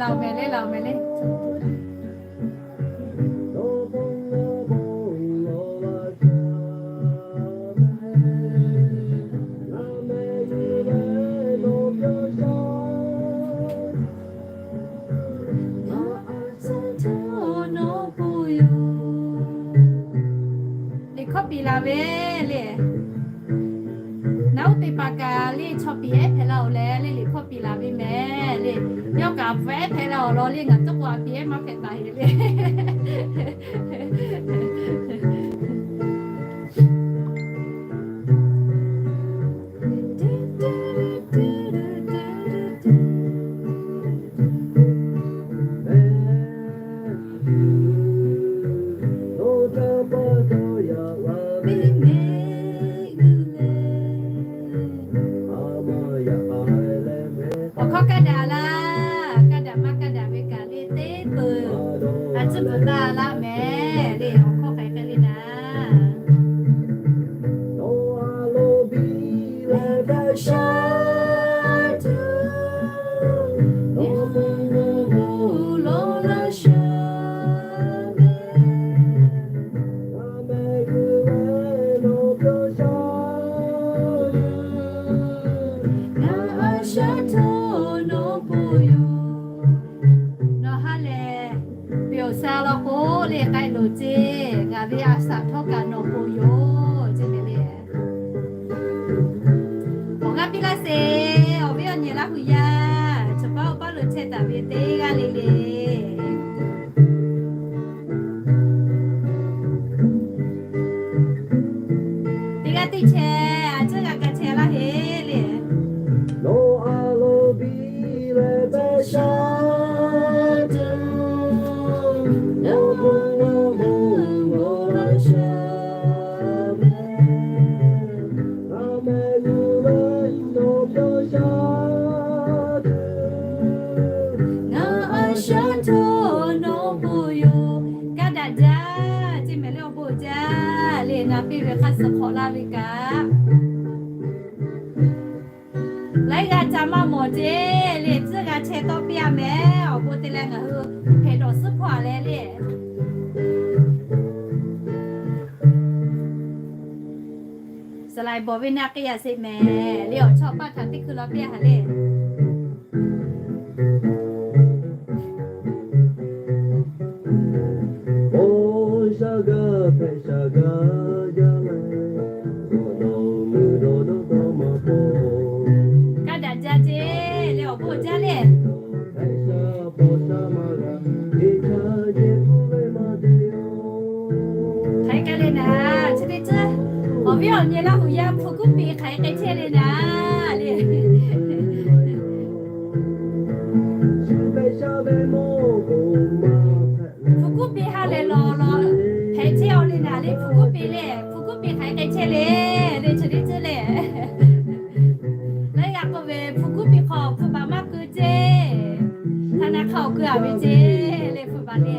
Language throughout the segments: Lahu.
Laˬ mehˍ le, laˬ mehˍ le. Liꞈ hkawˇ piˍ laˬ ve le. Naˉ uˉ teˇ hpaˍ kaꞈ le chaw piˍ ehˉ hpehꞈ la-oˬ leh le, liꞈ hkawˇ piˍ laˬ ve mehˍ le. Yawˇ kaꞈ pfuhˍ ehˉ hpehꞈ la-oˬ law le, ngaˬ tuˉ k'o a piˍ ehˉ maˇ hpehꞈ taˍ heˍ le. Awˬ hkawˇ kaˇ daꞈ laˇ, kaˇ daꞈ maˇ kaˇ daꞈ ve kaꞈ le teˇ peuˬ, a tcuhˉ peuˬ taˇ laˇ mehˍ le, awˬ hkawˇ hk'aˬ hk'e le naˍ. Ngaˬ a shaˉ htaˇ nawˬ bon yoˬ. Nawˬ ha lehˬ, peuˬ awˬ sha law k'o le k'ai loˬ ceˇ, ngaˬ ve a shaꞈ htawˇ kaꞈ nawˬ bon yoˬ ceˇ mehˍ le. Awˬ g'aˇ piˇ laˇ sheˍ, awˬ viˉ awˬ nyi Laˇ hu yaˇ, chaw paˉ oˇ paˉ lo chehˇ taˍ ve teˇ g'aˇ le le. Teˇ g'aˇ teˇ chehˇ, a ciˉ g'a ka chehˇ laˇ heˍ le. Nawˬ a lo biˇ leh pehˇ shaˉ tuˬ, nawˬ bon nawˬ bon g'aw laˇ shaˉ mehˍ. Aˬ mehˍ g'uˇ ve nawˬ pawˇ shaˉ tuˬ, ngaˬ a shaˉ htaˇ nawˬ bon yoˬ. Kaˇ daꞈ jaˇ ceˇ mehˍ le, awˬ bon jaˇ le, naˍ piˇ ve hk'aˇ suh hk'awꞈ laˇ ve kaꞈ laiˉ g'aˇ ca maˇ mawˬ ceˇ le, tcuhˉ g'a chehˇ tawˆ piˇ a mehˍ. Awˬ bon te leh ngaˬ hui hpehꞈ dawˬ suhˉ hpawˇ a leh le. Saˍ laˍ bawˬ ve naˆ k'e yaꞈ sheˍ mehˍ le, awˬ chawˇ paˆ htaꞈ teˇ hkui law piˇ a haꞈ le. Awˬ shaˉ gaˇ hpehꞈ shaˉ gaˇ jaˇ leh, awˬ dawˬ meuˇ dawˬ dawˇ dawˇ maˇ pawˬ. Kaˇ daꞈ jaˇ ceˇ le, awˬ bon jaˇ le. Hk'aˬ hk'e le naˍ, chi teˇ ceuˬ awˬ viˉ awˬ nyi Laˇ hu yaˇ hpu kuˉ piˇ hk'aˬ hk'e chehˇ le naˍ le. Hpu kuˉ piˇ ha lehˬ lawˬ lawˬ hpehꞈ chehˇ aw le naˍ le, hpu kuˉ piˇ le, hpu kuˉ piˇ hk'aˬ hk'e chehˇ le, le chi teˇ ceuˬ le. Laiˉ g'aˇ k'oˆ ve, hpu kuˉ piˇ hk'aw hpu baˬ maˇ keu ceˇ. Htaˇ naˆ hk'aˇ awˬ keu a ve ceˇ le, hpu baˬ le.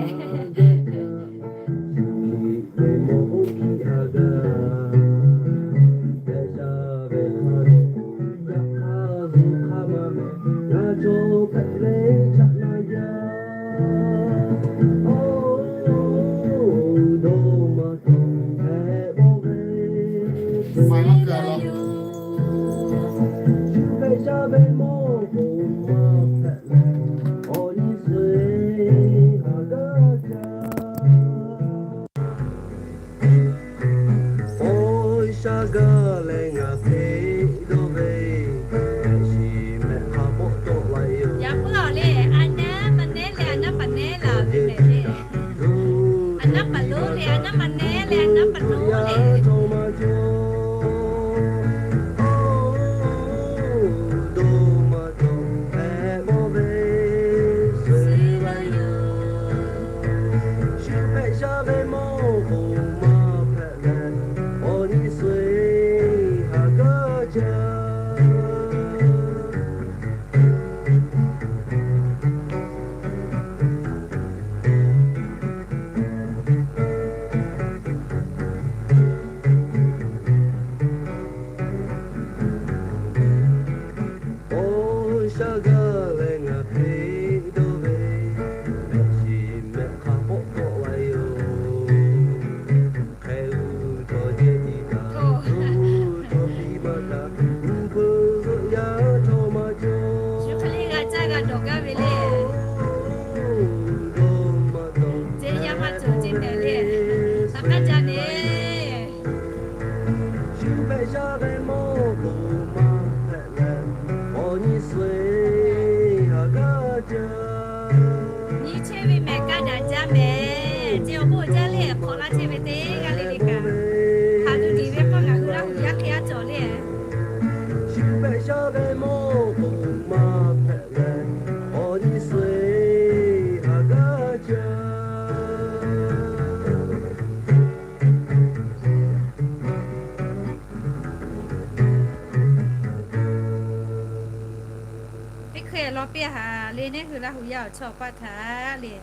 Yaꞈ puiˉ awˬ caˇ g'a dawˬ gaˇ ve le. Ceˇ yaˇ maˇ cawˬ ceˇ mehˍ le. Taˇ k'aˇ jaˇ ne. Nyiˇ chehˇ ve mehˍ kaˇ daꞈ jaˇ mehˍ. Ceˇ awˬ bon jaˇ le, hk'awꞈ laˇ chehˇ ve teˇ g'aˇ le le kaꞈ, hk'aˬ tuˬ tiˍ ve k'awˇ ngaˬ hui Laˇ huˍ yaˇ hk'e aˉ cawˬ le. Teˇ hkui law piˇ haˍ le, neˇ hui Laˇ huˍ yaˇ awˬ chawˇ paˆ htaꞈ le.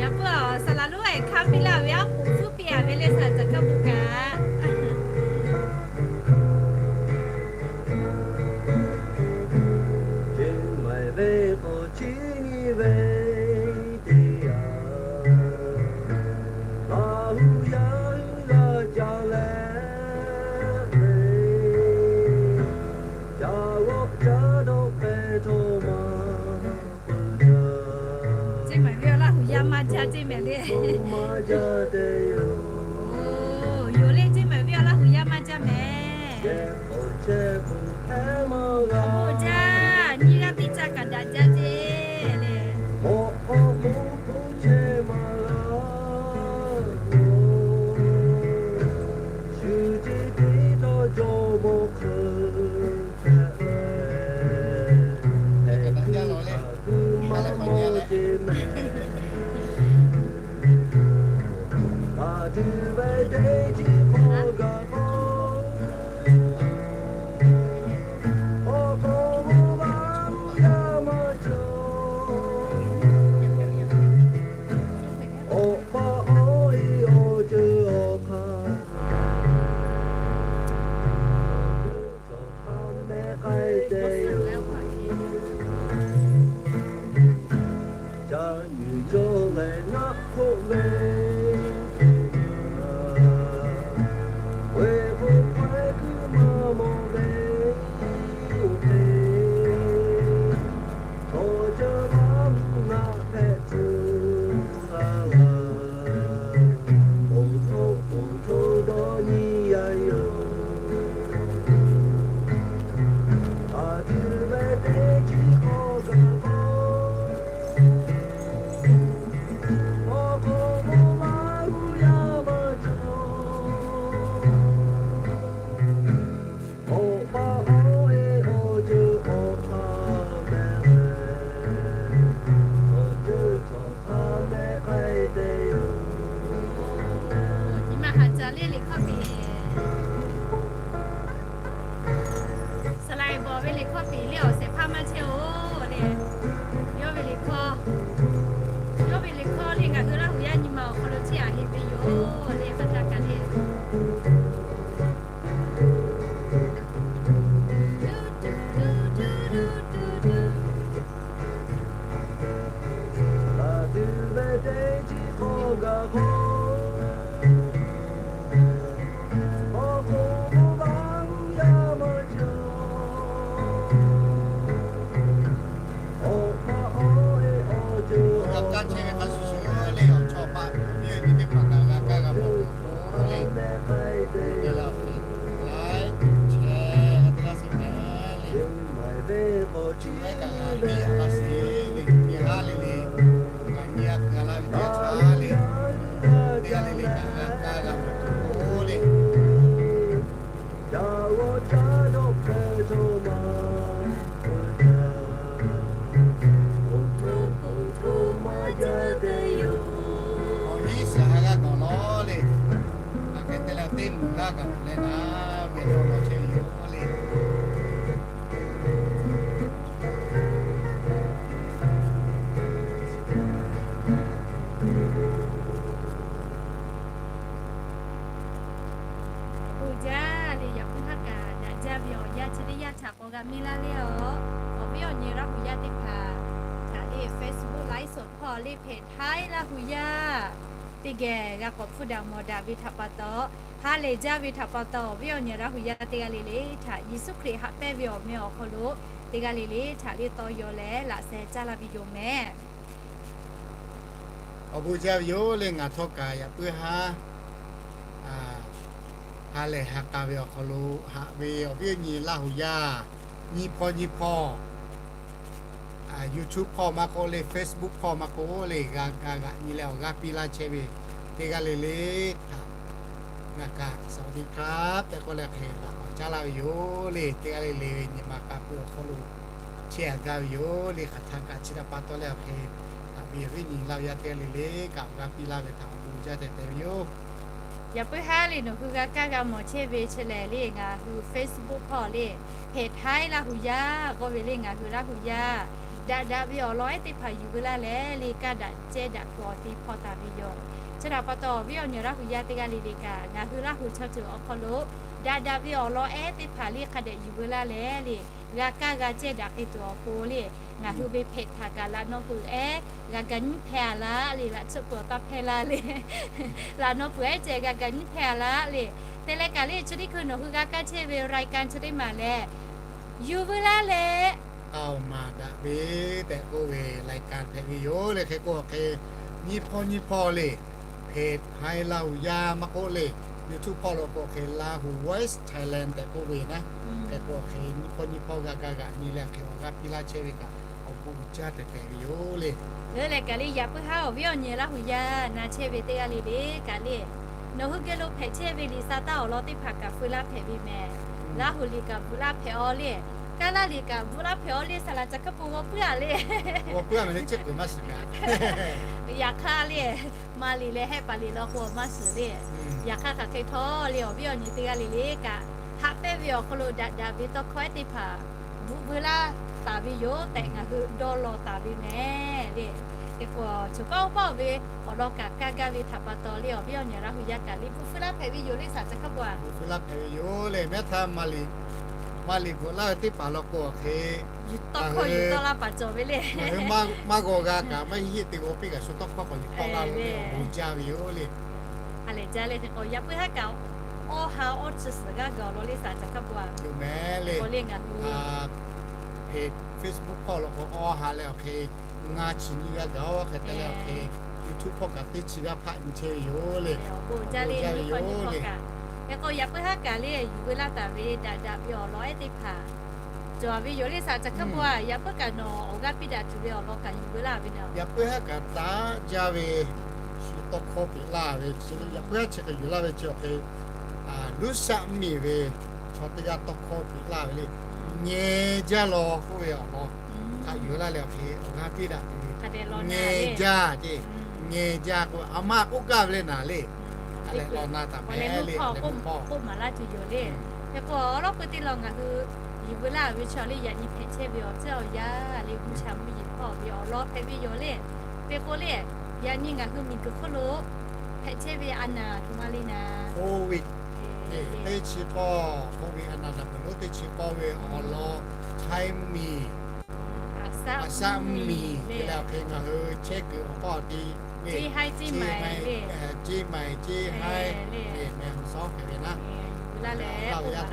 Yaꞈ puiˉ a, saˍ laˍ lonˉ a hkaˇ piˇ laˇ ve aˉ poꞈ suhˉ piˇ a ve le, saˍ laˍ caˬ kaˇ bon kaꞈ. Chi nyi ve teˇ yanˇ, Laˇ huˍ yaˇ hui g'a ca leh, ca g'awˆ ca dawˆ hpehꞈ htawˇ ma. Ceˇ mehˍ ve awˬ Laˇ huˍ yaˇ maˇ jaˇ ceˇ mehˍ le. Yoˬ le, ceˇ mehˍ ve awˬ Laˇ huˍ yaˇ maˇ jaˇ mehˍ. Awˬ bon jaˇ, nyiˇ g'aˇ teˇ caˇ kaꞈ daꞈ jaˇ ceˇ le. Nyi ma haꞈ caˬ le liꞈ hkawˇ peˍ. Saˍ laˍ bawˬ ve liꞈ hkawˇ peˍ le awˬ shehˍ hpaˇ maˇ chehˇ-oˬ le. Yawˇ ve liꞈ hkawˇ, yawˇ ve liꞈ hkawˇ le ngaˬ hui Laˇ huˍ yaˇ nyi ma awˬ hk'aw lo chehˇ a heˆ ve yoˬ le, hk'aˬ htaˇ kaꞈ le. G'a kaˇ chehˇ ve hk'a shuˍ shuˍ le, awˬ chawˇ paˆ awˬ viˉ awˬ nyi teˇ hpaˍ kaꞈ g'a kaˇ g'a mawˬ tuˬ awˬ pon le, te la laiˉ chehˇ teˇ g'aˇ sheˍ hpehꞈ le. Chi ve kaꞈ g'a piˇ a laˇ sheˍ le, nyi haˉ le le, g'a nyi a hkui a laˇ ve teˇ g'aˇ le, teˇ g'aˇ le le kaꞈ g'a kaˇ g'a mawˬ tuˬ awˬ pon le. Awˬ viˉ suhˍ ha g'aˇ k'awꞈ lawˬ le. Aˬ hk'e te leh teˇ moˍ g'aˇ kaꞈ leh naˍ ve tawˇ lawˬ chehˇ ve yoˬ le. Bon jaˇ le, yaꞈ hk'aˇ htaˇ kaꞈ daꞈ jaˇ ve awˬ yanˇ chi teˇ yanˇ htaꞈ k'awꞈ g'a miˇ laˇ le awˬ. Awˬ viˉ awˬ nyi Laˇ huˍ yaˇ teˇ hpaˍ htaꞈ le Facebook ไลฟ์สด hpawˇ le hpehꞈ htaiˉ Laˇ huˍ yaˇ teˇ geh g'a k'awꞈ hpfuhˇ daꞈ mawˬ daꞈ ve htaꞈ pa taw, Ha lehˬ jaˇ ve htaꞈ pa taw, awˬ viˉ awˬ nyi Laˇ hu yaˇ teˇ g'aˇ le le htaꞈ Yeˍsuˆ Hkriꞈ haꞈ pehnˇ ve awˬ meh awˬ hk'aw lo teˇ g'aˇ le le htaꞈ liˇ tawˇ yaw leh laꞈ sheh caˇ laˇ ve yoˬ mehˍ. Awˬ bon jaˇ ve yoˬ le, ngaˬ htawˇ kaꞈ yaꞈ puiˉ haˉ ha lehˬ ha k'a ve awˬ hk'aw lo haꞈ ve awˬ viˉ awˬ nyi Laˇ hu yaˇ, nyiˇ hpawˇ nyiˇ hpawˇ YouTube hpawˇ maˇ k'oˆ le, Facebook hpawˇ maˇ k'oˆ le, g'a kaˇ g'aꞈ nyi leh awˬ g'aˇ piˇ laˇ chehˇ ve teˇ g'aˇ le le htaꞈ ngaˬ kaꞈ สวัสดีครับ tehꞈ k'oˆ leh hk'e laꞈ k'awꞈ caˉ laˇ ve yoˬ le. Teˇ g'aˇ le le ve nyi ma k'a peu awˬ hk'aw lo chehˇ a gaˇ ve yoˬ le. Hk'aˬ htaˇ kaꞈ chi htaꞈ pa taw leh awˬ hk'e haꞈ ve awˬ viˉ nyi Laˇ hu yaˇ teˇ g'aˇ le le kaꞈ awˬ g'aˇ piˇ laˇ ve htaꞈ awˬ bon jaˇ tehꞈ tehꞈ ve yoˬ. Yaꞈ puiˉ haˉ le nawˬ hui g'a kaˇ g'a mawˬ chehˇ ve chi lehˬ le, ngaˬ hui Facebook hpawˇ le, hpehꞈ htaiˉ Laˇ hu yaˇ k'oˆ ve le, ngaˬ hui Laˇ hu yaˇ daꞈ daꞈ ve awˬ lawn ehˉ teˇ hpaˍ yuˬ veu laˇ leh le, kaˇ daꞈ cehˇ daꞈ kuiˬ awˬ te hpawˇ taˍ ve yoˬ. Chi htaꞈ pa taw awˬ viˉ awˬ nyi Laˇ hu yaˇ teˇ g'aˇ le le kaꞈ ngaˬ hui Laˇ hu chaw ceuˬ awˬ hk'aw lo daꞈ daꞈ ve awˬ lawn ehˉ teˇ hpaˍ le hk'a dehꞈ yuˬ veu laˇ leh le, g'a kaˇ g'a cehˇ daꞈ k'ai tuˬ awˬ pon le, ngaˬ hui ve hpehꞈ htaꞈ kaꞈ laꞈ nawˇ peuˬ ehˉ g'a ga nyiˉ hpehˇ a laˇ le, laꞈ tsuhˇ peuˬ awˬ taˇ hpehˇ laˇ le, laꞈ nawˇ peuˬ ehˉ ceh g'a ga nyiˉ hpehˇ a laˇ le. Teˇ leh kaꞈ le chi teˇ hkui nawˬ hui g'a kaˇ chehˇ ve รายการ chi teˇ maˬ lehˬ, yuˬ veu laˇ leh, k'aoˍ maˍ daꞈ ve tehꞈ k'oˆ ve รายการ hpehꞈ ve yoˬ le. Hk'e k'o hk'e nyiˇ hpawˇ nyiˇ hpawˇ le, hpehꞈ htaiˉ Laˇ hu yaˇ maˇ k'oˆ le, YouTube hpawˇ lo k'o hk'e Laˇ hu Voice Thailand tehꞈ k'oˆ ve naˉ. Hk'e k'o hk'e nyiˇ hpawˇ nyiˇ hpawˇ g'a kaˇ g'aꞈ nyi leh hk'e awˬ g'aˇ piˇ laˇ chehˇ ve kaꞈ awˬ bon uiˍ jaˇ tehꞈ tehꞈ ve yoˬ le. Leuˉ leh kaꞈ le yaꞈ puiˉ haˉ awˬ viˉ awˬ nyi Laˇ hu yaˇ na chehˇ ve teˇ g'aˇ le le kaꞈ le, nawˬ hui geh lo hpehꞈ chehˇ ve liꞈ sa taˇ awˬ lawn teˇ hpaˍ kaꞈ feu laˇ hpehꞈ ve mehˍ. Laˇ hu liꞈ kaꞈ bvuhꞈ laˇ hpehꞈ aw le, kaˇ laˇ liꞈ kaꞈ bvuhꞈ laˇ hpehꞈ aw le, saˍ laꞈ ca hk'aˇ po g'aw puiˉ a le. G'aw puiˉ a mehˍ le, ceˇ kuiˬ maˇ shiˍ mehˍ. Yaꞈ hk'aˇ le, maˇ liꞈ leh hehˆ paˍ liꞈ law k'o maˇ shiˍ le. Yaꞈ hk'aˇ hk'aˬ hk'e htawˇ le awˬ viˉ awˬ nyi teˇ g'aˇ le le kaꞈ, haꞈ pehnˇ ve awˬ hk'aw lo daꞈ daꞈ ve tawˇ hkawˇ ehˉ teˇ hpaˍ bvuhꞈ veu laˇ taˍ ve yoˬ tehꞈ ngaˬ hui dawˇ law taˍ ve mehˍ le. Hk'e k'o, choˬ kaˉ oˇ paˆ ve awˬ lawn kaꞈ kaˇ gaˇ ve htaꞈ pa taw le awˬ viˉ awˬ nyi Laˇ hu yaˇ kaꞈ liꞈ bvuhꞈ feu laˇ hpehꞈ ve yoˬ le, saˍ ca hk'aˇ po a. Bvuhꞈ feu laˇ hpehꞈ ve yoˬ le. Mehˉ htaˇ maˇ liꞈ, maˇ liꞈ bvuhꞈ laˇ ve teˇ hpaˍ law k'o hk'e, tawˇ hkawˇ yuˬ tawˆ laˇ paˍ cawˬ ve le. Maˇ g'aw g'a kaꞈ maˇ heˆ heˆ te g'aw piˇ kaꞈ shu tawˇ hkawˇ k'awꞈ yuˬ tawˆ laˇ lo le awˬ bon jaˇ ve yoˬ le. Ha lehˬ jaˇ le hk'e k'o yaꞈ puiˉ haˉ kaꞈ awˇ ha awˇ chi suhˍ g'aˇ gaˬ awˬ lawn le, saˍ ca hk'aˇ po a. Yoˬ mehˍ le. K'o le ngaˬ hui Facebook hpawˇ law k'o awˇ ha leh awˬ hk'e ngaˇ chi nyiˇ g'aˇ gaˬ oˇ hk'e te leh awˬ hk'e YouTube hpawˇ kaꞈ teˇ chi g'aˇ hpaˆ nyi chehˇ ve yoˬ le. Awˬ bon jaˇ le nyiˇ hpawˇ nyiˇ hpawˇ kaꞈ. Hk'e k'o yaꞈ puiˉ haˉ kaꞈ le yuˬ veu laˇ taˍ ve daꞈ daꞈ ve awˬ lawn ehˉ teˇ hpaˍ cawˬ ve yoˬ le, saˍ ca hk'aˇ po a. Yaꞈ puiˉ kaꞈ nawˬ awˬ g'aˇ piˇ daꞈ tuˬ ve awˬ lawn kaꞈ yuˬ veu laˇ ve naˍ. Yaꞈ puiˉ haˉ kaꞈ taˇ jaˇ ve shu tawˇ hkawˇ peꞈ laˇ ve, yaꞈ puiˉ haˉ chi hk'e yuˬ laˇ ve chi awˬ hk'e Luˉ shaˆ miˬ ve chaw teˇ g'aˇ tawˇ hkawˇ peꞈ laˇ ve le. Ngeh jaˇ law k'oˆ ve awˬ lawn htaꞈ yuˬ laˇ leh awˬ hk'e awˬ g'aˇ piˇ daꞈ tuˬ ve, ngeh jaˇ ce, ngeh jaˇ k'oˆ ve a maˇ k'oˆ gaˇ ve le naˍ le. Hk'a leh law na taˍ mehˍ le, k'oˆ maˍ laˇ tuˬ yoˬ le. Hk'e k'o awˬ lawn k'o teˇ lawn ngaˬ hui yuˬ veu laˇ ve chaw le yaꞈ nyi hpehꞈ chehˇ ve awˬ tcuhˉ awˬ yanˇ le, mvuhˇ sha mvuhˇ yeˬ hpawˇ ve awˬ lawn hpehꞈ ve yoˬ le. Hk'e k'o le yaꞈ nyi ngaˬ hui miˬguiˬ hk'oˆ lo hpehꞈ chehˇ ve a naˍ htoꞈ ma le naˍ, COVID teˇ chi k'awˇ, COVID a naˍ daꞈ peuˬ lonˉ teˇ chi k'awˇ ve awˬ lawn Htaiˇ miˬ, Aˍsaˆ miˬ te leh awˬ hk'e ngaˬ hui chehˇ kuiˬ awˬ hpawˇ te le, Ceˇ maiˬ, Ceˇ haiˉ le, mehˍ hu sawˉ hpehꞈ ve naˉ, Laˇ hu yaˇ,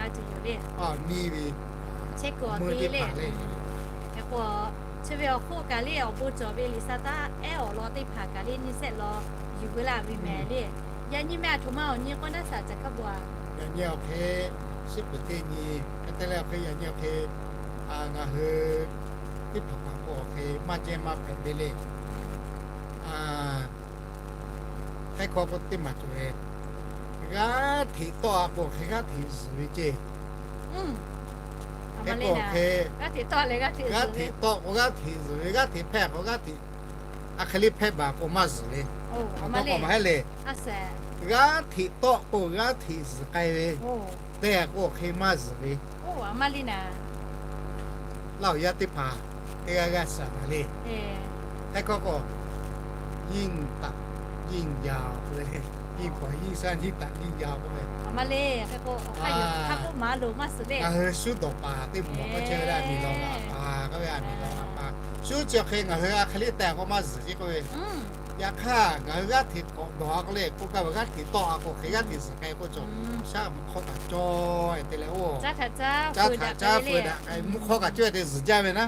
a, miˇ ve, chehˇ kuiˬ awˬ te le. Hk'e k'o, chi ve awˬ hk'oˆ kaꞈ le awˬ bon cawˬ ve liꞈ sa taˇ ehˉ awˬ lawn teˇ hpaˍ kaꞈ le nyiˇ shehˆ law yuˬ veu laˇ ve mehˍ le. Yaꞈ nyi mehˍ a htoꞈ ma awˬ nyi k'oˆ naˉ saˍ ca hk'a bo a. Yaꞈ nyi awˬ hk'e, shiˉ peuˬ teˇ nyi hk'e te leh awˬ hk'e yaꞈ nyi awˬ hk'e, ngaˬ hui teˇ hpaˍ hpaˍ k'o awˬ hk'e maˇ jehˇ maˇ hpehꞈ ve le. Htaiˇ hkawˇ k'o teˇ maˬ cawˬ ve, g'aˇ hteꞈ tawˆ a k'o hk'e g'aˇ hteꞈ zuhˬ ve ceˇ. Hk'e k'o hk'e, g'aˇ hteꞈ tawˆ k'o g'aˇ hteꞈ zuhˬ ve, g'aˇ hteꞈ hpehˇ k'o g'aˇ hteꞈ, a hk'e le hpehˇ baˬ k'o maˇ zuhˬ le. Awˬ k'o maˇ heˆ le. G'aˇ hteꞈ tawˆ k'o g'aˇ hteꞈ zuhˬ k'ai ve, te k'o hk'e maˇ zuhˬ ve. Laˇ huˍ yaˇ teˇ hpaˍ teˇ g'aˇ g'aˇ shaˍ taˍ le. Htaiˇ hkawˇ k'o, ยิ่งตัดยิ่งยาว k'oˆ ve, ยิ่งปล่อยยิ่งสั้น ยิ่งตัดยิ่งยาว k'oˆ ve, a, ngaˬ hui shu dawˬ paˍ teˇ moˍ k'awꞈ chehˇ ve le, a miˬ lawˬ a pa k'oˆ ve, a miˬ lawˬ a pa, Shu chi awˬ hk'e ngaˬ hui a hk'e le tehꞈ k'o maˇ zuhˬ ce k'oˆ ve. Yaꞈ hk'aˇ ngaˬ hui g'aˇ hteꞈ k'awꞈ dawˬ a k'o le, k'oˆ gaˇ ve g'aˇ hteꞈ tawˆ a k'o hk'e g'aˇ hteꞈ zuhˬ k'ai k'oˆ cawˬ. Shaˉ mvuhˇ hk'awˇ kaꞈ cawˬ te leh oˇ, caˇ htaꞈ caˇ feu daꞈ k'ai mvuhˇ hk'awˇ kaꞈ cawˬ te zuhˬ jaˇ ve naˉ.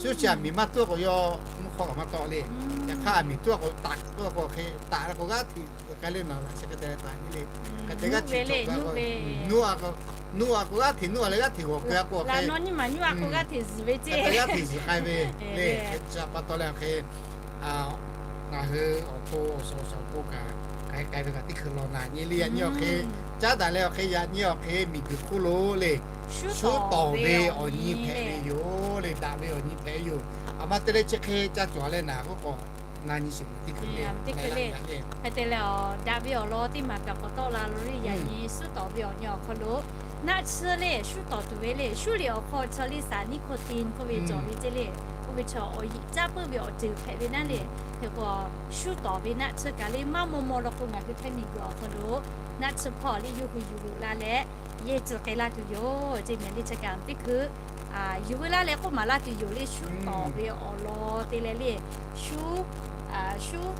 Shu chi aˬ miˍ maˇ tuˉ k'o yawˇ mvuhˇ hk'awˇ kaꞈ maˇ tawˆ le. Yaꞈ hk'aˇ aˬ miˍ tuˉ k'o taꞈ k'oˆ k'o hk'e taꞈ k'o g'aˇ hteꞈ zuhˬ k'ai le naˬ laꞈ chi hk'e te leh taꞈ nyi le. Hk'e te g'aˇ hteꞈ cawˬ k'o, nuˇ a k'o g'aˇ hteꞈ nuˇ a leh g'aˇ hteꞈ g'awˬ keu a k'o hk'e, g'aˇ hteꞈ zuhˬ k'ai ve le. Hk'e chi pa taw leh awˬ hk'e ngaˬ hui awˬ to awˬ suhˍ awˬ suhˍ awˬ pon kaꞈ k'ai k'ai ve kaꞈ teˇ hkui law naˍ nyi le. Yaꞈ nyi awˬ hk'e caˉ daꞈ leh awˬ hk'e yaꞈ nyi awˬ hk'e miˬguiˬ hk'oˆ lo le, shu tawˍ ve awˬ nyi hpehꞈ ve yoˬ le. Daꞈ ve awˬ nyi hpehꞈ ve yoˬ. Aˬ ma te leh chi hk'e ca cawˬ leh naˍ k'oˆ k'o, ngaˬ nyi shiˍ teˇ hkui le, teˇ hkui le. Hk'e te leh daꞈ ve awˬ lawn teˇ maˬ kaꞈ k'awꞈ tawˆ la lo le. Yaꞈ nyi shu tawˍ ve awˬ nyi awˬ hk'aw lo naˆ tsuhˇ le shu tawˍ tuˬ ve le, shu liꞈ awˬ hk'aw chaw liˇ saˍ niˆ hko tiˍ k'oˆ ve cawˬ ve ce le. Oˇ ve chaw awˬ yiꞈ caˇ puiˉ ve awˬ ceuˬ hpehꞈ ve naˉ le. Hk'e k'o shu tawˍ ve naˆ tsuhˇ kaꞈ le maˇ maw maw law k'o ngaˬ hui htaiˇ miˬguiˬ awˬ hk'aw lo naˆ tsuhˇ hpawˇ le yawˇ hui yuˬ la leh yehˇ ceuˬ k'ai laˇ tuˬ yoˬ ce mehˍ le. Chi kaꞈ teˇ hkui yuˬ ve laˇ leh k'oˆ maˍ laˇ tuˬ yoˬ le. Shu tawˍ ve awˬ lawn te leh le, shu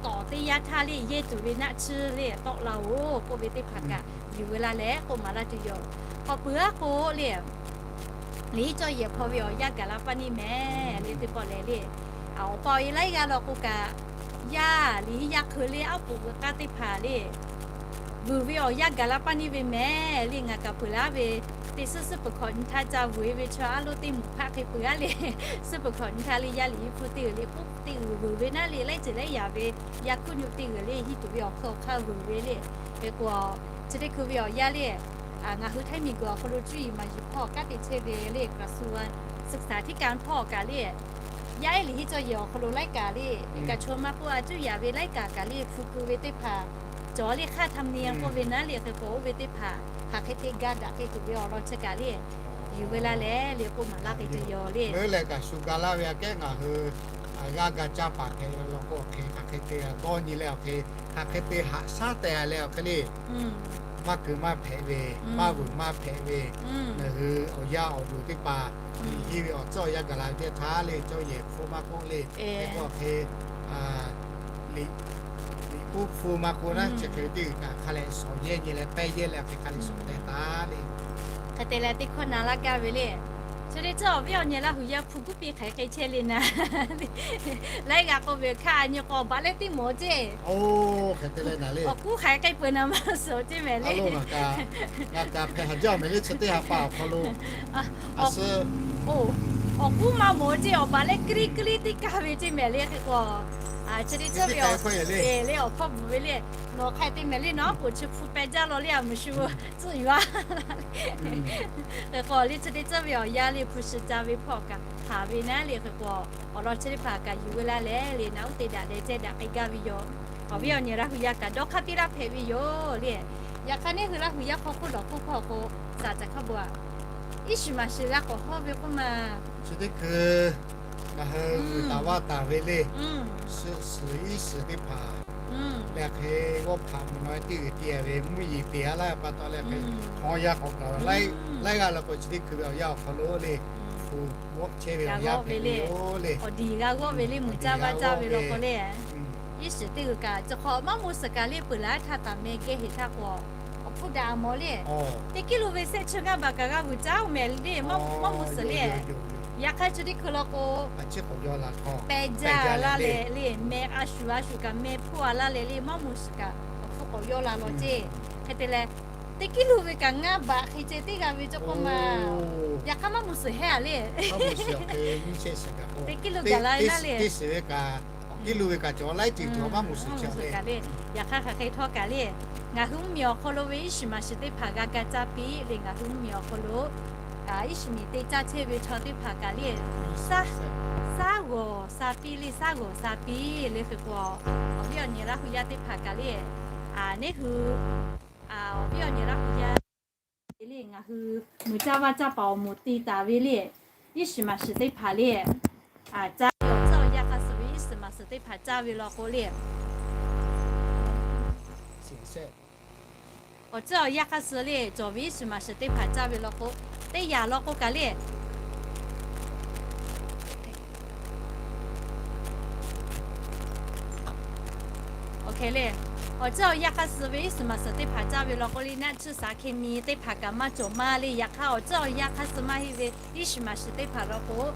tawˍ teˇ yanˇ htaˇ le yehˇ tuˬ ve naˆ tsuhˇ le tawˆ la-oˬ k'oˆ ve teˇ hpaˍ kaꞈ yuˬ ve laˇ leh k'oˆ maˍ laˇ tuˬ yoˬ. Hk'aw peuˬ aˉ k'o le, liꞈ hiˉ cawˇ yehˬ hpaw ve awˬ yanˇ gaˬ la paˇ neˇ mehˍ le teˇ pawˆ lehˬ le, awˬ pa awˬ e laiˉ g'aˇ law k'o kaꞈ, yaˇ liꞈ hiˉ yaˇ hk'eu le aˉ poꞈ g'uiˬ k'aˇ teˇ hpaˍ le vuiˬ ve awˬ yanˇ gaˬ la paˇ neˇ ve mehˍ le. Ngaˬ kaꞈ peuˬ laˇ ve teˇ suhˉ suhˉ peuˬ hkawꞈ nyi htaˇ ca vuiˬ e ve chaw aˉ loˉ teˇ moˍ hpaˆ hk'e peuˬ aˉ le. Suhˉ peuˬ hkawꞈ nyi htaˇ le yaˇ liꞈ hiˉ hpu teˇ g'uiˬ liꞈ k'oˆ teˇ g'uiˬ vuiˬ ve naˉ le, laiˉ ceuˬ laiˉ yaꞈ ve yaˇ hkuˇ nyu teˇ g'uiˬ le hiˉ tuˬ ve awˬ hk'aw awˬ hk'aˇ vuiˬ ve le. Hk'e k'o, chi teˇ hkui ve awˬ yanˇ le, ngaˬ hui htaiˇ miˬguiˬ awˬ hk'aw lo cuˇ yiˍ maˍ yiˍ hpawˇ kanˉ te chehˇ ve le, กระทรวงศึกษาธิการ hpawˇ kaꞈ le, yaˇ ehˉ liꞈ hiˉ cawˇ yehˬ awˬ hk'aw lo laiˉ kaꞈ le, เอกชน maˇ k'oˆ a cuˇ yaˍ ve laiˉ kaꞈ kaꞈ le hpu ku ve teˇ hpaˍ cawˬ le. Hk'aˇ ธรรมเนียม k'oˆ ve naˉ le. Hk'e k'o oˇ ve teˇ hpaˍ hk'aˬ hk'e te ga daꞈ k'ai tuˬ ve awˬ lawn chi kaꞈ le yuˬ ve laˇ leh le k'oˆ maˍ laˇ k'ai tuˬ yoˬ le. Leuˉ leh kaꞈ shu ga laˇ ve aꞈ kehˉ ngaˬ hui g'aˇ ga caˇ paˍ hpehꞈ ve law k'o awˬ hk'e hk'aˬ hk'e te g'awˇ nyi leh awˬ hk'e hk'aˬ hk'e te haꞈ shaˉ tehˬ leh awˬ hk'e le maˇ keu maˇ hpehꞈ ve, maˇ vuiˬ maˇ hpehꞈ ve, ngaˬ hui awˬ yaˇ awˬ duˬ teˇ hpaˍ liꞈ hiˉ ve awˬ tcuhˉ awˬ yanˇ gaˬ la ve teˇ htaˇ le cawˇ yehˬ hpfuhˇ maˇ k'oˆ le, hk'e k'o awˬ hk'e liꞈ, liꞈ k'oˆ hpu maˇ k'oˆ naˉ chi hk'e ve teˇ g'uiˬ kaꞈ hk'a leh shawˍ yehˇ nyi leh pehˇ yehˇ leh awˬ hk'e hk'a le shawˍ tehˬ taˍ le. Hk'e te leh teˇ hkawˇ na laˇ gaˇ ve le. Chi teˇ ceuˬ awˬ viˉ awˬ nyi Laˇ huˍ yaˇ hpu guˇ piˇ hk'aˬ hk'e chehˇ le naˉ, laiˉ g'aˇ k'oˆ ve hkaˇ a nyi k'o awˬ baꞈ lehˉ teˇ mawˬ ceˇ. Awˬ kuˉ hk'aˬ hk'e peuˬ naˉ maˇ suhˍ ceˇ mehˍ le. Ngaˬ kaꞈ hpehꞈ haˍ jaˇ mehˍ le chi teˇ ha pa awˬ hk'aw lo. Awˬ kuˉ maˇ mawˬ ceˇ, awˬ baꞈ lehˉ k'liˇ k'liˇ teˇ kaˇ ve ceˇ mehˍ le. Hk'e k'o, chi teˇ ceuˬ ve awˬ hk'e le awˬ hpawˇ bvuhˬ ve le, nawˬ hk'aˬ hk'e te mehˍ le, nawˬ aˉ poꞈ chi hpu peh jaˇ law le a muiˬ shu tcuhˆ yuˬ a Hk'e k'o le chi teˇ ceuˬ ve awˬ yanˇ le hpu shi ca ve hpawˇ kaꞈ haˍ ve naˉ le. Hk'e k'o awˬ lawn chi teˇ hpaˍ kaꞈ yuˬ ve laˇ leh le naˉ uˉ te daꞈ leh ceh daꞈ k'ai gaˇ ve yoˬ. Awˬ viˉ awˬ nyi Laˇ huˍ yaˇ kaꞈ dawˇ hk'aˇ piˇ laˇ hpehꞈ ve yoˬ le. Yaꞈ hk'aˇ neˇ hui Laˇ huˍ yaˇ hk'aw hk'oˆ lawˬ hk'oˆ hk'aw k'o, saˍ caꞈ hk'a bvuhꞈ a, iˉ shiˍ maˍ shiˍ g'a k'awꞈ hawˇ ve k'oˆ ma, chi teˇ hkui ngaˬ hui vuiˬ taˍ vaˇ taˍ ve le, suhˍ suhˍ iˉ shiˍ teˇ hpaˍ leh hk'e g'awˇ hpaꞈ mvuhˬ naw teˇ g'uiˬ te ve mvuhˇ yeˬ peˬ a laˇ ve pa taw leh hk'e, haw yaˇ k'awꞈ gaˬ laiˉ g'aˇ la k'o chi teˇ hkui ve awˬ yanˇ awˬ hk'aw lo le, hpu g'awˆ chehˇ ve awˬ yanˇ hpehꞈ ve yoˬ le. Awˬ diˬ g'a g'awˇ ve le mvuhˬ caˇ vaˇ caˇ ve law k'o le, iˉ shiˍ teˇ g'uiˬ kaꞈ chi hk'aw maˇ mawˬ suhˍ kaꞈ le peuˬ laˇ htaˇ taˍ meh geh heˍ htaˇ k'o, awˬ hpfuhˇ daꞈ a mawˬ le. Teˇ kiˉ lo ve sehˆ chi ngaˇ baˬ kaꞈ g'a vuiˬ caˇ oˬ mehˍ le, maˇ mawˬ suhˍ le. Yaꞈ hk'aˇ chi teˇ hkui law k'o, peh jaˇ laˇ leh le, meh a shuˍ a shuˍ kaꞈ meh hpfuhˇ a laˇ leh le, maˇ mawˬ suhˍ kaꞈ awˬ hpfuhˇ k'awꞈ yawˇ la law ceˇ. Hk'e te leh, teˇ kiˉ lo ve kaꞈ ngaˇ baˬ hk'e ceh teˇ g'a ve cawˬ k'oˆ ma. Yaꞈ hk'aˇ maˇ mawˬ suhˍ hehˉ a le. Teˇ kiˉ lo gaˬ la ve naˉ le, teˇ kiˉ lo ve kaꞈ cawˬ laiˉ ceuˬ cawˬ maˇ mawˬ suhˍ kaꞈ le. Yaꞈ hk'aˇ hk'aˬ hk'e htawˇ kaꞈ le, ngaˬ hui mvuhˇmiˬ awˬ hk'aw lo ve iˉ shiˍ maˍ shiˍ teˇ hpaˍ g'a ga caˇ piˇ le. Ngaˬ hui mvuhˇmiˬ awˬ hk'aw lo iˉ shiˍ miˍ te caˇ chehˇ ve chaw teˇ hpaˍ kaꞈ le, saˉ g'awˬ sha piˇ le, saˉ g'awˬ sha piˇ le. Hk'e k'o, awˬ viˉ awˬ nyi Laˇ huˍ yaˇ teˇ hpaˍ kaꞈ le, neˇ hui awˬ viˉ awˬ nyi Laˇ huˍ yaˇ le ngaˬ hui mui caˇ vaˇ caˇ paˍ awˬ moˍ te taˍ ve le, iˉ shiˍ maˍ shiˍ teˇ hpaˍ le, caˇ ve awˬ tcuhˉ awˬ yanˇ hk'a suhˍ ve iˉ shiˍ maˍ shiˍ teˇ hpaˍ caˇ ve law k'o le, awˬ tcuhˉ awˬ yanˇ hk'a suhˍ le cawˬ ve iˉ shiˍ maˍ shiˍ teˇ hpaˍ caˇ ve law k'o, teˇ yanˇ law k'o kaꞈ le, hk'e le. Awˬ ceuˬ awˬ yanˇ hk'aˇ suh ve iˉ shiˍ maˍ shiˍ teˇ hpaˍ caˇ ve law k'o le, naˆ tsuhˇ shaˍ hke mi teˇ hpaˍ kaꞈ maˇ cawˬ maˇ le. Yaꞈ hk'aˇ awˬ ceuˬ awˬ yanˇ hk'aˇ suh maˇ heˆ ve iˉ shiˍ maˍ shiˍ teˇ hpaˍ law k'o,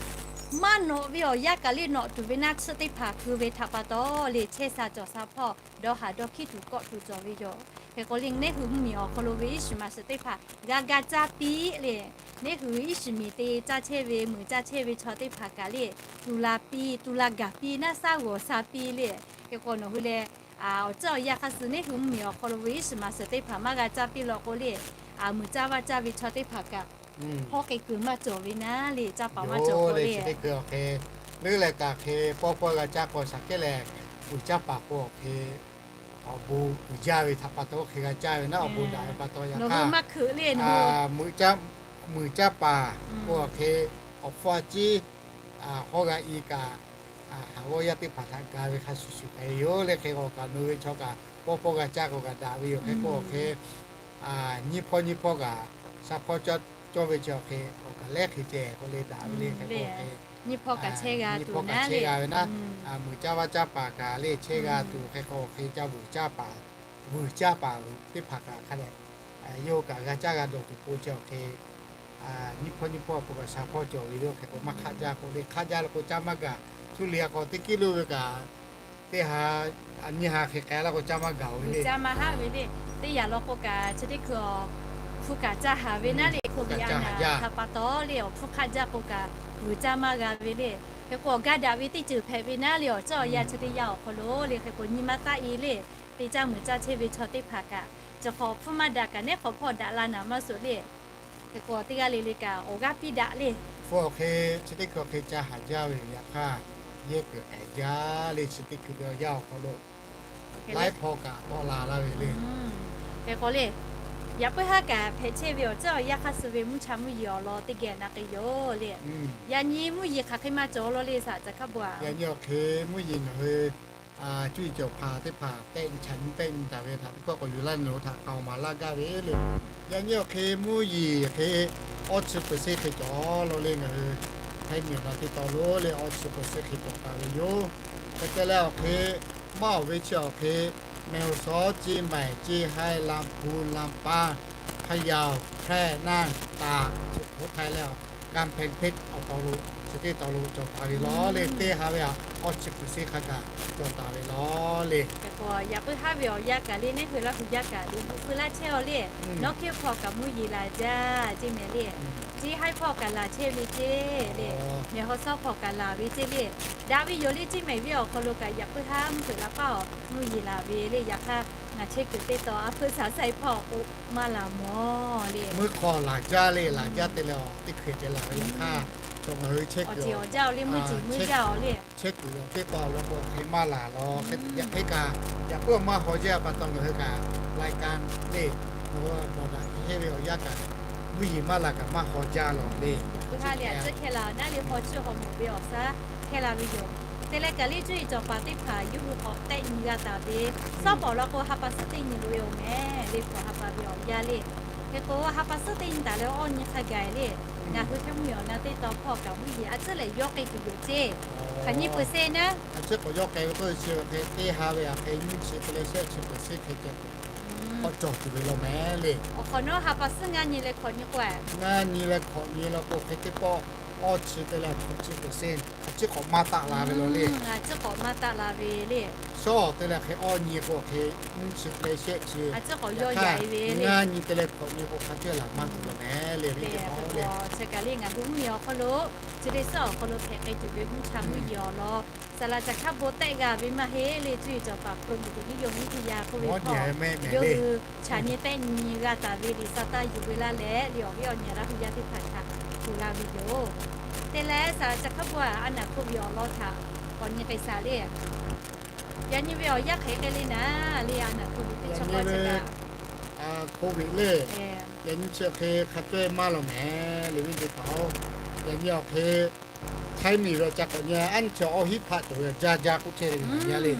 maˇ nawꞈ ve awˬ yanˇ kaꞈ le nawꞈ tuˬ ve naˆ tsuhˇ teˇ hpaˍ keu ve htaꞈ pa taw le, chehˇ sha cawˬ sha hpawˇ dawˇ haˍ dawˇ hkiˉ tuˬ kawˆ tuˬ cawˬ ve yoˬ. Hk'e k'o le, neˇ hui mvuhˇmiˬ awˬ hk'aw lo ve iˉ shiˍ maˍ shiˍ teˇ hpaˍ g'a ga caˇ piˇ le. Neˇ hui iˉ shiˍ miˬ te caˇ chehˇ ve, meuꞈ caˇ chehˇ ve chaw teˇ hpaˍ kaꞈ le, tuˬ la piˇ, tuˬ la gaˬ piˇ, naˆ shaˉ g'awˬ sha piˇ le. Hk'e k'o nawˬ hui leh awˬ ceuˬ awˬ yanˇ hk'aˇ suh neˇ hui mvuhˇmiˬ awˬ hk'aw lo ve iˉ shiˍ maˍ shiˍ teˇ hpaˍ maˇ g'a caˇ piˇ law k'o le, meuꞈ caˇ vaˇ caˇ ve chaw teˇ hpaˍ kaꞈ hawˉ k'ai kuiˬ maˇ cawˬ ve naˉ le, caˇ paˍ maˇ cawˬ k'o le. Leuˉ leh kaꞈ hk'e pawˇ pawˇ g'a caˇ k'o shaˍ kehˉ lehˬ, meuꞈ caˇ paˍ k'o awˬ hk'e awˬ bon uiˍ jaˇ ve htaꞈ pa taw hk'e g'a caˇ ve naˉ, awˬ bon daꞈ ve pa taw yaꞈ hk'aˇ, meuꞈ caˇ paˍ k'o awˬ hk'e awˬ hpfuhˇ a ciˉ hawˉ g'a i kaꞈ, haˍ g'awˇ yaˇ teˇ hpaˍ htaꞈ ga ve hk'a shuˍ shuˍ hpehꞈ ve yoˬ le. Hk'e k'o kaꞈ nawˬ ve chaw kaꞈ pawˇ pawˇ g'a caˇ k'o kaꞈ daꞈ ve yoˬ. Hk'e k'o awˬ hk'e nyiˇ hpawˇ nyiˇ hpawˇ kaꞈ sha hpawˇ cawˇ ve chi awˬ hk'e awˬ kaꞈ lehˉ hk'e ceh k'o le daꞈ ve le. Hk'e k'o awˬ hk'e nyiˇ hpawˇ kaꞈ chehˇ g'a ve naˉ, meuꞈ caˇ vaˇ caˇ paˍ kaꞈ le chehˇ g'a tuˬ. Hk'e k'o awˬ hk'e ca vuiˬ caˇ paˍ, vuiˬ caˇ paˍ teˇ hpaˍ kaꞈ hk'a dehꞈ yawˇ kaꞈ g'a caˇ g'a dawˬ tuˬ k'o chi awˬ hk'e nyiˇ hpawˇ nyiˇ hpawˇ k'o kaꞈ sha hpawˇ cawˬ ve yoˬ. Hk'e k'o maˇ hk'aˆ jaˇ k'o le, hk'aˆ jaˇ la k'o caˇ maˇ gaˬ. Cuˇ liꞈ a k'o teˇ kiˉ lo ve kaꞈ teˇ ha nyiˇ ha hk'e k'ai la k'o caˇ maˇ gaˬ ve le. Caˇ maˇ haˆ ve le. Teˇ yanˇ law k'o kaꞈ chi teˇ hkui awˬ hpu kaꞈ caˇ haˍ ve naˉ le, hk'oˆ ve a naˍ htaꞈ pa taw le awˬ hpfuhˇ hk'aˆ jaˇ k'o kaꞈ vuiˬ caˇ maˇ g'a ve le. Hk'e k'o awˬ ga daꞈ ve teˇ ceuˬ hpehꞈ ve naˉ le, awˬ ceuˬ awˬ yanˇ chi teˇ yanˇ awˬ hk'aw lo le. Hk'e k'o nyi maˇ taˆ e le, te caˇ meuꞈ caˇ chehˇ ve chaw teˇ hpaˍ kaꞈ, chi hk'awꞈ hpfuhˇ maˇ daꞈ kaꞈ nehˉ hk'awꞈ hpawˇ daꞈ la naˍ maˇ suhˍ le. Hk'e k'o teˇ g'aˇ le le kaꞈ awˬ g'aˇ piˇ daꞈ le. Hpu awˬ hk'e chi teˇ hkui awˬ hk'e ca haˍ jaˇ ve yaꞈ hk'aˇ, yehˇ kuiˬ k'ai jaˇ le. Chi teˇ hkui ve awˬ yanˇ awˬ hk'aw lo laiˉ hpawˇ kaꞈ tawˆ la laˇ ve le. Hk'e k'o le, yaꞈ puiˉ haˉ kaꞈ hpehꞈ chehˇ ve awˬ ceuˬ awˬ yanˇ hk'aˇ suh ve mvuhˇ cha mvuhˇ yeˬ awˬ lawn teˇ geh na k'ai yoˬ le. Yaꞈ nyi mvuhˇ yeˬ hk'aˬ hk'e maˇ cawˬ law le, saˍ caˬ hkaˉ bon a. Yaꞈ nyi awˬ hk'e mvuhˇ yeˬ ngaˬ hui cuˇ yiˍ cawˬ hpaˍ teˇ hpaˍ tehˆ nyi chaꞈ nyi tehˆ nyi taˍ ve htaꞈ teˇ hkawˇ k'awꞈ yuˬ laˇ nawˬ hui htaꞈ k'aoˍ maˍ laˇ gaˇ ve le. Yaꞈ nyi awˬ hk'e mvuhˇ yeˬ hk'e awˇ chi percent hk'e cawˬ law le. Ngaˬ hui htaiˇ miˬ awˬ na teˇ taw lo le awˇ chi percent hk'e cawˬ taˍ ve yoˬ. Hk'e te leh awˬ hk'e maˇ awˬ ve chi awˬ hk'e, Mehˬ Hoˬ Sawˉ, Ceˇ Maiˍ, Ceˇ Haiˇ, Laˇ Hpu, Laˇ Paˇ, Hk'aˇ Yaˇ, Hk'aˇ Naˇ, Taˍ, Hk'oˆ Htaiˇ leh Kanˇ Hpehˇ Hpeˆ awˬ hk'aw lo chi teˇ taw lo cawˬ taˍ ve law le. Teˇ ha ve awˇ chi percent hk'a gaˬ cawˬ taˍ ve law le. Yaꞈ puiˉ haˉ ve awˬ yanˇ kaꞈ le, neˇ hui Laˇ hu yaˇ kaꞈ le, pu feu laˇ chehˇ aw le. Nawˉ hkiˇ hpawˇ kaꞈ mvuhˇ yeˬ laˬ jaˇ ceˇ mehˍ le. Ceˇ Haiˇ hpawˇ kaꞈ laˬ chehˇ ve ceˇ le. Mehˬ Haw Sawˉ hpawˇ kaꞈ laˬ ve ceˇ le. Daꞈ ve yoˬ le, ceˇ mehˍ viˉ awˬ hk'aw lo kaꞈ yaꞈ puiˉ haˉ mvuhˇ hui laꞈ paˉ awˬ mvuhˇ yeˬ laˬ ve le. Yaꞈ hk'aˇ ngaˬ chehˇ kuiˬ teˇ taw a hpfuhˇ shaˍ saiˇ hpawˇ k'o maˇ laˬ mawˬ le. Mvuhˇ hk'aw laˬ jaˇ le, laˬ jaˇ te leh awˬ teˇ hkui ceh laˬ ve yaꞈ hk'aˇ, cawˬ ngaˬ hui chehˇ kuiˬ awˬ jaˇ le, mvuhˇ ceˬ mvuhˇ jaˇ le. Chehˇ kuiˬ awˬ teˇ taw law k'o hk'e maˇ laˬ law. Hk'e te yaꞈ hk'e kaꞈ yaꞈ puiˉ awˬ maˇ haw jaˇ pa taw ngaˬ hui kaꞈ lai ka le, nawˬ hui bawˬ daꞈ hehˇ ve awˬ yanˇ kaꞈ mvuhˇ yeˬ maˇ laˬ kaꞈ maˇ haw jaˇ law le. Yaꞈ puiˉ haˉ le a tcuhˉ hkehˇ la naˉ le, haw chiˇ haw mawˬ ve awˬ shaˉ hkehˇ la ve yoˬ. Te leh kaꞈ le cuˇ yiˍ cawˬ paˍ teˇ hpaˍ yawˇ hui k'awꞈ tehˆ nyi g'a taˍ ve, sawˉ pawˍ law k'o ha pa suhˉ teˇ nyi loꞈ e awˬ mehˍ le, hk'awꞈ ha pa ve awˬ yanˇ le. Hk'e k'o ha pa suhˉ teˇ nyi taˍ leh awˇ nyi hk'a gaˬ le. Ngaˬ hui hk'e mvuhˇ miˬ awˬ na teˇ taw hpawˇ kaꞈ mvuhˇ yeˬ a tcuhˉ lehˬ yawˇ k'ai tuˬ yoˬ ceˇ. Hk'aˬ nyi percent naˉ, a tcuhˉ k'awꞈ yawˇ k'ai ve k'oˆ ve chi hk'e teˇ ha ve aꞈ hk'e nyiˇ chi te leh shehˆ chi percent hk'e ceh k'awꞈ cawˬ tuˬ ve law mehˍ le. Awˬ hk'awꞈ nawˉ ha pa suhˉ ngaˇ nyi leh hkawꞈ nyi k'o, ngaˇ nyi leh hkawꞈ nyi law k'o hk'e teˇ pawˆ awˇ chi te leh hkawꞈ chi percent a tcuhˉ k'awꞈ maˇ taˆ la ve law le. A tcuhˉ k'awꞈ maˇ taˆ la ve le. Shawˉ te leh hk'e awˇ nyi k'o hk'e nyiˇ chi te leh shehˆ chi, a tcuhˉ k'awꞈ yawˇ yaꞈ ve le. Ngaˇ nyi te leh hkawꞈ nyi k'o hk'a ceuˬ laˬ maˇ tuˬ law mehˍ le. Ve k'o le, chi kaꞈ le ngaˬ hui mvuhˇ miˬ awˬ hk'aw lo chi teˇ suhˉ awˬ hk'aw lo hpehꞈ k'ai tuˬ ve mvuhˇ cha mvuhˇ yeˬ awˬ lawn saˍ laꞈ caˬ hkaˉ bon tehˆ g'a ve maˇ heˆ le. Cuˇ yiˍ cawˬ paˍ hk'aw lo miˬ guiˬ niˇ yawˇ miˇ teˇ yaˇ k'oˆ ve hk'aw, yawˇ hui chaꞈ nyi tehˆ nyi g'a taˍ ve liꞈ sa taˇ yuˬ ve laˇ leh le, awˬ viˉ awˬ nyi Laˇ hu yaˇ teˇ hpaˍ htaꞈ kuˬ la ve yoˬ. Te leh saˍ laꞈ caˬ hkaˉ bon a naˍ hk'oˆ ve awˬ lawn htaꞈ k'awꞈ nyi k'ai shaˍ le. Yaꞈ nyi ve awˬ yanˇ hk'e k'ai le naˉ le, a naˍ hk'oˆ ve teˇ chaw k'awˇ chi kaꞈ COVID le, yaꞈ nyi chi awˬ hk'e hk'a cawehˇ maˇ law mehˍ le ve teˇ hpaˍ-oˬ. Yaꞈ nyi awˬ hk'e htaiˇ miˬ ve ca k'awꞈ nyi a nyi chi awˬ hiˉ hpaˆ cawˬ ve jaˇ jaˇ k'oˆ chehˇ ve ngaˬ nyi le.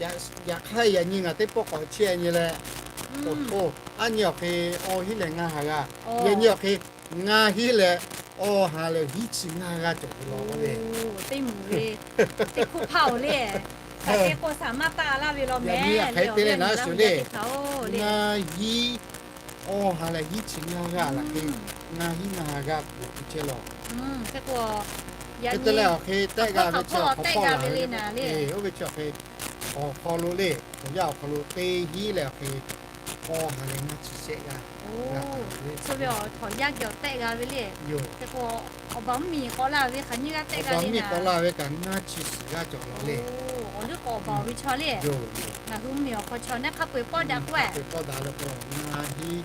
Yaꞈ hk'aˇ yaꞈ nyi ngaˬ teˇ pawˆ k'awꞈ chehˇ nyi leh, oˬ, a nyi awˬ hk'e awˇ hiˉ lehˬ ngaˇ ha g'aˇ, yaꞈ nyi awˬ hk'e ngaˇ hiˉ leh awˇ ha leh hiˉ chi ngaˇ g'aˇ cawˬ ve law le. Teˇ mvuhˬ ve teˇ hkuˇ hpaˇ-oˬ le. Hk'aˬ hk'e k'o saˍ maˇ taˆ laˇ ve law mehˍ le, awˬ viˉ awˬ nyi teˇ leh naˉ shuˍ le, ngaˇ hiˉ awˇ ha leh hiˉ chi ngaˇ g'aˇ laꞈ hk'e, ngaˇ hiˉ ngaˇ ha g'aˇ k'oˍ teˇ chehˇ law. Hk'e te leh awˬ hk'e tehˆ g'a ve chi awˬ hk'aw pawˆ laˬ ve le, oˇ ve chi awˬ hk'e, awˬ hk'aw lo le, awˬ yanˇ awˬ hk'aw lo teˇ hiˉ leh awˬ hk'e awˇ ha leh ngaˇ chi shehˆ g'aˇ, awˬ hk'aw lo ve awˬ hk'aw yaˇ geh awˬ tehˆ g'a ve le. Yoˬ. Hk'e k'o, awˬ baˬ mvuhˇmiˬ k'awꞈ la ve hk'aˬ nyiˇ g'aˇ tehˆ g'a le, awˬ baˬ mvuhˇmiˬ k'awꞈ la ve kaꞈ ngaˇ chi suhˍ g'aˇ cawˬ law le. Awˬ leuˉ k'awꞈ awˬ baˬ ve chaw le. Yoˬ. Ngaˬ hui mvuhˇmiˬ awˬ hk'aw chaw naˉ hk'a peu-eˬ pawˆ daꞈ k'oˆ-e. Pawˆ daꞈ le k'o, ngaˇ hiˉ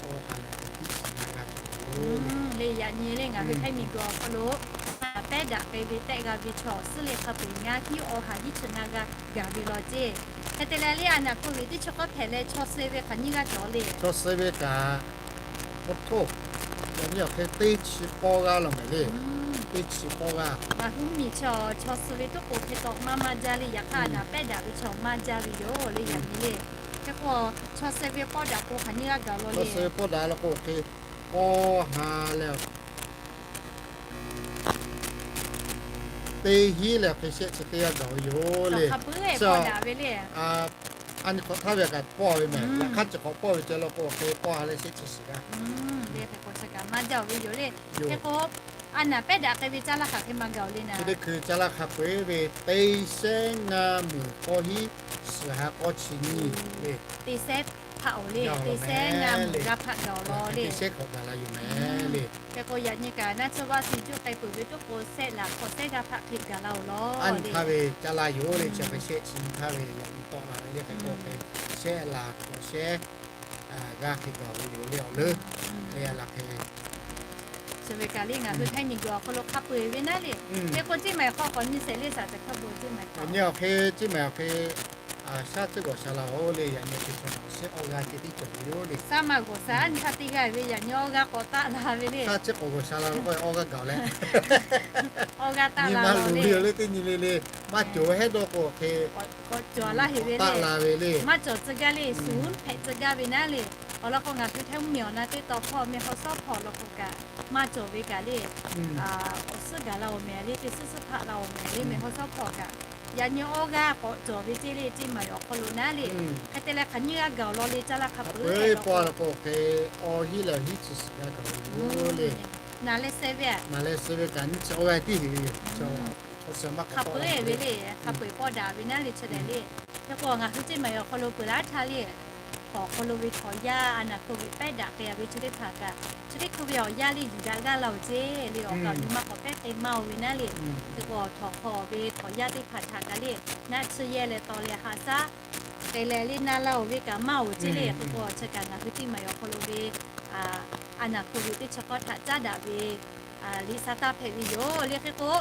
awˇ ha leh hiˉ chi ngaˇ g'aˇ cawˬ law le. Yaꞈ nyi le ngaˬ hui Htaiˇ miˬguiˬ awˬ hk'aw lo pehˉ daꞈ k'ai ve tehˆ g'a ve chaw awˬ suhˉ le hk'a peu-eˬ ngaˇ hiˉ awˇ ha hiˉ chi ngaˇ g'aˇ gaˬ ve law ceˇ. Hk'e te leh le, a naˍ hk'oˆ ve teˇ chi k'awˇ hpehꞈ leh chaw suh ve hk'aˬ nyiˇ g'aˇ cawˬ le. Chaw suh ve kaꞈ, k'o htoˇ, yaꞈ nyi awˬ hk'e teˇ chi pawˆ g'aˇ law mehˍ le. Teˇ chi pawˆ g'aˇ. Ngaˬ hui mvuhˇmiˬ chaw, chaw suh ve tuˉ k'o hk'e taw maˇ maˇ jaˇ le. Yaꞈ hk'aˇ a naˍ pehˉ daꞈ ve chaw maˇ jaˇ ve yoˬ le, yaꞈ nyi le. Hk'e k'o, chaw suh ve pawˆ daꞈ k'o hk'aˬ nyiˇ g'aˇ gaˬ law le. Chaw suh ve pawˆ daꞈ law k'o hk'e, awˇ ha leh teˇ hiˉ leh awˬ hk'e shehˆ chi teˇ g'aˇ gaˬ ve yoˬ le. Hk'a peu-eˬ pawˆ daꞈ ve le. A nyi hk'awꞈ htaˇ ve kaꞈ pawˆ ve mehˍ. Yaꞈ hk'aˇ chi hk'awꞈ pawˆ ve ceh law k'o, awˬ hk'e pawˆ ha leh shehˆ chi suhˍ g'aˇ. Hk'e k'o, maˇ jaˇ-oˬ ve yoˬ le. Hk'e k'o, a naˍ pehˉ daꞈ k'ai ve caˇ laˇ hk'aˬ hk'e maˇ gaˬ-oˬ le naˍ. Chi teˇ hkui caˇ laˇ hk'a peu-eˬ ve teˇ shehˉ ngaˇ muiˬ k'awˇ hiˉ suhˍ ha k'awˇ chi nyiˇ le. Teˇ shehˉ hpaˆ-oˬ le, teˇ shehˉ ngaˇ muiˬ g'aˇ hpaˆ gaˬ-oˬ law le. Teˇ shehˉ hk'awꞈ gaˬ la yoˬ mehˍ le. Hk'e k'o, yaꞈ nyi kaꞈ naˆ tsuhˇ vaˇ suh juˇ k'ai peuˬ ve tuˉ k'o, shehˆ laˬ hk'awꞈ shehˉ g'aˇ hpaˆ hk'e gaˬ la-oˬ law. A nyi htaˇ ve caˇ laˇ yoˬ le, chi hk'e shehˆ chi nyi htaˇ ve yaꞈ nyi tawˆ la ve le, hk'e k'o hk'e shehˆ laˬ hk'awꞈ shehˉ g'aˇ hk'e gaˬ ve yoˬ le awˬ leuˉ. Leh a laˬ hk'e, chi ve kaꞈ le ngaˬ hui Htaiˇ miˬguiˬ awˬ hk'aw lo hk'a peu-eˬ ve naˉ le. Hk'e k'o, Ceˇ maiˍ hk'aw k'awꞈ nyi shehˍ le, saˍ caˬ hk'a bvuhꞈ Ceˇ maiˍ hk'aw. Yaꞈ nyi awˬ hk'e Ceˇ maiˍ awˬ hk'e shaˉ tcuhˉ g'awˬ sha la-oˬ le, yaꞈ nyi awˬ hk'e chaw suhˉ awˇ g'aˇ ceh tiˉ cawˬ ve yoˬ le. Shaˉ maˇ g'awˬ sha, a nyi htaˇ teˇ g'aˇ ve yaꞈ nyi awˇ g'aˇ k'awꞈ taˆ la ve le. Shaˉ tcuhˉ k'awꞈ g'awˬ sha la k'o, awˇ g'aˇ gaˬ leh, awˇ g'aˇ taˆ la ve yoˬ le, teˇ nyi le le. Maˇ cawˬ hehˉ dawˇ k'o hk'e, k'awꞈ cawˬ laˇ heꞈ ve le. Maˇ cawˬ tcuh gaˇ le, suˍ hpehꞈ tcuh gaˇ ve naˉ le. Awˬ lawn k'o, ngaˬ hui Htaiˇ mvuhˇmiˬ awˬ na teˇ taw hpawˇ meh haw shawˉ hpawˇ law k'o kaꞈ, maˇ cawˬ ve kaꞈ le, awˬ suhˉ gaˬ la-oˬ mehˍ le, teˇ suhˉ suhˉ hpaˆ la-oˬ mehˍ le, meh haw shawˉ hpawˇ kaꞈ. Yaꞈ nyi awˇ g'aˇ k'awꞈ cawˬ ve ceˇ le, Ceˇ maiˍ awˬ hk'aw lo naˉ le. Hk'e te leh hk'aˬ nyiˇ g'aˇ gaˬ-oˬ law le, caˇ laˇ hk'a peu-eˬ pawˆ la k'o hk'e, awˇ hiˉ leh awˬ hiˉ chi suhˍ g'aˇ gaˬ ve yoˬ le. Naˍ leh suh ve, naˍ leh suh ve kaꞈ nyiˇ chi awˇ g'aˇ tiˉ heꞈ ve yoˬ. Hk'a peu-eˬ ve le, hk'a peu-eˬ pawˆ daꞈ ve naˉ le, chi lehˬ le. Hk'e k'o, ngaˬ hui Ceˇ maiˍ awˬ hk'aw lo peuˬ laˇ htaˇ le, hk'awꞈ hk'aw lo ve htawnˍ yaˇ a naˍ hk'oˆ ve pehˉ daꞈ k'ai-a ve chi teˇ hpaˍ kaꞈ, chi teˇ hkui ve awˬ yaˇ le yuˬ daꞈ g'aˇ la-oˬ ceˇ le, awˬ kaˍ nyi ma k'awꞈ pehˉ k'ai maˇ-oˬ ve naˉ le. Hk'e k'o, htawnˍ hk'aw ve htawnˍ yaˇ teˇ hpaˍ htaꞈ kaꞈ le, naˆ tsuhˇ yehˇ leh taw leh haꞈ shaˉ te leh le na la-oˬ ve kaꞈ maˇ-oˬ ceˇ le. Hk'e k'o, chi kaꞈ ngaˬ hui Ceˇ maiˍ awˬ hk'aw lo ve a naˍ hk'oˆ ve teˇ chi k'awˇ htaꞈ caˉ daꞈ ve liꞈ sa taˇ hpehꞈ ve yoˬ le. Hk'e k'o,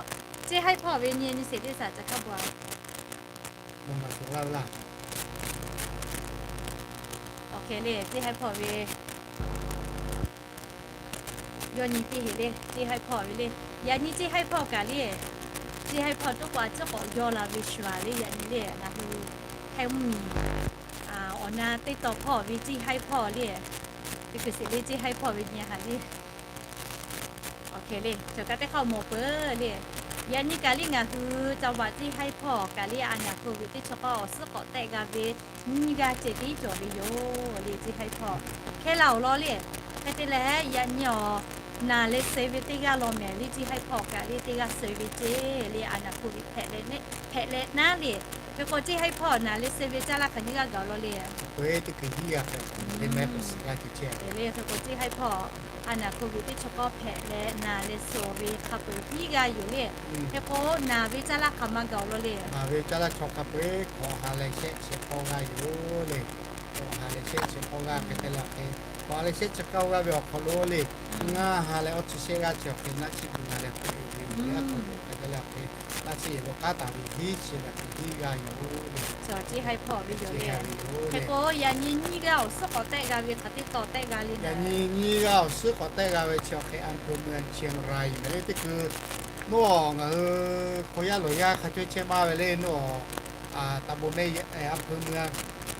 Ceˇ haiˉ hpawˇ ve nyi nyi sheˍ le, saˍ caˬ hk'a bvuhꞈ-a. Awˬ hk'e le, Ceˇ haiˉ hpawˇ ve yawˇ nyi teˇ heˍ le, Ceˇ haiˉ hpawˇ ve le. Yaꞈ nyi Ceˇ haiˉ hpawˇ kaꞈ le, Ceˇ haiˉ hpawˇ tuˉ k'o a ciˉ k'awꞈ yawˇ la ve shuˍ-a le, yaꞈ nyi le ngaˬ hui Htaiˇ mvuhˇmiˬ awˬ na teˇ taw hpawˇ ve Ceˇ haiˉ hpawˇ le. Teˇ hkui sheˍ le, Ceˇ haiˉ hpawˇ ve nyi haꞈ le. Awˬ hk'e le, cawˬ kaꞈ teˇ hk'aˇ mawˬ peuˬ le. Yaꞈ nyi kaꞈ le ngaˬ hui ca vaꞈ Ceˇ haiˉ hpawˇ kaꞈ le a naˍ hk'oˆ ve teˇ chi k'awˇ awˬ suhˉ k'awꞈ tehˆ g'a ve nyiˇ g'aˇ ceh tiˉ cawˬ ve yoˬ le, Ceˇ haiˉ hpawˇ. Hk'e la-oˬ law le. Hk'e te leh yaꞈ nyi awˬ naˍ leh suh ve teˇ g'aˇ law mehˍ le, Ceˇ haiˉ hpawˇ kaꞈ le teˇ g'aˇ suh ve ceˇ le, a naˍ hk'oˆ ve hpehꞈ leh naˆ le. Hk'e k'o Ceˇ haiˉ hpawˇ naˍ leh suh ve caˇ laˇ hk'aˬ nyiˇ g'aˇ gaˬ law le. Hk'e k'o Ceˇ haiˉ hpawˇ a naˍ hk'oˆ ve teˇ chi k'awˇ hpehꞈ leh naˍ leh suh ve hk'a peu-eˬ hiˉ g'aˇ yoˬ le. Hk'e k'o naˍ ve caˇ laˇ hk'aˬ ma gaˬ-oˬ law le. Naˍ ve caˇ laˇ chaw hk'a peu-eˬ hk'awꞈ ha leh shehˆ chi k'awˇ g'aˇ yoˬ le. Hk'awꞈ ha leh shehˆ chi k'awˇ g'aˇ hk'e te leh awˬ hk'e, hk'awꞈ ha leh shehˆ chi k'awˇ g'aˇ ve awˬ hk'aw lo le, ngaˇ ha leh awˇ chi shehˆ g'aˇ chi awˬ hk'e naˆ tsuhˇ gu na leh hk'awꞈ ve yoˬ le. Hk'e te leh awˬ hk'e naˆ tsuhˇ yehˬ lo k'aˉ taˍ ve hiˉ chi leh hk'e hiˉ g'aˇ yoˬ le. Ceˇ haiˉ hpawˇ ve yoˬ le. Hk'e k'o yaꞈ nyi nyiˇ g'aˇ awˬ suhˉ k'awꞈ tehˆ g'a ve hk'aˬ teˇ taw tehˆ g'a le. Yaꞈ nyi nyiˇ g'aˇ awˬ suhˉ k'awꞈ tehˆ g'a ve chi awˬ hk'e อำเภอเมืองเชียงราย yoˬ le. Teˇ hkui nawˬ ngaˬ hui hk'aw yaˇ lawˬ yaˇ hk'a chaweh chehˇ maˇ ve le, nawˬ ตำบลแม่ยาว อำเภอเมือง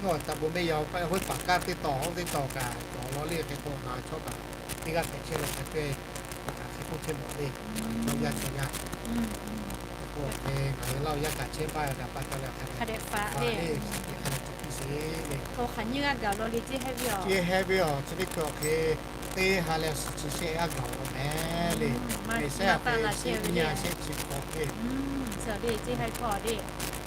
nawˬ ตำบลแม่ยาว heuˆ paˍ kaˇ teˇ taw oˇ teˇ taw kaꞈ cawˬ law le. Hk'e k'o ngaˬ chawˇ kaꞈ teˇ g'aˇ hpehꞈ chehˇ leh hk'a chaweh kaꞈ hk'e k'oˆ chehˇ mawˬ le. Chaw yaˇ chaw yaˇ Oˇ hk'e ngaˬ hui Laˇ huˍ yaˇ kaꞈ chehˇ baˇ ve kaꞈ pa taw leh hk'a dehꞈ faˍ le, hk'aˬ nyiˇ g'aˇ gaˬ law le ceˇ hehˉ ve yoˬ. Chi teˇ hkui awˬ hk'e teˇ ha leh suhˍ chi shehˆ g'aˇ gaˬ law mehˍ le. Mehˬ shehˆ a hk'e chi nyiˇ ha shehˆ chi hk'awꞈ le. Ceˇ hehˉ hpawˇ le,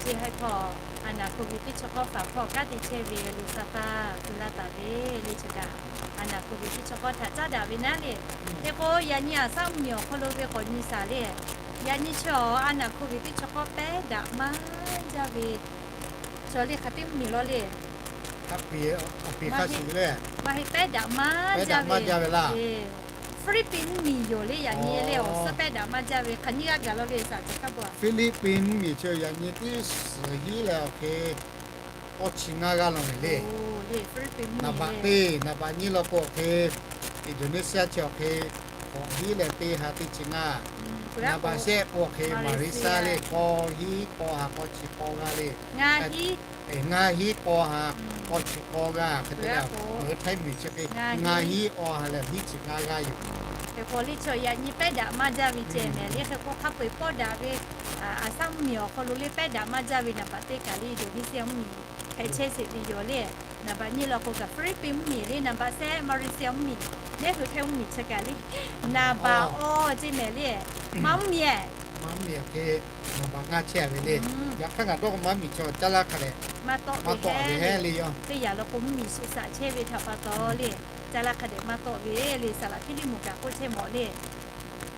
ceˇ hehˉ hpawˇ a naˬ hk'oˆ ve teˇ chi k'awˇ faˍ hpawˇ kanˉ te chehˇ ve le, sa taˇ uiˍ laˇ taˍ ve le. Chi kaꞈ a naˬ hk'oˆ ve teˇ chi k'awˇ htaꞈ caˉ daꞈ ve naˉ le. Hk'e k'o yaꞈ nyi aˬ saˉ mvuhˇ miˬ awˬ hk'aw lo ve k'awꞈ nyi shaˍ le. Yaꞈ nyi chi a naˬ hk'oˆ ve teˇ chi k'awˇ pehˉ daꞈ maˇ jaˇ ve chaw le hk'aˬ teˇ mvuhˇ miˬ law le. Maˇ heˆ, pehˉ daꞈ maˇ jaˇ ve laˇ. Hpiˇliˇpiˆ mvuhˇ miˬ yoˬ le. Yaꞈ nyi le awˬ suhˉ pehˉ daꞈ maˇ jaˇ ve hk'aˬ nyiˇ g'aˇ gaˬ law ve saˍ caˬ hkaˇ bo. Hpiˇliˇpiˆ mvuhˇ miˬ chi yaꞈ nyi teˇ suhˍ hiˉ leh awˬ hk'e k'awˇ chi ngaˇ g'aˇ law mehˍ le. Naˍ baꞈ teˇ, naˍ baꞈ nyiˇ law k'o awˬ hk'e Indonesia chi awˬ hk'e k'awꞈ hiˉ leh teˇ ha teˇ chi ngaˇ. Naˍ baꞈ shehˆ k'o awˬ hk'e Malaysia le, k'awˇ hiˉ k'awˇ ha k'awˇ chi k'awˇ g'aˇ le. Ngaˇ hiˉ k'awˇ ha k'awˇ chi k'awˇ g'aˇ hk'e te le. Ngaˬ hui Htaiˇ mvuhˇ miˬ chi hk'e ngaˇ hiˉ k'awˇ ha leh hiˉ chi ngaˇ g'aˇ yoˬ. Hk'e k'o le chi yaꞈ nyi pehˉ daꞈ maˇ jaˇ ve ceh mehˍ le. Hk'e k'o hk'a peu-eˬ pawˆ daꞈ ve aˬ saˉ mvuhˇ miˬ awˬ hk'aw lo le pehˉ daꞈ maˇ jaˇ ve naˍ baꞈ teˇ kaꞈ le Indonesia mvuhˇ miˬ hpehꞈ chehˇ sheˍ ve yoˬ le. Naˍ baꞈ nyiˇ law k'o kaꞈ Hpiˇliˇpiˆ mvuhˇ miˬ le, naˍ baꞈ shehˆ Malaysia mvuhˇ miˬ, Htaiˇ mvuhˇ miˬ chi kaꞈ le. Naˍ baꞈ awˬ ceh mehˍ le. Maˇ mvuhˇ miˬ, maˇ mvuhˇ miˬ awˬ hk'e naˍ baꞈ ngaˇ chehˇ ve le. Yaꞈ hk'aˇ ngaˬ dawˇ k'o maˇ mvuhˇ miˬ chi caˇ laˇ hk'a dehꞈ maˇ tawˆ ve hehˉ le yoˬ. Teˇ yanˇ law k'o mvuhˇ miˬ suhˍ shaꞈ chehˇ ve htaꞈ pa taw le, caˇ laˇ hk'a dehꞈ maˇ tawˆ ve le. Saˍ laꞈ Hpiˇliˇ moˍ kaꞈ k'oˆ chehˇ mawˬ le.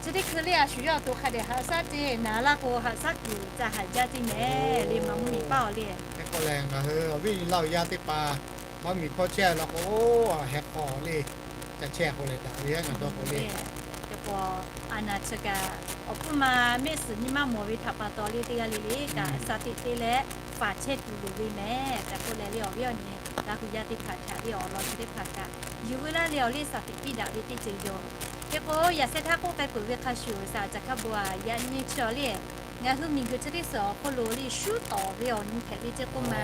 Chi teˇ hkui le a shu yawˇ awˬ to hk'a dehꞈ haꞈ shaˉ ceˇ, naˍ laˇ k'o haꞈ shaˉ kuiˬ ca haꞈ jaˇ ceˇ mehˍ le. Maˇ mvuhˇ miˬ paˇ awˬ le. Hk'e k'o lehˬ ngaˬ hui awˬ viˉ nyi Laˇ huˍ yaˇ teˇ hpaˍ maˇ mvuhˇ miˬ hkawˇ chehˇ law k'o, heh k'awꞈ le ca chehˇ k'o lehˬ daꞈ ve yaˇ ngaˬ dawˇ k'o le. Hk'e k'o a naˬ chi kaꞈ awˬ hpfuhˇ ma mehˆ suhˍ nyi maˇ mawˬ ve htaꞈ pa taw le teˇ g'aˇ le le kaꞈ shaˍ tiꞈ te leh faˍ chehˇ tuˬ loˍ ve mehˍ tehꞈ k'oˆ leh le awˬ viˉ awˬ nyi Laˇ huˍ yaˇ teˇ hpaˍ htaꞈ le awˬ lawn chi teˇ hpaˍ kaꞈ yuˬ veu laˇ leh awˬ le shaˍ tiꞈ piˇ daꞈ ve teˇ ceuˬ yoˬ. Hk'e k'o yaꞈ sheh htaˇ k'oˆ k'ai peuˬ ve hk'a shuˍ saˍ caˬ hkaˇ bo a, yaꞈ nyi chi awˬ le ngaˬ hui miˬ guiˬ chi teˇ suhˍ awˬ hk'oˆ lo le shuˉ tawˍ ve awˬ nyi hpehꞈ ve ceˇ k'oˆ ma.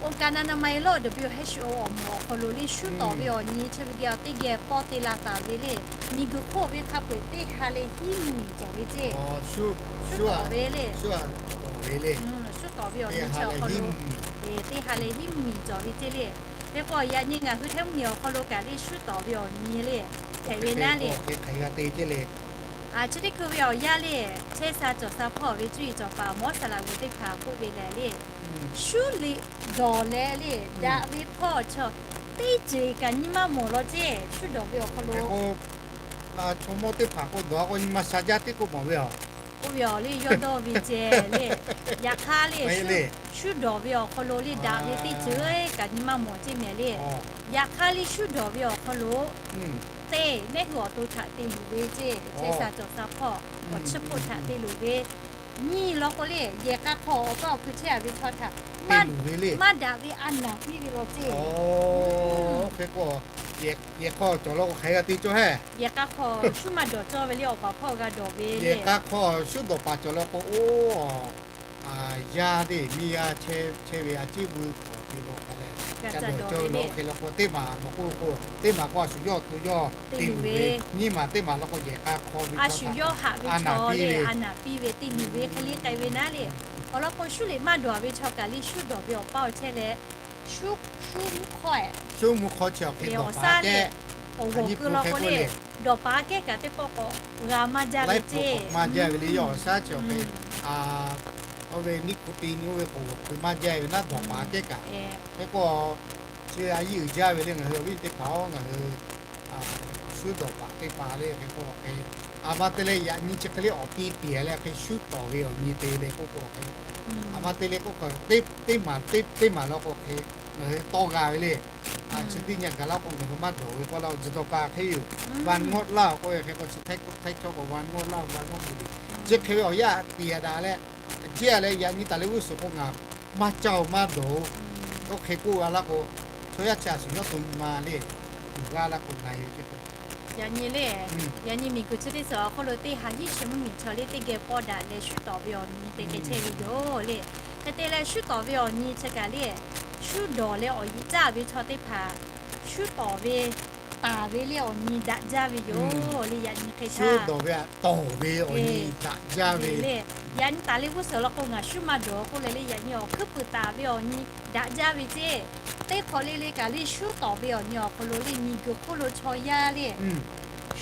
Oˇ kaꞈ naˍ naˍ ma e lawˇ dawˬ ve awˬ heh shu awˬ moˍ awˬ hk'aw lo le shuˉ tawˍ ve awˬ nyi chi ve geh awˬ teˇ geh pawˇ te la taˍ ve le. Miˬ guiˬ hk'oˆ ve hk'a peu-eˬ teˇ ha leh hiˉ mvuhˇ miˬ cawˬ ve ceˇ. Shuˉ tawˍ ve le. Shuˉ tawˍ ve awˬ nyi chi awˬ hk'aw lo teˇ ha leh hiˉ mvuhˇ miˬ cawˬ ve ceˇ le. Hk'e k'o yaꞈ nyi ngaˬ hui Htaiˇ mvuhˇ miˬ awˬ hk'aw lo kaꞈ le shuˉ tawˍ ve awˬ nyi le hpehꞈ ve naˉ le. Chi teˇ hkui ve awˬ yanˇ le, chehˇ sha cawˬ sha hpawˇ ve cuˇ yiˍ cawˬ paˍ mawˇ saˍ laꞈ g'uˬ teˇ hpaˍ k'oˆ ve lehˬ le, shuˉ liꞈ dawˬ leh le daꞈ ve hpawˇ chaw teˇ ceuˬ kaꞈ nyi maˇ mawˬ law ceˇ. Shuˉ dawˬ ve awˬ hk'aw lo chaw mawˇ teˇ hpaˍ k'o dawˬ k'o nyi ma sha jaˇ tiˉ k'oˆ mawˬ ve a. Oˇ ve awˬ le yawˇ dawˇ ve ceh le. Yaꞈ hk'aˇ le shuˉ dawˬ ve awˬ hk'aw lo le daꞈ ve teˇ ceuˬ kaꞈ nyi maˇ mawˬ ceˇ mehˍ le. Yaꞈ hk'aˇ le shuˉ dawˬ ve awˬ hk'aw lo te mehˆ hui awˬ to htaꞈ te luˬ ve ceˇ. Chehˇ sha cawˬ sha hpawˇ awˬ chiˇ hpoˆ htaꞈ te luˬ ve nyi law k'o le, yehˬ k'a hk'aw awˬ paˇ awˬ hkui chehˇ a ve chaw htaꞈ maˇ daꞈ ve a naˬ piˇ ve law ceˇ. Hk'e k'o, yehˬ k'a cawˬ law k'o hk'aˬ hk'e g'a te cawˇ hehˉ. Yehˬ k'a hk'aw shuˉ maˇ dawˬ cawˇ ve le, awˬ paˍ hpawˇ g'a dawˬ ve le. Yehˬ k'a hk'aw shuˉ dawˬ paˍ cawˬ law k'o, oˇ, yaˇ teˇ miˇ yaˇ chehˇ ve a ciˉ veu k'awꞈ te law k'o leh, ca dawˬ cawˇ ve law hk'e law k'o teˇ maˬ mawˬ k'oˆ k'o, teˇ maˬ k'o a shu yawˇ awˬ to yawˇ te luˬ ve, nyiˇ maˬ teˇ maˬ law k'o yehˬ k'a hk'aw ve a shu yawˇ haꞈ ve chaw le a naˬ piˇ ve te luˬ ve hk'e le k'ai ve naˉ le. Awˬ lawn k'o shuˉ liꞈ maˇ dawˬ ve chaw kaꞈ le shuˉ dawˬ ve awˬ paˇ awˬ chehˇ leh shuˉ mvuhˇ hk'awˇ, shuˉ mvuhˇ hk'awˇ chi awˬ hk'e dawˬ paˍ kehˉ, awˬ g'awˬ keu law k'o le, dawˬ paˍ kehˉ kaꞈ teˇ pawˆ k'awꞈ g'a maˇ jaˇ ve ceˇ. Maˇ jaˇ ve le, yawˇ awˬ shaˉ chi awˬ hk'e, oˇ ve niˆ hk'u te nyi oˇ ve k'awꞈ g'awˬ keu maˇ jaˇ ve naˉ dawˬ paˍ kehˉ kaꞈ. Hk'e k'o chi a yiˇ uiˍ jaˇ ve le ngaˬ hui awˬ viˉ teˇ hpaˍ-oˬ, ngaˬ hui shuˉ dawˬ paˍ teˇ hpaˍ le hk'e k'o hk'e, a ma te leh yaꞈ nyi chi hk'e le awˬ ti tiˍ leh hk'e shuˉ tawˍ ve awˬ nyi te le k'oˆ k'o hk'e, a ma te le k'oˆ k'o teˇ maˬ teˇ maˬ law k'o hk'e ngaˬ hui tawˇ g'a ve le. Chi teˇ nyi gaˬ laˇ k'o ngaˬ hui maˇ dawˬ ve k'oˆ laˇ-oˬ, tzuhˬ dawˬ paˍ hk'e yoˬ. Van ngawˆ laˇ-oˬ k'oˆ ve hk'e k'o chi htaiˇ hkawˇ k'o van ngawˆ laˇ-oˬ, van ngawˆ bu le. Chi hk'e ve awˬ yaˇ tiˍ daꞈ leh, jehˇ leh yaꞈ nyi taˍ leh g'uˇ suhˍ k'o ngaˬ maˇ caˇ-oˬ maˇ dawˬ-oˬ. Oˇ hk'e k'oˆ g'a laˇ k'o, chaw yaˇ chi a shuˍ yawˇ to nyi ma le, uiˍ g'a laˇ k'o ngaˬ yoˬ ce. Yaꞈ nyi le, yaꞈ nyi miˬ guiˬ chi teˇ suhˍ awˬ hk'oˆ lo teˇ ha hiˉ chi mvuhˇ miˬ chaw le teˇ geh pawˇ daꞈ leh shuˉ tawˍ ve awˬ nyi te geh chehˇ ve yoˬ le. Hk'e te leh shuˉ tawˍ ve awˬ nyi chi kaꞈ le, shuˉ dawˬ leh awˬ yiˍ caˇ ve chaw teˇ hpaˍ shuˉ tawˍ ve taˍ ve le awˬ nyi daꞈ jaˇ ve yoˬ le. Yaꞈ nyi hk'e shu dawˬ ve htaˇ, tawˍ ve awˬ nyi daꞈ jaˇ ve le. Yaꞈ nyi taˍ le g'uˇ suhˍ law k'o ngaˬ shu maˇ dawˬ k'oˆ leh le, yaꞈ nyi awˬ hkuiˉ puiˍ taˍ ve awˬ nyi daꞈ jaˇ ve ceˇ. Teˇ hk'awꞈ le le kaꞈ le shu tawˍ ve awˬ nyi awˬ hk'aw lo le miˬguiˬ hk'oˆ lo chaw yaˇ le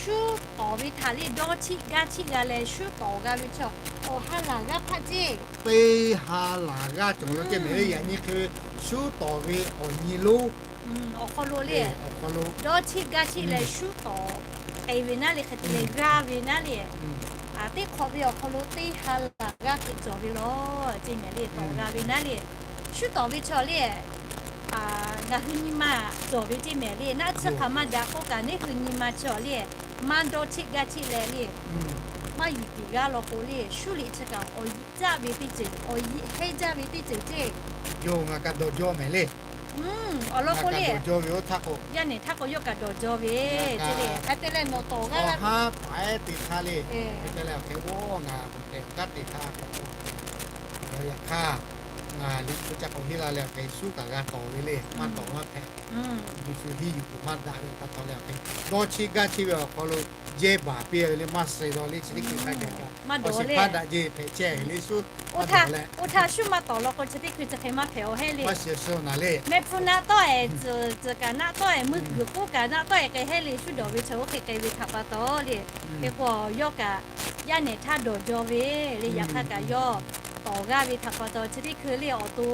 shu tawˍ ve htaꞈ le dawˇ chiˆ gaˇ chiˆ g'a leh shu tawˍ g'a ve chaw awˬ ha laˬ g'aˇ hpaˆ ceˇ. Teˇ ha laˬ g'aˇ cawˬ lo ceˇ mehˍ le. Yaꞈ nyi hk'e ve shu tawˍ ve awˬ nyi lonˉ awˬ hk'aw lo le dawˇ chiˆ gaˇ chiˆ leh shu tawˍ k'ai ve naˉ le, hk'e te leh g'aˇ ve naˉ le. Teˇ hk'awꞈ ve awˬ hk'aw lo teˇ ha laˬ g'aˇ hk'e cawˬ ve law ceˇ mehˍ le. Tawˍ g'a ve naˉ le shu tawˍ ve chaw le ngaˬ hui nyi ma cawˬ ve ceˇ mehˍ le. Naˆ tsuhˇ hk'aˬ maˇ daꞈ k'oˆ kaꞈ neˇ hui nyi ma cawˬ le maˇ dawˇ chiˆ gaˇ chiˆ leh le maˇ yuˬ tiˍ g'aˇ law k'o le shu liꞈ chi kaꞈ awˬ yiꞈ jaˇ ve teˇ ceuˬ, awˬ yiꞈ heˇ jaˇ ve teˇ ceuˬ ceˇ. Yoˬ, ngaˬ kaꞈ dawˬ jaw mehˍ le. Awˬ lawn k'o le, yaˇ nehˬ htaˇ k'o yawˇ kaꞈ dawˬ jaw ve ceˇ le. Hk'e te leh nawˬ tawˍ g'aˇ haˉ paˍ ehˉ te htaˇ le, hk'e te leh awˬ hk'e g'awˇ ngaˬ tehꞈ kanˉ te htaˇ k'o, yaꞈ hk'aˇ ngaˬ liꞈ hpu ca k'awꞈ henˇ la leh awˬ hk'e shu kaꞈ g'a tawˍ ve le. Maˇ tawˍ maˇ hpehꞈ. Yeˍsuˆ henˇ yuˬ tuˬ maˇ daꞈ ve pa taw leh awˬ hk'e dawˇ chiˆ gaˇ chiˆ ve awˬ hk'aw lo jehˇ baˬ piˇ ve le. Maˇ suh daw le chi teˇ hkui hk'a gaˬ kaꞈ awˬ shiˍ hpaˇ daꞈ jeˬ hpehꞈ chehˇ ve le shu. Oˇ htaˇ shu maˇ tawˍ law k'o chi teˇ hkui chi hk'e maˇ hpehꞈ awˬ heˆ le. Maˇ shiˍ suh naˍ le mehˆ hpu naˆ tawˆ-e, tcuhˍ kaꞈ naˆ tawˆ-e, meuˇ guiˬ k'oˆ kaꞈ naˆ tawˆ-e k'ai heˆ le. Shu dawˬ ve chaw oˇ hk'e k'ai ve htaꞈ pa taw le. Hk'e k'o yawˇ kaꞈ yaˇ nehˬ htaˇ dawˬ jaw ve le. Yaꞈ hk'aˇ kaꞈ yawˇ tawˍ g'aˇ ve htaꞈ pa taw chi teˇ hkui le awˬ to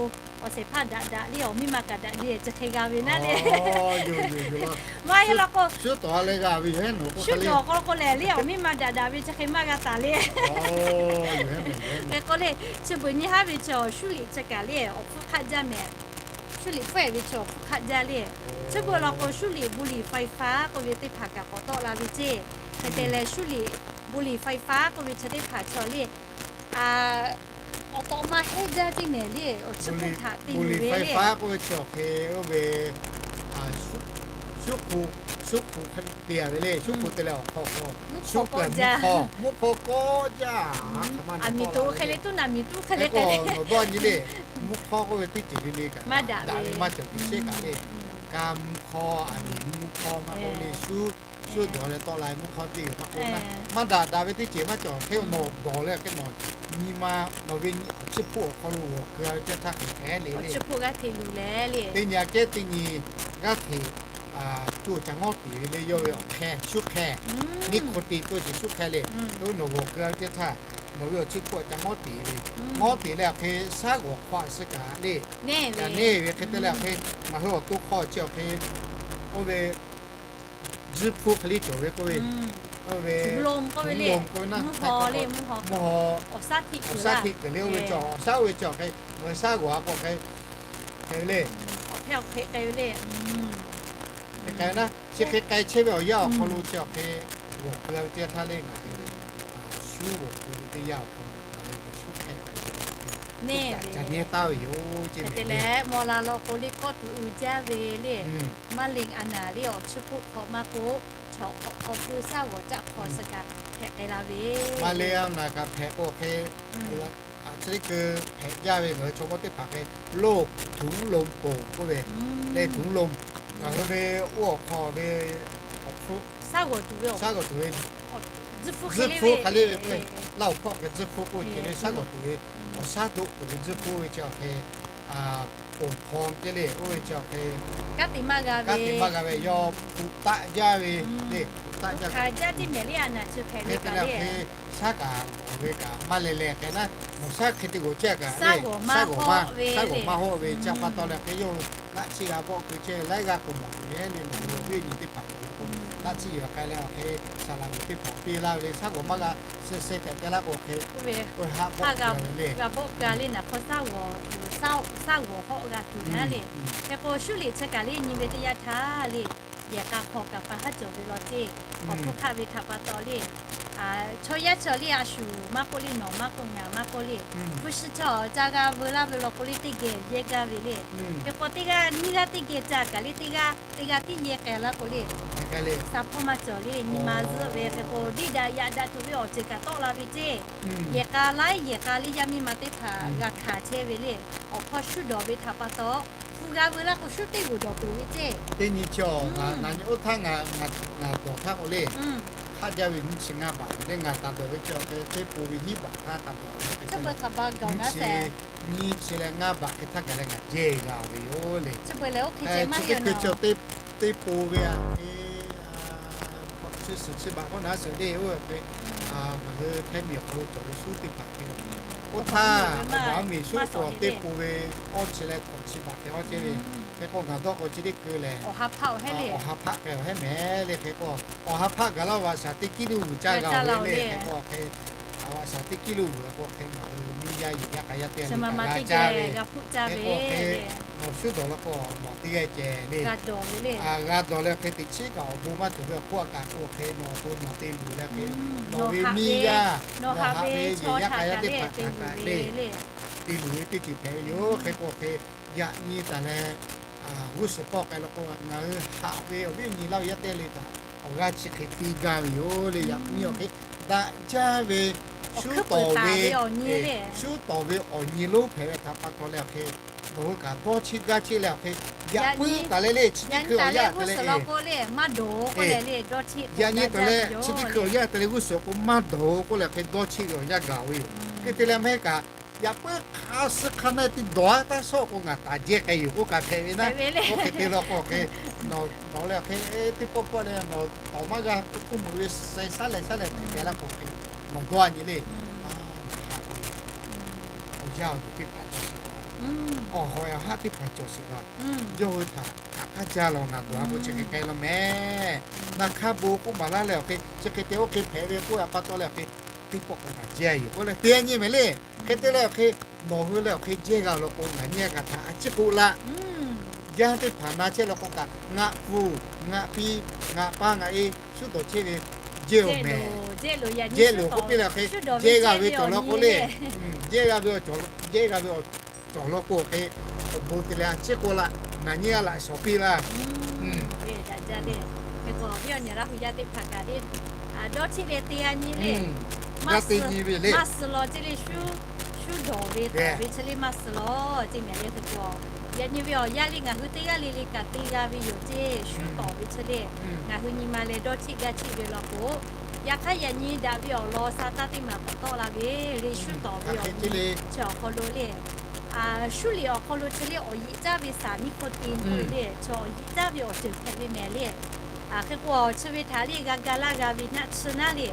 awˬ shehˍ hpaˇ daꞈ daꞈ le awˬ miˇ ma kaꞈ daꞈ le chi hk'e g'a ve naˉ le. Maˇ heˆ law k'o shu dawˬ k'o k'o lehˬ le awˬ miˇ ma daꞈ daꞈ ve chi hk'e maˇ g'a taˍ le. Hk'e k'o le chi beuꞈ nyi haˉ ve chaw shu liꞈ chi kaꞈ le awˬ hpfuhˇ hk'aˆ jaˇ mehˍ. Shu liꞈ hpfuhˇ-e ve chaw awˬ hpfuhˇ hk'aˆ jaˇ le. Chi beuꞈ law k'o shu liꞈ บุหรี่ไฟฟ้า k'oˆ ve teˇ hpaˍ kaꞈ k'awꞈ tawˆ la ve ceˇ. Hk'e te leh shu liꞈ บุหรี่ไฟฟ้า k'oˆ ve chi teˇ hpaˍ chaw le awˬ tawꞈ ma heˇ jaˇ ceˇ mehˍ le. Awˬ chi hpfuhˇ htaꞈ te yuˬ ve le. บุหรี่ไฟฟ้า k'oˆ ve chi awˬ hk'e oˇ ve shuˉ hk'oˆ, shuˉ hk'oˆ te ve le. Shuˉ hk'oˆ te leh awˬ hk'aw k'o shuˉ k'oˆ mvuhˇ hk'aw k'awˇ jaˇ. Aˬ miˍ tuˬ hk'e le tuˉ naˬ miˍ tuˉ hk'e le k'o nawˬ dawˇ nyi le. Mvuhˇ hk'aw k'oˆ ve teˇ ceuˬ le le kaꞈ daꞈ ve maˇ cawˬ tuˬ sheˉ kaꞈ le. Ka mvuhˇ hk'aw, aˬ miˍ mvuhˇ hk'aw maˇ k'oˆ le shuˉ, shuˉ dawˬ leh tawˆ la mvuhˇ hk'aw teˇ g'uiˬ maˇ k'oˆ, maˇ daꞈ daꞈ ve teˇ ceuˬ maˇ cawˬ. Hk'e nawˬ dawˬ leh hk'e nawˬ nyi ma nawˬ ve awˬ chi hpfuhˇ awˬ hk'aw lo g'awˬ keu-a ve teˇ htaˇ hk'e hk'ehˉ le le. Teˇ nyi aꞈ kehˉ teˇ nyi g'aˇ hteꞈ co ca ngawˉ tiˍ ve le. Yawˇ ve awˬ hk'e shuˉ hk'e, nicotine k'oˆ ve shuˉ hk'e le. Oˇ nawˬ g'awˬ keu-a ve teˇ htaˇ nawˬ ve awˬ chi hpfuhˇ ca ngawˉ tiˍ ve, ngawˉ tiˍ leh awˬ hk'e shaˉ g'awˬ hk'aw suh kaꞈ le, kaꞈ neˇ ve hk'e te leh awˬ hk'e ngaˬ hui awˬ to hk'aw chi awˬ hk'e oˇ ve tzuhˇ hpu hk'e le cawˬ ve k'oˆ ve, oˇ ve k'oˆ ve naˉ, mvuhˇ haw, awˬ shaˉ hteꞈ kuiˬ le. Oˇ ve cawˬ awˬ shaˉ oˇ ve cawˬ hk'e, ngaˬ hui shaˉ g'awˬ-a k'o hk'e, hk'e ve le. Awˬ hk'e awˬ hk'e k'ai ve le. Hk'e k'ai naˉ, chi hk'e k'ai chehˇ ve awˬ yanˇ awˬ hk'aw lo chi awˬ hk'e g'awˬ keu-a ve teˇ htaˇ le ngaˬ hui shuˉ g'awˬ keu ve teˇ yanˇ awˬ hk'aw lo ngaˬ hui shuˉ hk'e k'ai ve neˇ ca nyi taˍ ve yoˬ ceˇ. Hk'e te leh maw la law k'o le kawˆ tuˬ uiˍ jaˇ ve le. Maˇ le a naˍ le awˬ chi hpfuhˇ hk'aw maˇ k'oˆ, chaw hk'aw hk'aw pui shaˉ g'awˬ caˆ hk'aw suh kaꞈ hpehꞈ k'ai la ve. Maˇ le a naˍ kaꞈ hpehꞈ k'o hk'e, chi teˇ hkui hpehꞈ jaˇ ve ngaˬ hui chaw mawˇ teˇ hpaˍ hk'e โรคถุงลมโป่ง k'oˆ ve, le ถุงลม ngaˬ hui ve oˇ awˬ hk'aw ve awˬ hpfuhˇ shaˉ g'awˬ tuˬ ve, tzuhˇ hpu hk'a le ve k'oˆ ve, laˇ awˬ hpawˇ hk'e tzuhˇ hpu k'oˆ ve le, shaˉ g'awˬ tuˬ ve, awˬ shaˉ doˆ tuˬ ve tzuhˇ hpu ve chi awˬ hk'e ponˬ hpaw ceˇ le. Oˇ ve chi awˬ hk'e kanˉ te maˇ g'a ve, kanˉ te maˇ g'a ve yawˇ hpu taˆ jaˇ ve le. Hpu taˆ jaˇ ve, hk'e te leh awˬ hk'e shaˉ kaꞈ g'awˬ ve kaꞈ maˇ leh leh hk'e naˉ, nawˬ shaˉ hk'e te g'awˬ chehˇ kaꞈ le, shaˉ g'awˬ maˇ, shaˉ g'awˬ maˇ hawˆ ve chi pa taw leh hk'e yawˇ naˆ chiˇ g'a bawˆ keu chehˇ laiˉ g'aˇ k'o mawˬ ve le. Nawˬ hui awˬ viˉ awˬ nyi teˇ hpaˍ k'o naˆ chiˇ g'a k'ai leh awˬ hk'e saˍ laꞈ g'awˬ teˇ hpaˍ piˇ laˇ ve le. Shaˉ g'awˬ maˇ g'a, suh suh hpehꞈ te laˇ k'o hk'e, oˇ haˆ bawˆ g'a ve le, g'a bawˆ g'a le naˬ hk'aw shaˉ g'awˬ, shaˉ g'awˬ hawˆ g'a tuˬ naˉ le. Hk'e k'o shuˉ liꞈ chi kaꞈ le nyi ve teˇ yanˇ htaˇ le, yehˬ k'a hk'aw kaꞈ pa haˉ cawˬ ve law ceˇ. Awˬ hpfuhˇ hk'aˆ ve htaꞈ pa taw le, chaw yaˇ chaw le a shu maˇ k'oˆ le, nawˬ maˇ k'oˆ, ngaˬ maˇ k'oˆ le, hpu shi chaw ca g'a veu laˇ ve law k'o le teˇ geh yehˇ gaˇ ve le. Hk'e k'o teˇ g'aˇ nyiˇ g'aˇ teˇ geh ca kaꞈ le teˇ g'aˇ teˇ g'aˇ tiˉ yehˇ k'ai laˇ k'o le, sa hpawˇ maˇ cawˬ le. Nyi ma zuhˆ ve hk'e k'o diˇ daꞈ yaꞈ daꞈ tuˬ ve awˬ ceuˬ kaꞈ tawˆ la ve ceˇ. Yehˬ k'a laiˉ yehˬ k'a le yaˇ miˇ ma teˇ hpaˍ g'a hkanˍ chehˇ ve le. Awˬ hpawˇ shuˉ dawˬ ve htaꞈ pa taw hpu g'a veu laˇ k'o, shuˉ teˇ g'uˬ dawˬ tuˬ ve ceˇ. Teˇ nyi chi a, ngaˬ nyi oˇ htaˇ ngaˬ dawˬ htaˇ k'o le, hk'aˆ jaˇ ve nyiˇ chi ngaˇ baꞈ le, ngaˬ taˍ dawˬ ve chi a hk'e teˇ po ve hiˉ baꞈ htaˇ taˍ dawˬ ve, nyiˇ chi leh ngaˇ baꞈ hk'e htaˇ gaˬ leh ngaˬ jehˇ g'a ve yoˬ le. Chi teˇ hkui chi teˇ po ve a hk'e, chi suhˍ chi baꞈ k'oˆ naˉ suhˍ le, oˇ ve hk'e ngaˬ hui Htaiˇ miˬ awˬ hk'aw lo cawˬ ve shuˉ teˇ hpaˍ hk'e, oˇ htaˇ awˬ baˬ miˬ shuˉ awˬ teˇ po ve awˇ chi leh hkawꞈ chi baꞈ hk'e awˇ ceh ve, hk'e k'o ngaˬ dawˇ k'o chi teˇ hkui lehˬ, awˬ ha hpaˆ hk'e awˬ hehˉ mehˍ le. Hk'e k'o awˬ ha hpaˆ gaˬ laˇ, vaꞈ shaˍ teˇ kiˇ lo vuiˬ caˇ g'a ve le. Hk'e k'o hk'e vaꞈ shaˍ teˇ kiˇ lo vuiˬ k'o hk'e ngaˬ hui miˇ yaˇ yehˬ yaˇ k'a yaˇ teˇ g'aˇ le kaꞈ g'a caˇ ve. Hk'e k'o hk'e nawˬ shuˉ dawˬ law k'o nawˬ teˇ g'aˇ ceh le, g'a dawˬ leh hk'e teꞈ chiˉ kaꞈ awˬ bon maˇ cawˬ ve awˬ hk'oˆ a kaꞈ k'o hk'e nawˬ awˬ bon nawˬ te luˬ leh hk'e nawˬ ve miˇ yaˇ, nawˬ haꞈ ve yehˬ yaˇ k'a yaˇ teˇ hpaˍ htaꞈ kaꞈ le te luˬ ve teˇ ceuˬ hpehꞈ ve yoˬ. Hk'e k'o hk'e yaꞈ nyi taˍ leh g'uˇ suhˍ pawˆ k'ai law k'o, ngaˬ hui haꞈ ve awˬ viˉ awˬ nyi laˇ ve yaˇ teˇ g'aˇ le kaꞈ awˬ g'aˇ chi hk'e te gaˇ ve yoˬ le. Yaꞈ nyi awˬ hk'e daꞈ jaˇ ve shuˉ tawˍ ve, shuˉ tawˍ ve awˬ nyi lonˉ hpehꞈ ve htaꞈ pa taw leh awˬ hk'e, nawˬ hui kaꞈ dawˇ cheˆ gaˇ cheˆ leh awˬ hk'e yaꞈ puiˉ taˍ leh le, chi teˇ hkui awˬ yaˇ te leh e, yaꞈ nyi taˍ leh chi teˇ hkui awˬ yaˇ te leh g'uˇ suhˍ k'o maˇ dawˬ k'oˆ leh hk'e dawˇ cheˆ ve awˬ yanˇ gaˬ ve yoˬ. Hk'e te leh mehˉ kaꞈ yaꞈ puiˉ hk'a suh hk'a na te dawˬ a taˇ shawˆ k'o ngaˬ taˍ jehˇ k'ai yoˬ k'oˆ kaꞈ hpehꞈ ve naˉ. Oˇ hk'e te law k'o hk'e nawˬ leh hk'e teˇ pawˆ pawˆ leh nawˬ tawˍ maˇ g'a k'oˆ meuꞈ ve sai shaˉ leh shaˉ leh hpehꞈ la k'o hk'e nawˬ dawˇ a nyi le. Awˬ yanˇ awˬ duˬ teˇ hpaˍ cawˬ sheˍ la, awˬ hawˍ awˬ haˉ teˇ hpaˍ cawˬ sheˍ la, yawˇ hui htaꞈ hk'aˬ hk'aˇ jaˇ law ngaˬ dawˬ a k'o chi hk'e k'ai law mehˉ. Na hk'aˇ bon k'oˆ maˍ laˇ leh awˬ hk'e chi hk'e te oˇ hk'e hpehꞈ ve k'oˆ a pa taw leh awˬ hk'e teˇ pawˆ k'o ngaˬ jehˇ yoˬ k'oˆ leh te a nyi mehˍ le. Hk'e te leh awˬ hk'e nawˬ hui leh awˬ hk'e jehˇ g'a law k'o ngaˬ nyi a kaꞈ htaꞈ a ciˉ k'oˆ laˇ. Yaˇ teˇ hpaˍ na chehˇ law k'o kaꞈ ngaˬ pfuhˍ ngaˬ pi ngaˬ pa ngaˬ e shuˉ dawˬ chehˇ ve jehˇ oˬ mehˍ. Jehˇ loˬ k'oˆ piˇ leh awˬ hk'e jehˇ g'a ve cawˬ law k'o le, jehˇ g'a ve awˬ cawˬ, jehˇ g'a ve awˬ cawˬ law k'o hk'e awˬ bon te leh a ciˉ k'oˆ laˇ. Ngaˬ nyi a laꞈ shawˍ piˇ laˇ. Hk'e k'o awˬ viˉ awˬ nyi Laˇ hu yaˇ teˇ hpaˍ kaꞈ le, dawˇ cheˆ ve te a nyi le. Maˇ suh law ceˇ le, shuˉ dawˬ ve taˍ ve chi le maˇ suh law ceˇ mehˍ le. Hk'e k'o yaꞈ nyi ve awˬ yanˇ le ngaˬ hui teˇ g'aˇ le le kaꞈ te g'a ve yoˬ ceˇ. Shuˉ tawˍ ve chi le ngaˬ hui nyi ma leh dawˇ cheˆ gaˇ cheˆ ve law k'o, yaꞈ hk'aˇ yaꞈ nyi daꞈ ve awˬ lawn sa taˇ teˇ maˬ k'awꞈ tawˆ la ve le. Shuˉ tawˍ ve awˬ nyi chi awˬ hk'aw lo le, shuˉ liꞈ awˬ hk'aw lo chi le awˬ yiꞈ caˇ ve saˍ niˆ hkawˇ te k'oˆ ve le, chaw awˬ yiꞈ caˇ ve awˬ ceuˬ hpehꞈ ve mehˍ le. Hk'e k'o chi ve htaꞈ le g'a ga laˇ g'a ve naˆ tsuhˇ naˉ le.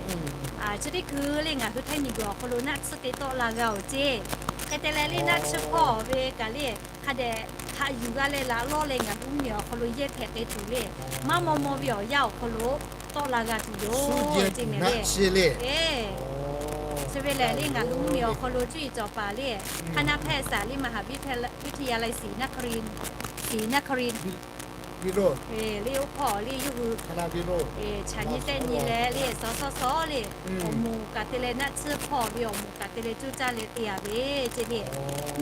Chi teˇ hkui le ngaˬ hui Htaiˇ miˬ guiˬ awˬ hk'aw lo naˆ tsuhˇ te tawˆ la g'a oˬ ceˇ. Hk'e te leh le naˆ tsuhˇ hpawˇ ve kaꞈ le hk'a dehꞈ haꞈ yuˬ g'a leh laꞈ lawˇ leh ngaˬ hui mvuhˇ miˬ awˬ hk'aw lo yehˇ hpehꞈ k'ai tuˬ le, maˇ maw maw ve awˬ yanˇ awˬ hk'aw lo tawˆ la g'a tuˬ yoˬ ceˇ mehˍ le. Chi ve lehˬ le ngaˬ hui mvuhˇ miˬ awˬ hk'aw lo cuˇ yiˍ cawˬ paˍ le, hk'aˇ naˆ hpehˇ saˍ le maˍ haˍ viˇ teˇ yaˇ laiˇ siˍ naˆ hk'a riˍ, siˍ naˆ hk'a riˍ le oˇ hpawˇ le yawˇ hui chaꞈ nyi tehˆ nyi leh le saw sawˉ sawˉ le, awˬ moˍ kaꞈ te leh naˆ tsuhˇ hpawˇ ve awˬ moˍ kaꞈ te leh coˇ caˇ leh te a ve ceˇ le.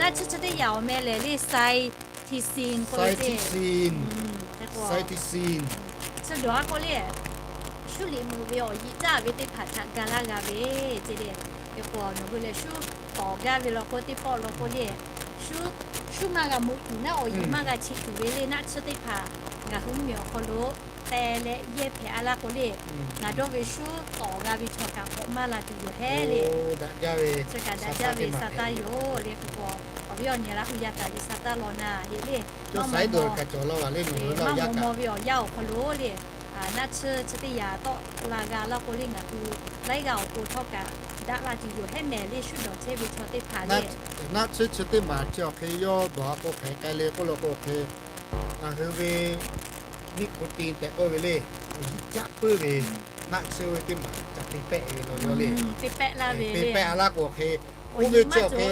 Naˆ tsuhˇ chi teˇ yaꞈ awˬ meh lehˬ le cytosine k'oˆ ve ceˇ. Chi dawˬ a k'o le, shuˉ liꞈ meuꞈ ve awˬ yiꞈ caˇ ve teˇ hpaˍ htaꞈ ga laˇ g'a ve ceˇ le. Hk'e k'o nawˬ hui lehˬ shuˉ tawˍ gaˇ ve law k'o teˇ pawˆ law k'o le, shuˉ maˇ g'a meuꞈ tuˬ naˉ awˬ yiꞈ maˇ g'a cheꞈ tuˬ ve le naˆ tsuhˇ teˇ hpaˍ ngaˬ hui mvuhˇ miˬ awˬ hk'aw lo te leh yehˇ hpehꞈ a laˇ k'o le, ngaˬ dawˇ ve shuˉ tawˍ g'a ve chaw kaꞈ k'awꞈ maˇ la tuˬ yoˬ hehˉ le. Chi kaꞈ daꞈ jaˇ ve sa taˇ yoˬ le. Hk'e k'o awˬ viˉ awˬ nyi Laˇ hu yaˇ kaꞈ ve sa taˇ law na heˆ le. Maˇ maw maw ve awˬ yanˇ awˬ hk'aw lo le, naˆ tsuhˇ chi teˇ yaꞈ tawˆ la g'a laˇ k'o le ngaˬ hui laiˉ g'aˇ awˬ pon htawˇ kaꞈ daꞈ la tuˬ yoˬ hehˉ mehˍ le. Shuˉ dawˬ chehˇ ve chaw teˇ hpaˍ le, naˆ tsuhˇ chi teˇ maˬ chi awˬ hk'e yawˇ dawˬ a k'o hk'e k'ai le k'oˆ law k'o hk'e, ngaˬ hui ve nicotine tehꞈ k'oˆ ve le, awˬ yiꞈ caˆ puiˉ ve naˆ tsuhˇ ve teˇ maˬ ca te pehˆ ve law yaw le. Te pehˆ a laˇ k'o hk'e, oˇ ve chi awˬ hk'e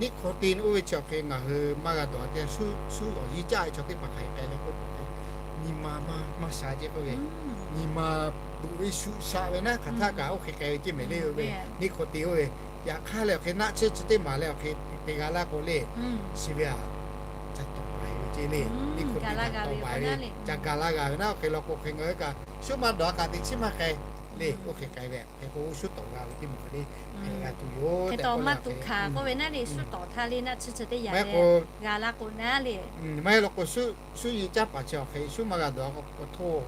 nicotine oˇ ve chi awˬ hk'e ngaˬ hui maˇ g'a dawˬ a te shuˉ awˬ yiꞈ caˆ ve chaw teˇ hpaˍ hk'aˬ hk'e k'ai le k'oˆ k'o hk'e, nyi ma maˇ sha ceˇ k'oˆ ve, nyi ma beuꞈ ve shuˍ shaꞈ ve naˉ hk'aˬ htaˇ kaꞈ oˇ hk'e k'ai ve ceˇ mehˍ le. Oˇ ve nicotine oˇ ve yaꞈ hk'aˇ leh awˬ hk'e naˆ tsuhˇ chi teˇ maˬ leh awˬ hk'e te g'a laˇ k'o le, chi ve a ca tawˍ baˬ ve ceˇ le. Nicotine ca tawˍ baˬ ve, ca ga laˇ g'a ve naˉ oˇ hk'e law k'o hk'e ngaˬ hui kaꞈ shuˉ maˇ dawˬ a kaꞈ teꞈ chiˉ maˇ k'ai le, oˇ hk'e k'ai ve hk'e k'o, shu tawˍ g'a ve teˇ maˬ le, hk'e g'a tuˬ yoˬ tehꞈ k'oˆ laˇ ve. Shu tawˍ htaˇ le naˆ tsuhˇ chi teˇ yanˇ g'a la k'o naˉ le, maˇ heˆ law k'o, shu nyi caˉ paˍ chi awˬ hk'e shu maˇ g'a dawˬ k'o, htoˇ,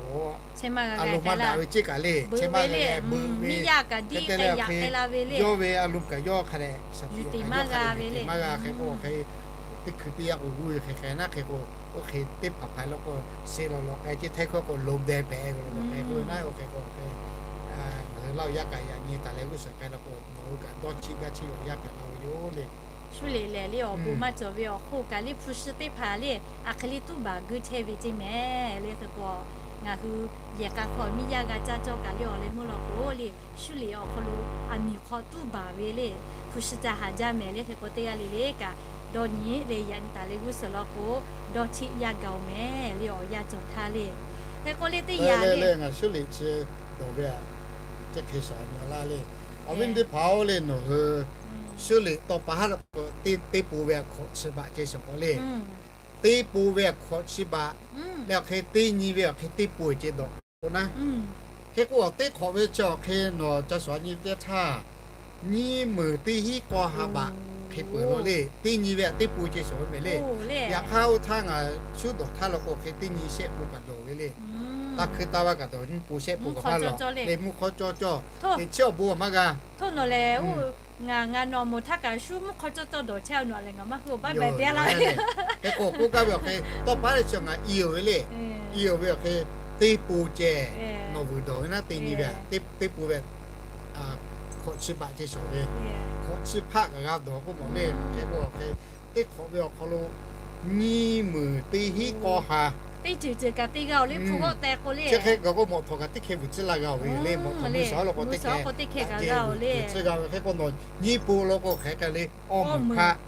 a lo maˇ daꞈ ve ceˇ kaꞈ le, chi maˇ g'a beuꞈ ve, miˇ yaˇ kaꞈ diˇ hk'e yaꞈ k'ai la ve le, yawˇ ve a lo kaꞈ yawˇ hk'a dehꞈ shaˍ tiꞈ maˇ g'a ve le, maˇ g'a hk'e k'o hk'e, teˇ hkui teˇ yanˇ k'o g'uˇ ve hk'e hk'e naˉ hk'e k'o, oˇ hk'e teˇ hpaˍ hpaˍ law k'o, se law law k'ai ceˇ htaiˇ hkawˇ k'o lo deh pehꞈ k'o lo k'ai k'o naˉ, oˇ hk'e k'o hk'e, ngaˬ hui laˇ yaˇ kaꞈ yaꞈ nyi taˍ leh g'uˇ suhˍ k'ai law k'o, nawˬ hui kaꞈ dawˇ chiˇ gaˇ chiˇ awˬ yaˇ hpehꞈ la ve yoˬ le. Shu liꞈ lehˬ le awˬ bon maˇ cawˬ ve awˬ hk'oˆ kaꞈ le hpu shi teˇ hpaˍ le, a hk'e le tuˉ baˬ geu chehˇ ve ceˇ mehˍ le. Hk'e k'o, ngaˬ hui yehˬ k'a hk'aw miˇ yaˇ g'a caˇ cawˇ kaꞈ le awˬ leh meuˇ law k'o le, shu liꞈ awˬ hk'aw lo aˬ miˍ hk'aw tuˉ baˬ ve le, hpu shi ca haˍ jaˇ mehˍ le. Hk'e k'o teˇ g'aˇ le le kaꞈ dawˇ nyi le yaꞈ nyi taˍ leh g'uˇ suhˍ law k'o, dawˇ chiˇ yaˇ gaˬ oˬ mehˍ le awˬ yanˇ cawˬ htaˇ le. Hk'e k'o le teˇ yanˇ le ngaˬ shu liꞈ chi dawˬ ve a, chi hk'e shaˍ nyi laˇ le. Awˬ viˉ teˇ hpaˍ-oˬ le, nawˬ hui shu liꞈ tawˇ pa haˉ law k'o, teˇ pun ve hkawꞈ chi baꞈ ceh shawˍ k'o le, teˇ pun ve hkawꞈ chi baꞈ leh awˬ hk'e teˇ nyi ve awˬ hk'e teˇ pun ceh dawˬ k'o naˉ, hk'e k'o awˬ teˇ hk'awꞈ ve chi awˬ hk'e nawˬ ca shawˍ nyi teˇ htaˇ, nyiˇ meunˍ teˇ hinˉ k'aw ha baꞈ hk'e peuˬ lo le. Teˇ nyi ve a teˇ pun ceh shawˍ ve mehˍ le. Yaꞈ hk'aˇ oˇ htaˇ ngaˬ shu dawˬ htaˇ law k'o hk'e teˇ nyi shehˆ pun kaꞈ dawˬ ve le. Taˇ hkui taˇ vaˇ kaꞈ dawˬ, nyiˇ pun shehˆ pun kaꞈ maˇ lawˬ le, mvuhˇ hk'awˇ cawˇ cawˇ, teꞈ chiˉ awˬ bon maˇ g'a. Hk'e k'o k'oˆ gaˇ ve awˬ hk'e tawˇ pa leh chi ngaˬ i-oˬ ve le. I-oˬ ve awˬ hk'e teˇ pun ceh nawˬ vuiˬ dawˬ ve naˉ, teˇ nyi ve teˇ pun ve hkawꞈ chi baꞈ ceh shawˍ ve, hkawꞈ chi hpaˆ kaꞈ g'a dawˬ k'oˆ mawˬ le. Hk'e k'o awˬ hk'e teˇ hk'awꞈ ve awˬ hk'aw lo nyiˇ meunˍ teˇ hinˉ k'aw ha teˇ ceuˬ ceuˬ kaꞈ te g'a oˬ le hpu g'awˆ teh k'o le. Chi hk'e gaˬ k'o mawꞈ htawnˍ kaꞈ teˇ hkeh vuiˬ tcuhˉ laˇ g'a oˬ ve le. Mawꞈ htawnˍ mvuhˇ shawˍ law k'o teˇ hkeh g'a oˬ le, tcuhˉ g'a ve. Hk'e k'o nawˬ nyiˇ pun law k'o hk'aˬ hk'e le awˇ meunˍ hpaˆ.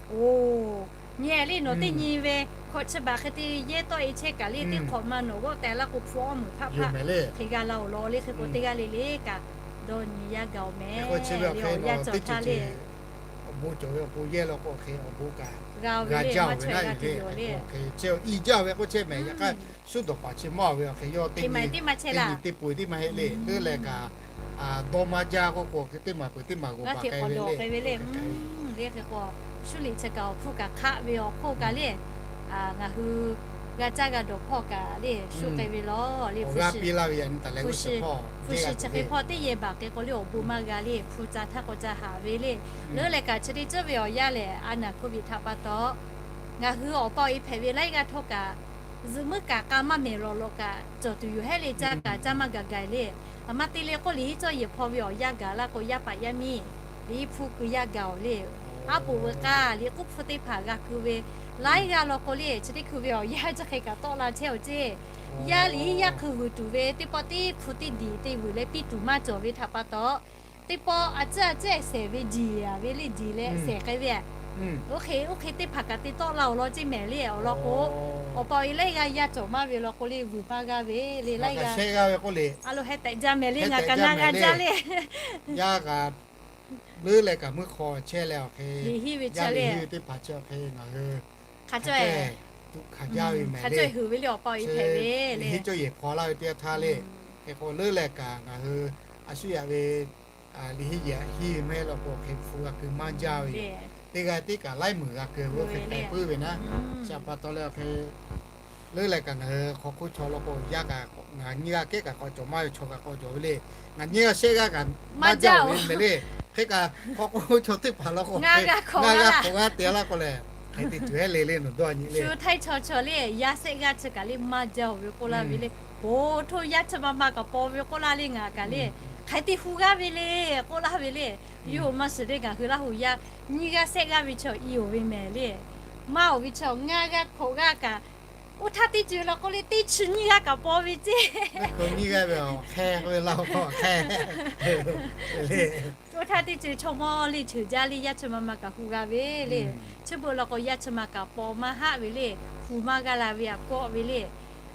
Nyi le nawˬ teˇ nyi ve hkawꞈ chi baꞈ hk'e te yehˇ tawˆ e chehˇ kaꞈ le, teˇ hk'awꞈ ma nawˬ g'awˆ teh laˇ k'o hpu awˇ meunˍ hpaˆ hpaˆ hk'e g'a la oˬ law le. Hk'e k'o teˇ g'aˇ le le kaꞈ dawˇ nyi yaˇ gaˬ oˬ mehˍ le awˬ yanˇ cawˬ htaˇ le. Awˬ bon cawˬ ve awˬ pon yehˇ law k'o hk'e awˬ bon kaꞈ g'a jaˇ oˬ ve naˉ le. Chi i jaˇ ve k'oˆ chehˇ mehˍ. Yaꞈ hk'aˇ shu dawˬ paˍ chi maˇ oˬ ve awˬ hk'e yawˇ teˇ nyi teˇ pun teˇ maˇ heˆ le. Leuˉ leh kaꞈ dawˇ maˇ jaˇ k'oˆ k'o hk'e teˇ maˬ peuˬ teˇ maˬ g'oˍ baˬ k'ai ve le. Hk'e k'o shu liꞈ chi kaꞈ awˬ hpfuhˇ kaꞈ hk'aˆ ve awˬ hk'oˆ kaꞈ le, ngaˬ hui g'a caˇ g'a dawˬ hpawˇ kaꞈ le shu k'ai ve law le. Hpu shi chi hk'e hpawˇ teˇ yehˬ baˬ hk'e k'o le awˬ bon maˇ g'a le. Hpu ca htaˇ k'awꞈ ca haꞈ ve le. Leuˉ leh kaꞈ chi teˇ ceuˬ ve awˬ yanˇ lehˬ, a naˍ hko viꞈ htaꞈ pa taw ngaˬ hui awˬ pa awˬ e hpehꞈ ve laiˉ g'aˇ htawˇ kaꞈ zuhꞈ muiˉ kaꞈ k'a maˇ mehˍ lawˬ lawꞈ kaꞈ cawˬ tuˬ yoˬ hehˉ le. Caˇ kaꞈ caˇ maˇ gaˬ gaˬ le. Aˬ ma te le k'oˆ, liꞈ henˇ cawˇ yehˬ hpaw ve awˬ yanˇ gaˬ laˇ k'o, yaˇ paˍ yaˇ miˇ liꞈ henˇ hpu keu yaˇ gaˬ oˬ le. Aˉ poꞈ veuꞈ k'aˇ liꞈ k'uˉ hpfuhˇ teˇ hpaˍ g'a keu ve laiˉ g'aˇ law k'o le, chi teˇ hkui ve awˬ yanˇ chi hk'e kaꞈ tawˆ la chehˇ awˬ ceˇ. Yaˇ liꞈ henˇ yaˇ hk'eun vuiˬ tuˬ ve teˇ pawˆ teˇ hpu teˇ diˬ te vuiˬ leh piˇ tuˬ maˇ cawˬ ve htaꞈ pa taw, teˇ pawˆ a ciˉ a ciˉ shehˍ ve diˬ a ve le, diˬ leh shehˍ k'ai ve. Oˇ hk'e oˇ hk'e teˇ hpaˍ kaꞈ te tawˆ la awˬ lawn ceˇ mehˍ le. Awˬ lawn k'o, awˬ pa awˬ e laiˉ g'aˇ yaˇ cawˬ maˇ ve law k'o le, vuiˬ maˇ g'a ve le. Laiˉ g'aˇ a lo heh tehꞈ jaˇ mehˍ le, ngaˬ kaꞈ ngaˇ g'aˇ jaˇ le. Yaˇ kaꞈ leuˉ leh kaꞈ meuˇ hk'aw chehˇ leh awˬ hk'e, liꞈ henˇ ve teˇ hpaˍ chi awˬ hk'e ngaˬ hui hk'a cawˇ tuꞈ hkanˍ jaˇ ve mehˍ le. Liꞈ henˇ cawˇ yehˬ hpaw laˇ ve teˇ g'aˇ htaˇ le. Hk'e k'o leuˉ leh kaꞈ ngaˬ hui a shu yaꞈ ve liꞈ henˇ yehˬ henˇ ve maˇ heˆ law k'o hk'e hpu g'a keu maˇ jaˇ ve yoˬ. Teˇ g'aˇ teˇ kaꞈ laiˉ meunˍ g'a keu ve oˇ hk'e k'ai puiˉ ve naˉ. Chi pa taw leh awˬ hk'e leuˉ leh kaꞈ ngaˬ hui hk'aw hk'oˆ chaw law k'o, yaˇ kaꞈ ngaˬ nyiˇ g'aˇ kehˉ kaꞈ k'awꞈ cawˬ maˇ ve, chaw kaꞈ k'awꞈ cawˬ ve le. Ngaˬ nyiˇ g'aˇ shehˆ g'aˇ kaꞈ maˇ jaˇ oˬ ve mehˍ le. Hk'e kaꞈ hk'aw k'oˆ chaw teˇ hpaˍ law k'o, ngaˇ g'aˇ hk'awꞈ g'aˇ te laˇ k'o lehˬ, hk'e te tuˬ hehˉ le le nawˬ dawˇ nyi le. Shu htaiˇ chaw chaw le, yaˇ shehˆ g'aˇ chi kaꞈ le maˇ jaˇ oˬ ve k'oˆ laˇ ve le. Oˬ, htoˇ yaˇ chi ma ma kaꞈ paw ve k'oˆ laˇ le. Ngaˬ kaꞈ le hk'e te hu g'aˇ ve le k'oˆ laˇ ve le. Yawˇ hui maˇ shiˍ le, ngaˬ hui Laˇ huˍ yaˇ nyiˇ g'aˇ shehˆ g'aˇ ve chaw i oˬ ve mehˍ le. Maˇ oˬ ve chaw ngaˇ g'aˇ hk'awꞈ g'aˇ kaꞈ, oˇ htaˇ teˇ ceuˬ law k'o le teˇ chi nyiˇ g'aˇ kaꞈ paw ve ceˇ. Nyiˇ g'aˇ ve awˬ hk'e k'oˆ ve laˇ k'o hk'e le. Oˇ htaˇ teˇ ceuˬ chaw mawˇ le ceuˬ jaˇ le, yaˇ chi ma ma kaꞈ hu g'a ve le. Chi beuꞈ law k'o yaˇ chi ma kaꞈ paw maˇ haˆ ve le. Hu maˇ g'a la ve a kawˆ ve le.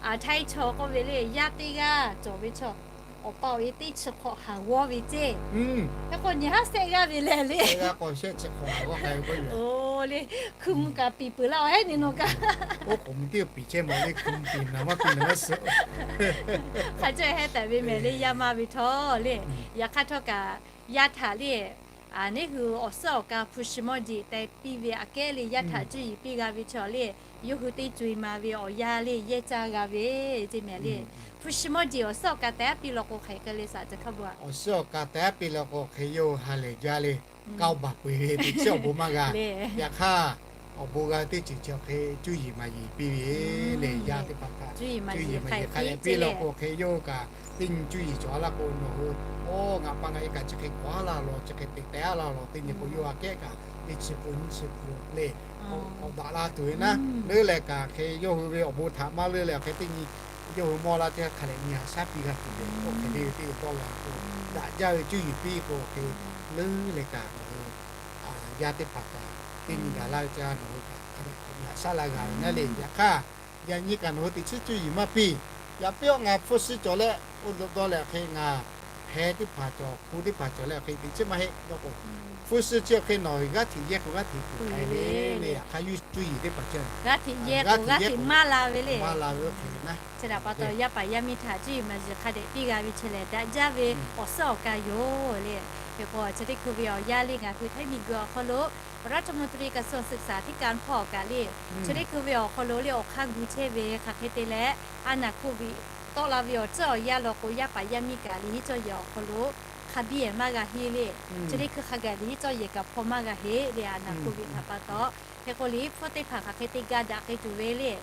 Aˬ htaiˇ chaw k'oˆ ve le, yaˇ teˇ g'aˇ cawˬ ve chaw awˬ pa awˬ e teˇ chi hk'awꞈ haˍ g'awˇ ve ceˇ. Hk'e k'o nyi haˉ shehˆ g'aˇ ve lehˬ le. Oˇ le, hkui mvuh kaꞈ piˍ peuˬ laˇ awˬ hehˉ nyi nawˬ kaꞈ. Oˇ k'oˍ mvuh teˇ piˍ chehˇ ma le, hkui mvuh piˍ naˍ maˇ piˍ naˍ maˇ suhˍ. Hk'a cawˇ hehˉ tehꞈ ve mehˍ le, yaˇ maˇ ve htawˇ le. Yaꞈ hk'aˇ htawˇ kaꞈ yaˇ htaꞈ le, neˇ hui awˬ suhˉ awˬ ka hpu shi mawˇ jeˬ teh piˇ ve aꞈ kehˉ le, yaˇ htaꞈ cuˇ yiˍ piˇ g'a ve chaw le, yawˇ hui teˇ co-e ma ve awˬ yanˇ le yehˇ caˇ g'a ve ceˇ mehˍ le. Hpu shi mawˇ jeˬ awˬ suhˉ awˬ ka teh aˉ piˇ law k'o hk'e k'ai le shaˍ ca hk'a bu a. Awˬ suhˉ awˬ ka teh aˉ piˇ law k'o hk'e yawˇ hui ha lehˬ jaˇ le. Kaoˇ baˬ peu-eˬ ve teˇ chiˉ awˬ bon maˇ g'a. Yaꞈ hk'aˇ, awˬ bon g'a teˇ ceuˬ chi hk'e cuˇ yiˍ maˍ yiˍ piˇ ve le. Yaˇ teˇ hpaˍ kaꞈ cuˇ yiˍ maˍ yiˍ hk'a dehꞈ piˇ law k'o hk'e yawˇ hui kaꞈ teˇ nyi cuˇ yiˍ cawˬ a laˇ k'o nawˬ hui, oˇ ngaˬ pa ngaˬ e kaꞈ chi hk'e k'awꞈ a laˇ lawˬ, chi hk'e teꞈ teh a laˇ lawˬ, teˇ nyi k'o yawˇ aꞈ kehˉ kaꞈ teˇ chi pun nyiˇ chi pun le, k'awꞈ daꞈ la tuˬ ve naˉ. Leuˉ leh kaꞈ hk'e yawˇ hui ve awˬ bon htaꞈ maˇ leuˉ leh awˬ hk'e teˇ nyi yawˇ hui mawˇ laˇ teˇ g'aˇ hk'a dehꞈ nyi haꞈ shaˉ piˇ g'a tuˬ ve, oˇ hk'e le teˇ dawˇ g'a k'o, daꞈ jaˇ ve cuˇ yiˍ piˇ k'o hk'e leuˉ leh kaꞈ nawˬ hui yaˇ teˇ hpaˍ kaꞈ teˇ nyi gaˬ laˇ ve ca nawˬ hui kaꞈ hk'a dehꞈ nyi haꞈ shaˉ laˇ g'a ve naˉ le. Yaꞈ hk'aˇ, yaꞈ nyi kaꞈ nawˬ hui teꞈ chiˉ cuˇ yiˍ maˇ piˇ. Yaꞈ piˇ awˬ ngaˬ hpu shi cawˬ leh oˇ dawˇ leh awˬ hk'e ngaˬ hpeh teˇ hpaˍ cawˬ, hpu teˇ hpaˍ cawˬ leh awˬ hk'e teꞈ chiˉ maˇ heˆ dawˇ k'o, hpu shi chi awˬ hk'e nawˬ g'aˇ hteꞈ yehˇ k'o g'aˇ hteꞈ tuˬ k'ai ve le. Yaꞈ hk'aˇ yawˇ cuˇ yiˍ teˇ hpaˍ chi g'aˇ hteꞈ yehˇ k'o g'aˇ hteꞈ maˇ la ve le. Chi htaꞈ pa taw yaˇ paˍ yaˇ miˇ htaꞈ cuˇ yiˍ maˍ yiˍ hk'a dehꞈ piˇ g'a ve chi lehˬ daꞈ jaˇ ve awˬ suhˉ awˬ ka yoˬ le. Hk'e k'o chi teˇ hkui ve awˬ yanˇ le ngaˬ hui Htaiˇ miˬguiˬ awˬ hk'aw lo รัฐมนตรีกระทรวงศึกษาธิการ hpawˇ awˬ kaꞈ le, chi teˇ hkui ve awˬ hk'aw lo le awˬ hk'aˇ gu chehˇ ve hk'aˬ hk'e te leh, a naˍ โควิด tawˆ la ve awˬ ceuˬ awˬ yanˇ law k'o yaˇ paˍ yaˇ miˇ kaꞈ liꞈ hiˉ cawˇ yehˬ awˬ hk'aw lo hk'a biˇ ehˍ maˇ g'a heˆ le. Chi teˇ hkui hk'a gaˬ liꞈ hiˉ cawˇ yehˬ kaꞈ hpaw maˇ g'a heˆ le, a naˍ โควิด htaꞈ pa taw. Hk'e k'o liꞈ hiˉ hpfuhˇ teˇ hpaˍ hk'aˬ hk'e te ga daꞈ k'ai tuˬ ve le,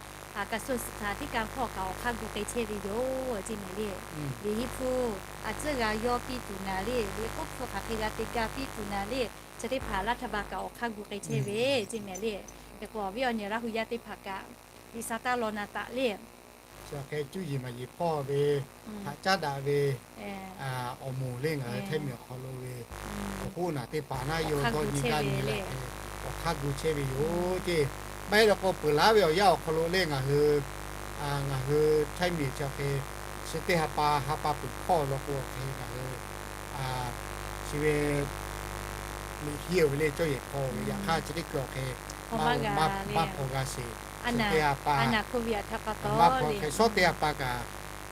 กระทรวงศึกษาธิการ hpawˇ kaꞈ awˬ hk'aˇ gu k'ai chehˇ ve yoˬ ceˇ mehˍ le. Liꞈ hiˉ hpfuhˇ a tcuhˉ g'a yawˇ piˇ tuˬ naˍ le, liꞈ k'oˆ hpfuhˇ hk'aˬ hk'e g'a te ga piˇ tuˬ naˍ le, chi teˇ hpaˍ รัฐบาล kaꞈ awˬ hk'aˇ gu k'ai chehˇ ve ceˇ mehˍ le. Hk'e k'o awˬ viˉ awˬ nyi Laˇ hu yaˇ teˇ hpaˍ kaꞈ liꞈ sa taˇ law na taꞈ le. Chi hk'e cuˇ yiˍ maˍ yiˍ hpawˇ ve, haꞈ caˉ daꞈ ve awˬ moˍ le ngaˬ hui Htaiˇ miˬ awˬ hk'aw lo ve awˬ hoˉ naˬ teˇ hpaˍ naˉ yawˇ dawˇ nyi gaˇ nyi leh awˬ hk'aˇ gu chehˇ ve yoˬ ceˇ. Maˇ heˆ law k'o peuˬ laˉ ve awˬ yanˇ awˬ hk'aw lo le ngaˬ hui, ngaˬ hui Htaiˇ miˬ chi hk'e chi teˇ ha pa ha pa peuˬ hkawˇ law k'o hk'e ngaˬ hui chi ve liꞈ hiˉ ve le cawˇ yehˬ hk'aw ve yaꞈ hk'aˇ chi teˇ hkui awˬ hk'e maˇ hpaw g'a sheˍ. Chi teˇ ha pa maˇ hpaw hk'e shawˉ teˇ ha pa kaꞈ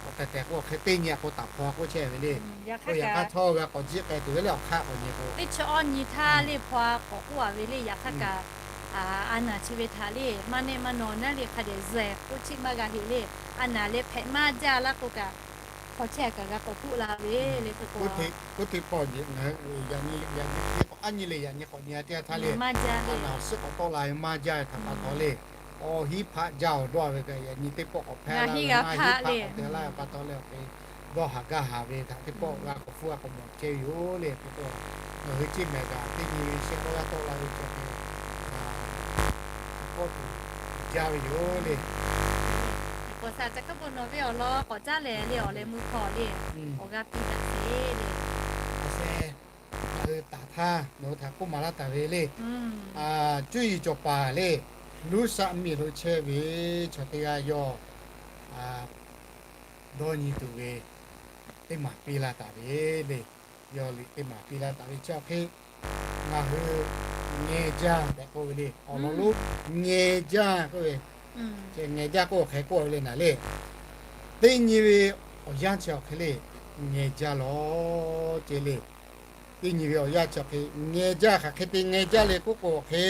k'awꞈ tehˬ tehˬ k'o hk'e teˇ nyi a k'o taˍ hpaw k'oˆ chehˇ ve le. K'o yaꞈ hk'aˇ htawˇ g'a k'awꞈ jiˆ k'ai tuˬ ve le awˬ hk'aˇ k'awꞈ nyi k'o, teˇ chi awˇ nyi htaˇ le hpaw k'awꞈ k'oˆ a ve le. Yaꞈ hk'aˇ kaꞈ a naˍ chi ve htaꞈ le maˇ nehˆ maˇ naw naˉ le hk'a dehꞈ zuhˬ k'oˆ chiˆ maˇ g'a heˆ le. A naˍ leh hpehꞈ maˇ jaˇ laˇ k'o kaꞈ hpaw chehˇ kaꞈ g'a k'awꞈ k'oˆ la ve le. K'oˆ hteꞈ k'oˆ hteꞈ pawˆ nyi, yaꞈ nyi k'awꞈ a nyi le yaꞈ nyi k'awꞈ nyi a teˇ ha htaˇ le, a naˍ awˬ suhˉ k'awꞈ tawˆ la ve maˇ jaˇ ve htaꞈ pa taw le, awˬ hiˉ hpaˆ jaˇ awˬ dawˇ ve kaꞈ yaꞈ nyi teˇ pawˆ k'awꞈ hpehˇ laˇ ve maˇ hiˉ hpaˆ k'awꞈ te laˇ ve pa taw le awˬ hk'e dawˇ haˍ gaˇ haˍ ve htaꞈ teˇ pawˆ g'a k'awꞈ hpfuhˇ a k'awꞈ mawˬ chehˇ ve yoˬ le. K'o k'o ngaˬ hui ceˇ mehˍ kaꞈ teˇ nyi ve shehˆ k'awˇ g'aˇ tawˆ la ve chi hk'e kawˆ tuˬ jaˇ ve yoˬ le. K'awꞈ shaˍ ca hk'aˉ bon nawˬ ve awˬ lawn k'awꞈ caˉ lehˬ le awˬ leh mui hk'aw le awˬ g'aˇ piˇ taˍ sheˍ le. Awˬ sheh, ngaˬ hui taˍ htaˇ nawˬ hui htaꞈ k'oˆ maˍ laˇ taˍ ve le. Cuˇ yiˍ cawˬ paˍ le, Luˉsaˆ miˬ lo chehˇ ve chaw teˇ g'aˇ yawˇ dawˇ nyi tuˬ ve teˇ maˬ piˇ laˇ taˍ ve le. Yawˇ liꞈ teˇ maˬ piˇ laˇ taˍ ve chi awˬ hk'e ngaˬ hui ngeh jaˇ tehꞈ k'oˆ ve le. Awˬ lawn lonˉ ngeh jaˇ k'oˆ ve, ngeh jaˇ k'oˆ awˬ hk'e k'oˆ ve le naˍ le. Teˇ nyi ve awˬ yanˇ chi awˬ hk'e le ngeh jaˇ lawˬ ceˇ le. Teˇ nyi ve awˬ yanˇ chi awˬ hk'e ngeh jaˇ, hk'aˬ hk'e te ngeh jaˇ le k'oˆ k'o awˬ hk'e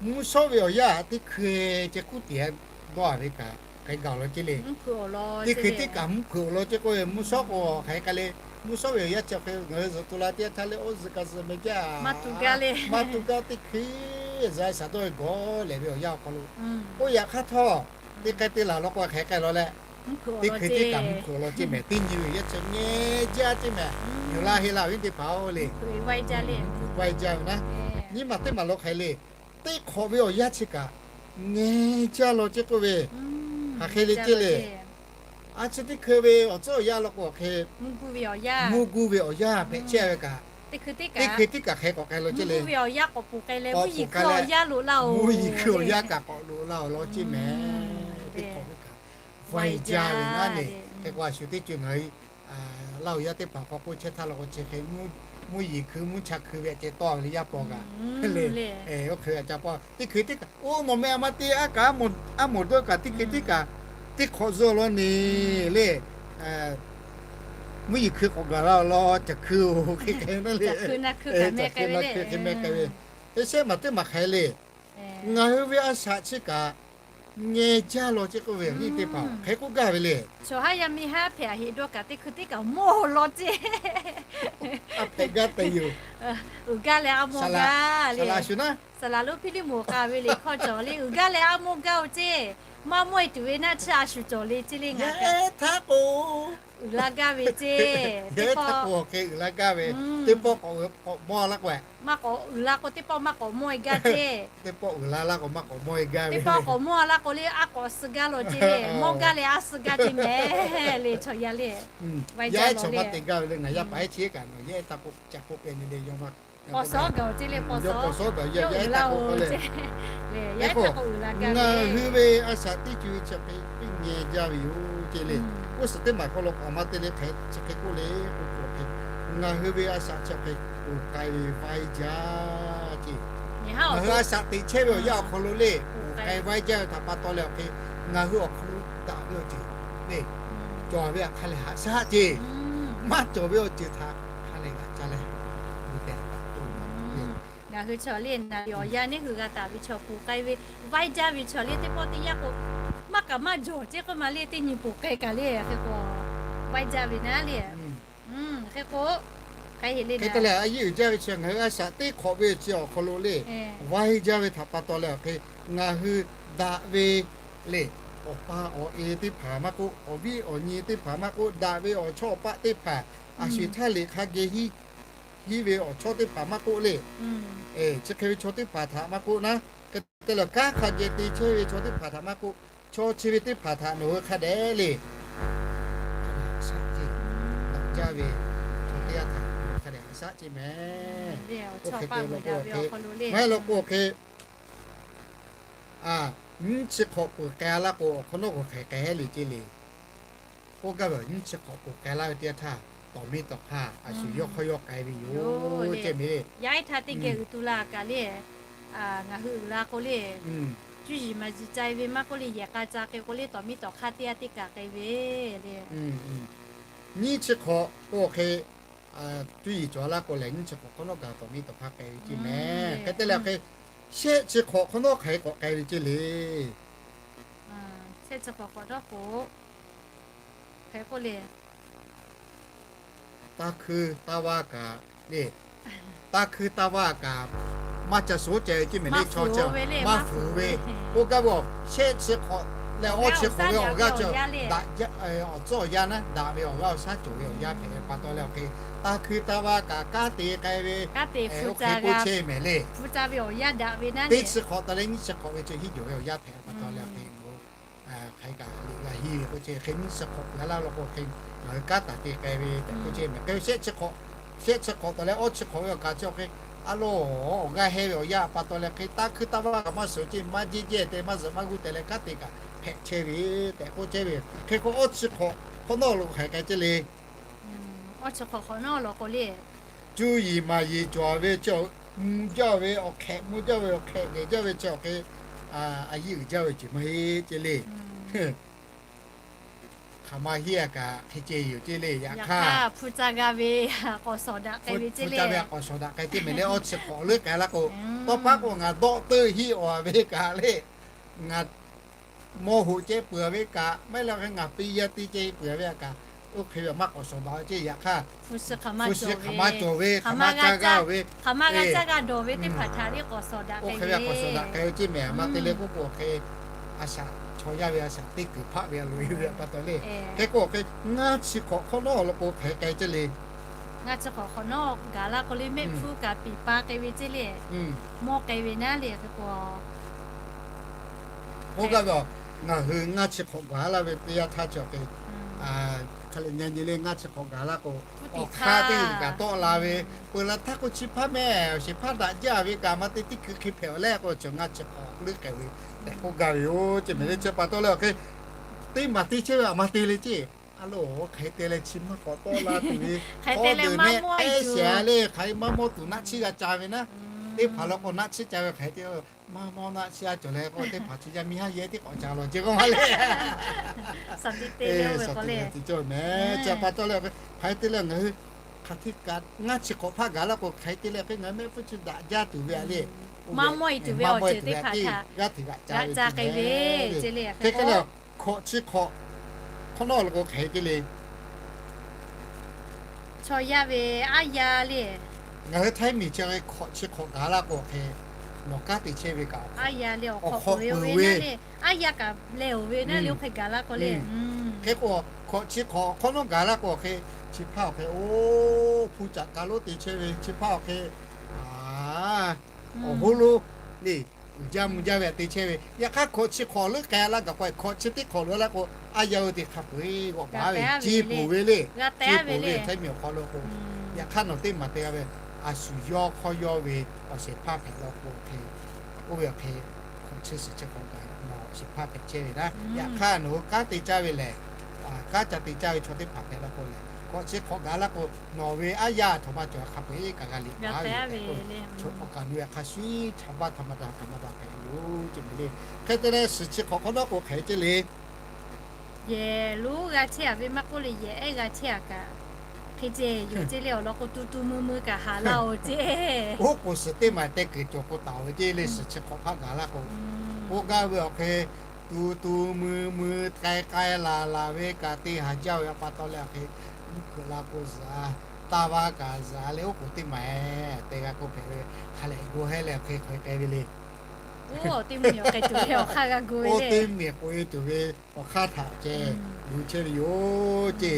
mvuhˇ shawˉ ve awˬ yanˇ teˇ hkui ceh kuˉ tiꞈ dawˇ a ve kaꞈ hk'e gaˬ law ceˇ le. Teˇ hkui teˇ kaꞈ mvuhˇ hpeuꞈ awˬ lawn ceˇ k'oˆ ve mvuhˇ shawˉ k'o hk'aˬ hk'e k'ai le. Mvuhˇ shawˉ ve awˬ yanˇ chi awˬ hk'e ngaˬ hui zuhꞈ tu la teˇ yanˇ htaˇ le oˇ zuhꞈ kaꞈ zuhꞈ meh jaˇ, maˇ tu gaˇ teˇ hkui za shaˍ dawˇ ve gawˬ lehˬ ve awˬ yanˇ awˬ hk'aw lo, oˇ yaꞈ hk'aˇ htawˇ teˇ k'ai te laˬ law k'o hk'aˬ hk'e k'ai law leh, teˇ hkui teˇ kaꞈ mvuhˇ hpeuꞈ awˬ lawn ceˇ mehˍ. Teˇ nyi ve awˬ yanˇ chi ngeh jaˇ ceˇ mehˍ. Yuˬ laˇ heˆ laˇ ve teˇ hpaˍ-oˬ le, mvuhˇ hpeuꞈ vaiˇ jaˇ le. Nyiˇ maˬ teˇ maˬ law hk'aˬ hk'e le, teˇ hk'awꞈ ve awˬ yanˇ chi kaꞈ ngeh jaˇ law ceˇ k'oˆ ve, hk'aˬ hk'e le ceˇ le. A chi teˇ hkui ve awˬ tcuhˉ awˬ yanˇ law k'o awˬ hk'e mvuhˇ guˇ ve awˬ yanˇ hpehꞈ chehˇ ve kaꞈ, teˇ hkui teˇ kaꞈ hk'e k'awꞈ k'ai law ceˇ le. Mvuhˇ guˇ ve awˬ yanˇ k'awꞈ poˬ k'ai leh mvuhˇ yeˬ hkui awˬ yanˇ loꞈ laˇ-oˬ. Mvuhˇ yeˬ hkui awˬ yanˇ kaꞈ k'awꞈ loꞈ laˇ-oˬ law ceˇ mehˍ. Teˇ hk'awꞈ ve kaꞈ vaiˇ jaˇ ve naˉ le. Hk'e k'o a shu teˇ co ngaˬ hui Laˇ huˍ yaˇ teˇ hpaˍ hk'aw k'oˆ chehˇ htaˇ la k'o chi hk'e, mvuhˇ yeˬ hkui mvuhˇ cha hkui ve a ceh tawˇ ve le yaˇ paw kaꞈ le. Oˇ hk'e ve a ca paw teˇ hkui teˇ kaꞈ, oˇ nawˬ meh a ma te a kaꞈ, a moˍ dawˇ kaꞈ teˇ hkui teˇ kaꞈ, teˇ hk'awꞈ zuhˇ law neˬ le. Mvuhˇ yeˬ hkui k'awꞈ gaˬ la law, caˬ hkui oˬ hk'e hk'e na le. Caˬ hkui na hkui hk'e meh k'ai ve, te shehˆ maˬ teˇ maˬ hk'aˬ hk'e le. Ngaˬ hui ve a shaꞈ chi kaꞈ ngeh jaˇ law ceˇ k'oˆ ve, nyi teˇ hpaˍ hk'e k'oˆ gaˇ ve le. Chaw haˉ yaˇ miˇ haˉ hpehꞈ a heꞈ dawˇ kaꞈ teˇ hkui teˇ kaꞈ mawˇ law ceˇ. A hpehꞈ gaˇ te yoˬ. Uiˍ gaˇ leh a mawˇ gaˇ le. Saˍ laˍ lonˉ Hpiˇliˇmonˍ k'a ve liꞈ hkawˇ cawˬ le, uiˍ gaˇ leh a mawˇ gaˇ oˬ ceˇ. Maˇ mawˇ e tuˬ ve naˆ tsuhˇ a shu cawˬ le ceˇ le. Ngaˬ htaˇ k'o uiˍ la gaˇ ve ceˇ. Teˇ pawˆ k'o hk'e uiˍ la gaˇ ve, teˇ pawˆ k'awꞈ mawˇ laˇ k'o, maˇ k'awꞈ uiˍ la k'o teˇ pawˆ maˇ k'awꞈ mawˇ e gaˇ ceˇ. Teˇ pawˆ uiˍ la laˇ k'o maˇ k'awꞈ mawˇ e gaˇ ve. Teˇ pawˆ k'awꞈ mawˇ laˇ k'o le a k'awꞈ suh gaˇ law ceˇ le. Mawˇ gaˇ leh a suh gaˇ ceˇ mehˍ le chaw yaˇ le. Yaˇ ehˉ chaw maˇ te gaˇ ve le. Ngaˬ yaˇ paˍ ehˉ chi kaꞈ nawˬ yaˇ ehˉ htaˇ k'o ca k'oˆ pehꞈ nyi le, yawˇ maˇ k'awꞈ suh gaˇ oˬ ceˇ le. K'awꞈ suh gaˇ ve yaˇ ehˉ htaˇ k'o k'oˆ le. Ngaˬ hui ve a shaꞈ teˇ co e chi hk'e teˇ nyi jaˇ ve yoˬ ceˇ le. Oˇ suhˍ teˇ maˬ hk'aw lo k'awꞈ maˇ te le hk'e chi hk'e k'oˆ le k'o, ngaˬ hui ve a shaꞈ chi hk'e ponˬ k'ai ve vaiˇ jaˇ ceˇ. Ngaˬ hui a shaꞈ teꞈ chehˇ ve awˬ yanˇ awˬ hk'aw lo le, ponˬ k'ai vaiˇ jaˇ ve htaꞈ pa taw leh awˬ hk'e, ngaˬ hui awˬ hk'aw lo daꞈ ve awˬ ceuˬ le, cawˬ ve hk'a lehˬ haꞈ shaˉ ceˇ. Maˇ cawˬ ve awˬ ceuˬ htaꞈ hk'a lehˬ g'aꞈ ca leh, ngaˬ hui chaw le naˬ ve awˬ yanˇ neˇ hui g'a taˍ ve chaw ponˬ k'ai ve vaiˇ jaˇ ve chaw le teˇ pawˆ teˇ yanˇ k'o, maˇ kaꞈ maˇ jawˬ ceˇ k'oˆ ma le, teˇ nyi ponˬ k'ai kaꞈ le. Hk'e k'o vaiˇ jaˇ ve naˉ le. Hk'e k'o, hk'e te leh a yeˇ uiˍ jaˇ ve chi ngaˬ hui a shaꞈ teˇ hk'awꞈ ve chi awˬ hk'aw lo le, vaiˇ jaˇ ve htaꞈ pa taw leh awˬ hk'e, ngaˬ hui daꞈ ve le, awˬ pa awˬ e teˇ hpaˍ maˇ k'oˆ, awˬ viˉ awˬ nyi teˇ hpaˍ maˇ k'oˆ, daꞈ ve awˬ chawˇ awˬ paˆ teˇ hpaˍ, a shu htaˇ liꞈ hk'a geh hiˉ ve awˬ chawˇ teˇ hpaˍ maˇ k'oˆ le, chi hk'e ve chaw teˇ hpaˍ htaꞈ maˇ k'oˆ naˉ, hk'e te leh kanˉ hk'a geh te chehˇ ve chaw teˇ hpaˍ htaꞈ maˇ k'oˆ, chaw chi ve teˇ hpaˍ htaꞈ nawˬ hui hk'a dehꞈ le, hk'a dehꞈ haꞈ shaˉ ceˇ. Daꞈ jaˇ ve chaw teˇ g'aˇ htaꞈ nawˬ hui hk'a dehꞈ haꞈ shaˉ ceˇ mehˍ. Oˇ hk'e te law k'o hk'e, maˇ heˆ law k'o hk'e, nyiˇ chi hk'awꞈ ponˬ k'ai laˇ k'o awˬ hk'awꞈ nawˉ k'o hk'aˬ hk'e k'ai le ceˇ le. K'oˆ gaˇ ve, nyiˇ chi hk'awꞈ ponˬ k'ai laˇ ve teˇ yanˇ htaˇ, tawˍ miˇ tawˍ hk'aˇ a shu yawˇ hk'awˇ yawˇ k'ai ve yoˬ ceˇ mehˍ le. Yaˇ ehˉ htaˇ teˇ geh uiˍ tu la kaꞈ le, ngaˬ hui uiˍ la k'o le, cuˇ yiˍ maˍ yiˍ ca e ve maˇ k'oˆ le, yehˬ k'a ca k'ai k'o le, tawˍ miˇ tawˍ hk'aˇ teˇ yanˇ teˇ kaꞈ k'ai ve le. Nyiˇ chi hk'awꞈ k'o hk'e, cuˇ yiˍ cawˬ laˇ k'o lehˬ, nyiˇ chi hk'awꞈ hk'awꞈ nawˉ gaˬ tawˍ miˇ tawˍ hk'aˇ k'ai ve ceˇ mehˍ. Hk'e te leh hk'e, shehˆ chi hk'awꞈ hk'awꞈ nawˉ hk'aˬ hk'e k'awꞈ k'ai ve ceˇ le. Shehˆ chi hk'awꞈ hk'awꞈ nawˉ k'o, hk'e k'oˆ le, taˇ hkui taˇ vaˇ kaꞈ le, taˇ hkui taˇ vaˇ kaꞈ maˇ ca shoˍ ceh ve ceˇ mehˍ le. Chaw chi maˇ fuˍ ve, k'oˆ gaˇ ve, shehˆ chi hk'awꞈ leh awˇ chi hk'awꞈ ve awˬ g'aˇ cawˬ, daꞈ awˬ tcuhˉ awˬ yanˇ naˉ, daꞈ ve awˬ g'aˇ awˬ shaˉ cawˬ ve awˬ yanˇ hpehꞈ ve pa taw leh awˬ hk'e, taˇ hkui taˇ vaˇ kaꞈ kanˉ te k'ai ve, oˇ hk'e k'oˆ chehˇ mehˍ le. Teˇ chi hk'awꞈ taw leh nyiˇ chi hk'awꞈ ve chi hiˉ jawˬ ve awˬ yanˇ hpehꞈ ve pa taw leh awˬ hk'e, hk'aˬ hk'e kaꞈ liꞈ g'a hiˇ ve k'oˆ chehˇ hk'e, nyiˇ chi hk'awꞈ gaˬ laˇ law k'o hk'e, ngaˬ hui kanˉ taˍ te k'ai ve tehꞈ k'oˆ chehˇ mehˍ. Hk'e shehˆ chi hk'awꞈ, shehˆ chi hk'awꞈ taw leh awˇ chi hk'awꞈ ve awˬ kaꞈ chi awˬ hk'e, a loˬ, awˬ g'aˇ heh ve awˬ yanˇ pa taw leh hk'e, taˇ hkui taˇ vaˇ kaꞈ maˇ suhˍ ceˇ, maˇ jeˇ jeˇ te maˇ zuhꞈ maˇ g'uˇ te leh kanˉ te kaꞈ hpehꞈ chehˇ ve tehꞈ k'oˆ chehˇ ve. Hk'e k'o awˇ chi hk'awꞈ hk'awꞈ nawˉ lo hk'aˬ hk'e k'ai ceˇ le. Awˇ chi hk'awꞈ hk'awꞈ nawˉ lo k'o le, cuˇ yiˍ maˍ yiˍ cawˬ ve chi, mvuh jaˇ ve awˬ hk'ehꞈ, mvuh jaˇ ve awˬ hk'ehꞈ lehˬ jaˇ ve chi awˬ hk'e, a yeˇ uiˍ jaˇ ve ceuˬ maˇ heˆ ceˇ le. Hk'aˬ ma heˆ a kaꞈ hk'e ceh yoˬ ceˇ le. Yaꞈ hk'aˇ hpu ca g'a ve k'awꞈ shawˍ daꞈ k'ai ve ceˇ le. Hpu ca ve k'awꞈ shawˍ daꞈ k'ai ceˇ mehˍ le. Awˇ chi hk'awꞈ leuˉ k'ai laˇ k'o, tawˇ paˉ k'o ngaˬ dawˆ teuˆ hiˆ awˬ ve kaꞈ le, ngaˬ mawˇ hoꞈ ceh peuˬ ve kaꞈ, maˇ heˆ la hk'e ngaˬ pi yaˇ te ceh peuˬ ve a kaꞈ, oˇ hk'e ve maˇ k'awꞈ shawˍ daꞈ ceˇ. Yaꞈ hk'aˇ hpu shi hk'aˬ ma cawˬ ve, hk'aˬ ma ca g'a ve, hk'aˬ ma g'a caˇ g'a dawˬ ve teˇ hpaˍ htaꞈ le k'awꞈ shawˍ daꞈ k'ai ve, k'awꞈ shawˍ daꞈ k'ai ve ceˇ mehˍ. A ma te leh k'oˆ k'o hk'e, a shaꞈ chaw yaˇ ve a shaꞈ teˇ kuiˬ hpaˆ ve a loꞈ e ve pa taw le. Hk'e k'o hk'e, ngaˇ chi hk'awꞈ hk'awꞈ nawˉ lo k'o hk'e k'ai ceˇ le. Ngaˇ chi hk'awꞈ hk'awꞈ nawˉ gaˬ laˇ k'o le, mehˆ hpfuhˇ kaꞈ piˍ pa k'ai ve ceˇ le. Mawˇ k'ai ve naˉ le hk'e k'o, k'oˆ gaˇ ve, ngaˬ hui ngaˇ chi hk'awꞈ gaˬ laˇ ve teˇ yanˇ htaˇ chi awˬ hk'e, hk'a leh nyi nyi le ngaˇ chi hk'awꞈ gaˬ laˇ k'o, awˬ hk'aˇ teˇ g'uiˬ kaꞈ tawˆ la ve, peuˬ la htaˇ k'o chi hpaˇ mehˍ, awˬ shehˍ hpaˇ daꞈ jaˇ ve kaꞈ ma te teˇ hkui hk'e hpehꞈ awˬ leh k'o, chi ngaˇ chi hk'awꞈ leuˉ k'ai ve tehꞈ k'oˆ gaˇ ve yoˬ ceˇ mehˍ le. Chi pa taw leh awˬ hk'e, teˇ maˬ te chehˇ ve a ma te le ceˇ. Aˉ loˬ, hk'aˬ hk'e te leh chi maˇ k'awꞈ tawˆ la tuˬ ve, hk'awꞈ deuˬ mehˆ ehˉ shehˍ le, hk'aˬ hk'e maˇ mawˇ tuˬ naˆ chiˇ g'a ca ve naˆ. Teˇ hpaˍ la k'o naˆ chiˇ ca ve hk'aˬ hk'e te, maˇ mawˇ naˆ chiˇ a cawˬ leh k'o, teˇ hpaˍ chi yaˇ miˇ haˉ yehˇ tiˉ k'awꞈ ca lawˬ ce k'oˆ ma le. Suhˍ tiꞈ te cawˇ mehˍ. Chi pa taw leh hk'aˬ hk'e te leh ngaˬ hui hk'aˬ hk'e kaꞈ ngaˇ chi hk'awꞈ hpaˇ gaˬ la k'o, hk'aˬ hk'e te leh hk'e ngaˬ hui mehˆ hpfuhˇ chi daꞈ jaˇ tuˬ ve a le. Maˇ mawˇ e tuˬ ve awˬ ceuˬ teˇ hpaˍ htaꞈ g'a hteꞈ g'a ca ve, hk'e te leh hkawꞈ chi hk'awꞈ hk'awꞈ nawˉ la k'o hk'aˬ hk'e te le. Chaw yaˇ ve aˉ yaˇ le. Ngaˬ hui Htaiˇ miˬ chi hk'awꞈ chi hk'awꞈ gaˬ la k'o hk'e, nawˬ kanˉ te chehˇ ve kaꞈ aˉ yaˇ le, awˬ hk'awꞈ peuˬ ve le, aˉ yaˇ kaꞈ leh oˬ ve naˉ le, oˇ hk'e gaˬ la k'o le. Hk'e k'o, hkawꞈ chi hk'awꞈ hk'awꞈ nawˉ gaˬ la k'o hk'e, chi hpaˇ awˬ hk'e, oˇ hpu caꞈ ka lonˉ te chehˇ ve chi hpaˇ awˬ hk'e, awˬ hoˉ lonˉ le, uiˍ jaˇ mvuh jaˇ ve te chehˇ ve. Yaꞈ hk'aˇ hkawꞈ chi hk'awꞈ leuˉ k'ai la gaˬ k'o, hkawꞈ chi teˇ hk'awꞈ lo la k'o, aˉ yaˇ oˇ te hk'a peu eˬ g'awꞈ baˬ ve, ce poˬ ve le, ce poˬ ve Htaiˇ miˬ awˬ hk'aw lo k'o. Yaꞈ hk'aˇ nawˬ teˇ maˬ te g'a ve, a shu yawˇ hk'awˇ yawˇ ve awˬ shehˍ hpaˇ hpehꞈ la k'o hk'e, oˇ ve awˬ hk'e hkawꞈ chi suhˍ chi hk'awꞈ gaˬ nawˬ awˬ shehˍ hpaˇ hpehꞈ chehˇ ve naˉ. Yaꞈ hk'aˇ nawˬ hui kanˉ te caˇ ve lehˬ, kanˉ ca te caˇ ve chaw teˇ hpaˍ hpehꞈ la k'o lehˬ, hkawꞈ chi hk'awꞈ gaˬ la k'o, nawˬ ve aˉ yaˇ a htoꞈ ma cawˬ hk'a peu eˬ kaꞈ g'a liꞈ baˬ ve, chaw hk'awꞈ kaꞈ nu yaꞈ hk'a shuˍ chaw baˇ htaꞈ ma daꞈ htaꞈ ma daꞈ hpehꞈ yoˬ ce mehˍ le. Hk'e te leh suhˍ chi hk'awꞈ hk'awꞈ nawˉ k'o hk'e ce le. Yehˬ lonˉ g'a chehˇ a ve maˇ k'oˆ le, yehˬ ehˉ g'a chehˇ a kaꞈ hk'e ce yoˬ ce le. Awˬ lawn k'o, tu tu mui mui kaꞈ haˍ laˇ oˬ ce. Oˉ k'oˍ suhˍ teˇ maˬ teh kuiˬ cawˬ k'o taˍ ve ce le. Suhˍ chi hk'awꞈ hpaˇ gaˬ la k'o, k'oˆ gaˇ ve awˬ hk'e, tu tu mui mui k'ai k'ai laˬ laˬ ve kaꞈ te haˍ jaˇ ve pa taw leh awˬ hk'e, mvuhˇ hkeuꞈ la k'o zuhꞈ, taˇ vaˇ kaꞈ zuhꞈ leh oˉ k'oˍ teˇ maˬ te g'a k'oˆ hpehꞈ ve, hk'a lehꞈ go hehˉ leh awˬ hk'e hk'aw e k'ai ve le. Oˇ teˇ miˬ k'oꞈ e tuˬ ve awˬ hk'aˇ htaꞈ ceh luˬ chehˇ ve yoˬ ce.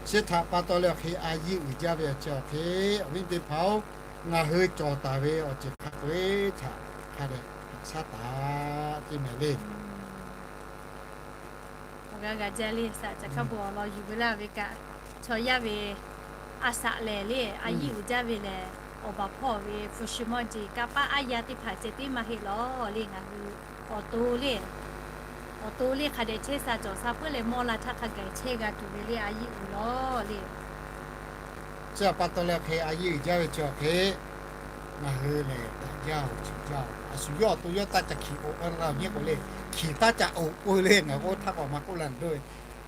Chi htaꞈ pa taw leh awˬ hk'e a yiˇ uiˍ jaˇ ve awˬ ceuˬ awˬ hk'e, awˬ viˉ teˇ hpaˍ-oˬ, ngaˬ hui cawˬ taˍ ve awˬ ceuˬ hk'a peu eˬ htaꞈ hk'a dehꞈ haꞈ shaˉ taˍ ce mehˍ le. Awˬ g'aˇ g'a jaˇ le, saꞈ caˬ hk'a bvuhꞈ awˬ lawn yuˬ ve laˇ ve kaꞈ, chaw yaˇ ve a saꞈ lehˬ le, a yiˇ uiˍ jaˇ ve lehˬ, awˬ baˬ hpawˇ ve hpu shi mawˇ jeˬ kanˇ paˆ aˉ yaˇ teˇ hpaˍ ceh tiˉ maˇ heˆ lawˬ le. Ngaˬ hui awˬ to le, awˬ to le hk'a dehꞈ chehˇ sha cawˬ sha puiˉ leh mawˇ la htaˇ hk'a gaˬ chehˇ g'a tuˬ ve le, a yiˇ uiˍ lawˬ le. Chi htaꞈ pa taw leh hk'e a yiˇ uiˍ jaˇ ve chi awˬ hk'e, ngaˬ hui lehˬ daꞈ jaˇ-oˬ, chi jaˇ-oˬ. A shu yawˇ awˬ to yawˇ taˇ ca hkiˬ k'o, a nyi k'o le, hkiˬ taˇ ca oˬ k'oˆ le, ngaˬ k'oˆ htaˇ k'awꞈ maˇ k'oˆ la dawˇ ve.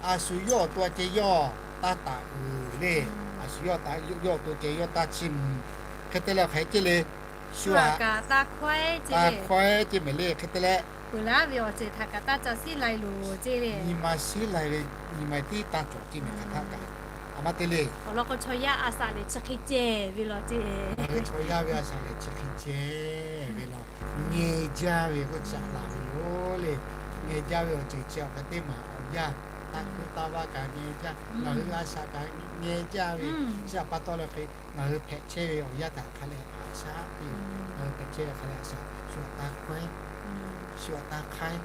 A shu yawˇ awˬ to ceh yawˇ taˇ taˍ uiˍ le. A shu yawˇ awˬ to ceh yawˇ taˇ chiˇ mvuh. Hk'e te leh hk'e ce le, shu aꞈ kaꞈ taˇ hkawehˉ ce mehˍ le. Hk'e te leh peuˬ laˇ ve awˬ ceuˬ htaꞈ kaꞈ taˇ ca siˉ lai loˬ ce le. Nyi ma siˉ lai ve, nyi ma tiˉ taˇ cawˬ ce mehˍ hk'aˬ htaˇ kaꞈ. A ma te le. Awˬ lawn k'o chaw yaˇ a saꞈ lehˬ chi hk'e ceh ve law ce. Chaw yaˇ ve a saꞈ lehˬ chi hk'e ceh ve law. Ngeh jaˇ ve k'oˆ caꞈ laˬ ve yoˬ le. Ngeh jaˇ ve awˬ ceuˬ chi awˬ hk'e teˇ maˬ awˬ yanˇ, taˇ hkuˇ taˇ vaˇ kaꞈ ngeh jaˇ, ngaˬ hui a saꞈ kaꞈ ngeh jaˇ ve, chi htaꞈ pa taw leh hk'e ngaˬ hui hpehꞈ chehˇ ve awˬ yanˇ htaꞈ hk'a leh haꞈ shaˉ piˇ. Ngaˬ hui hpehꞈ chehˇ ve hk'a leh a saꞈ shu aꞈ taˇ hkawehˉ, shu aꞈ taˇ hk'aiˉ,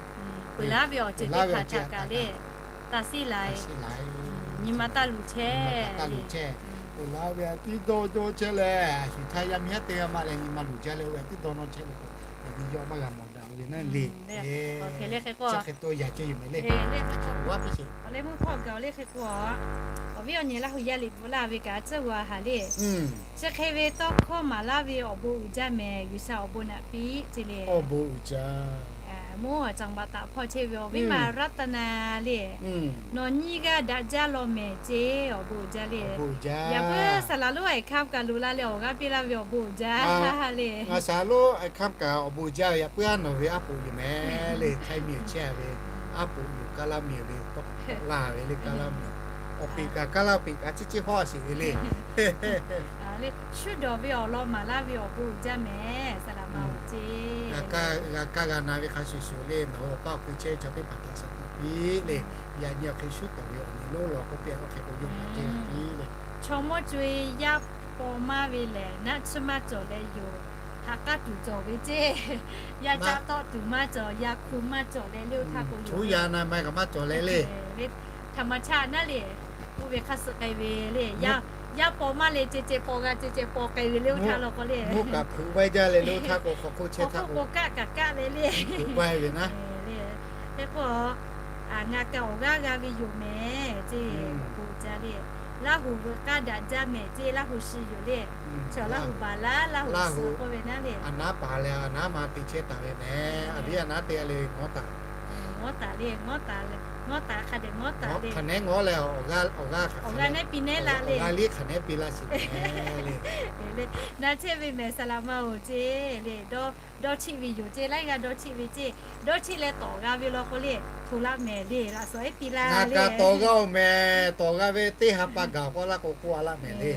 peuˬ laˇ ve awˬ ceuˬ teˇ hpaˍ htaꞈ kaꞈ le, taˇ siˉ lai, nyi ma taˇ luˬ chehˇ, peuˬ laˇ ve aꞈ tiˉ dawˇ dawˇ chehˇ leh, a shu htaˇ yaˇ miˇ haˉ teˇ g'aˇ ma leh nyi ma luˬ jaˇ leh, oˇ ve aꞈ tiˉ dawˇ nawˇ chehˇ ve k'o, yaꞈ nyi yawˇ maˇ g'a mawˬ daꞈ ve naˉ le. Chi hk'e to yaꞈ ceh yoˬ mehˍ le. Awˬ leh mvuhˇ hpawˇ gaˬ awˬ le hk'e k'o, awˬ viˉ awˬ nyi Laˇ hu yaˇ liꞈ bvuhꞈ laˇ ve kaꞈ tcuhˉ g'a haˍ le. Chi hk'e ve tawˇ hkawˇ maˍ laˇ ve awˬ bon uiˍ jaˇ mehˍ, G'uiˬsha awˬ bon naꞈ piˇ ce le. Mvuhˇ awˬ caˍ baꞈ taˍ hpawˇ chehˇ ve awˬ viˉ ma Raˇtaˍnaˍ le. Nawˬ nyiˇ g'aˇ daꞈ jaˇ law mehˍ ce, awˬ bon uiˍ jaˇ le. Yaꞈ puiˉ saˍ laˍ lonˉ Aˍhkaˆ kaꞈ loꞈ la leh awˬ g'aˇ piˇ laˇ ve awˬ bon uiˍ jaˇ le. Ngaˬ saˍ laˍ lonˉ Aˍhkaˆ kaꞈ awˬ bon uiˍ jaˇ ve, yaꞈ puiˉ a nawˬ ve aˉ poꞈ yoˬ mehˍ le. Htaiˇ miˬ awˬ chehˇ ve aˉ poꞈ yoˬ, Kaˇlaˇ miˬ ve tawˇ laˇ ve le, Kaˇlaˇ miˬ. Awˬ peꞈ kaꞈ Kaˇlaˇ peꞈ kaꞈ ciˉ ciˉ hawˉ a sheˍ ve le. Shu dawˬ ve awˬ lawn maˍ laˇ ve awˬ bon uiˍ jaˇ mehˍ, saˍ laˍ ma ce. G'a kaˇ g'a na ve hk'a shuˍ shuˍ le, nawˬ hui awˬ paˇ awˬ kui chehˇ ve chaw teˇ hpaˍ htaꞈ saˍ tuˬ piˇ le. Yaꞈ nyi awˬ hk'e shu tawˍ ve awˬ nyi lonˉ law k'oˆ piˇ a, oˇ hk'e k'o yawˇ htaꞈ ce piˇ le. Chaw mawˇ co-e yaˇ paw maˇ ve lehˬ, naˆ tsuhˇ maˇ cawˬ leh yoˬ. Haꞈ k'aˇ tuˬ cawˬ ve ce. Yaˇ caˆ tawˆ tuˬ maˇ cawˬ, yaˇ hku maˇ cawˬ leh le, oˇ htaˇ k'o yoˬ. Yaˇ na ma kaꞈ maˇ cawˬ leh le. Htaꞈ ma chaˇ naˉ le. Oˇ ve hk'a suh k'ai ve le. Yaˇ paw maˇ leh ceh ceh paw g'a ceh ceh paw k'ai ve le, oˇ htaˇ law k'o le. Mvuhˇ kaꞈ hpeuꞈ vaiˇ jaˇ leh le, oˇ htaˇ k'o hk'aw hk'oˆ chehˇ htaˇ k'o kaˆ kaꞈ kaˆ leh le. Hpeuꞈ vaiˇ ve naˉ. Hk'e k'o, ngaˬ kaꞈ awˬ g'aˇ g'a ve yoˬ mehˍ ce. Awˬ bon jaˇ le. Laˇ huˍ veuꞈ k'aˇ daꞈ jaˇ mehˍ ceˇ, Laˇ huˍ shi yoˬ le. Chaw Laˇ huˍ baˬ laˇ, Laˇ huˍ shi k'oˆ ve naˉ le. A naˉ paˍ leh a naˉ ma te chehˇ taˍ ve mehˍ. A viˉ a naˉ te le, ngawˉ taˍ. Ngawˉ taˍ le, ngawˉ taˍ le, ngawˉ taˍ hk'a dehꞈ ngawˉ taˍ le. Hk'aˬ nehˉ ngawˉ leh awˬ g'aˇ, awˬ g'aˇ hk'aˬ nehˉ piˇ nehˉ la le. Awˬ g'aˇ liˇ hk'aˬ nehˉ piˇ laˇ shiˍ mehˍ le. Na chehˇ ve mehˍ saˍ laꞈ ma-oˬ ceˇ le. Dawˇ chiˆ ve yoˬ ceˇ, laiˉ g'aˇ dawˇ chiˆ ve ceˇ. Dawˇ chiˆ leh tawˍ g'a ve law k'o le, hto laˇ mehˍ le, laꞈ shawˍ ehˉ piˇ laˇ le. Ngaˬ kaꞈ tawˍ g'a-oˬ mehˍ, tawˍ g'a ve teˇ ha pa gaˬ k'oˆ laˇ k'o k'oˆ a laˇ mehˍ le.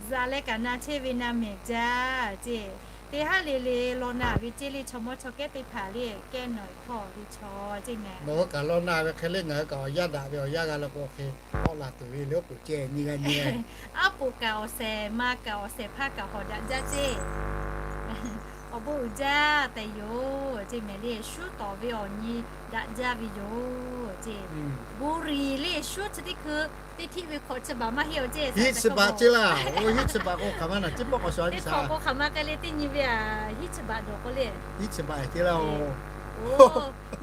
Zaꞈ leh kaꞈ na chehˇ ve na mehˍ jaˇ ceˇ. Teˇ haˉ le le law na ve ceˇ le, chaw mawˇ chaw kehˉ teˇ hpaˍ le, kehˉ nawˬ hkawˇ ve chaw ceˇ mehˍ. Nawˬ hui kaꞈ law na ve hk'e le, ngaˬ hui kaꞈ awˬ yaˇ daꞈ ve awˬ yaˇ g'a la k'o hk'e k'awꞈ laˬ tuˬ ve le, oˉ k'oˍ cehˇ nyiˇ g'aˇ nyiˇ g'aˇ. Aˉ poꞈ kaꞈ awˬ shehˍ, ma kaꞈ awˬ shehˍ hpaˇ kaꞈ hawˍ daꞈ jaˇ ceˇ. Awˬ bon uiˍ jaˇ tehꞈ yoˬ ceˇ mehˍ le. Shuˉ tawˍ ve awˬ nyi daꞈ jaˇ ve yoˬ ceˇ. Bon riˍ le, shuˉ chi teˇ hkui teˇ htiˆ ve hk'awꞈ chi baˬ maˇ heˆ-oˬ ceˇ. Hiˉ chi baˬ ceˇ laˇ. Oˇ hiˉ chi baˬ k'o hk'aˬ ma naˬ ceˇ pawˆ k'awꞈ shaw teˇ hk'awꞈ k'o hk'aˬ ma k'ai le, teˇ nyi ve a hiˉ chi baˬ dawˬ k'o le. Hiˉ chi baˬ ceˇ laˇ-oˬ.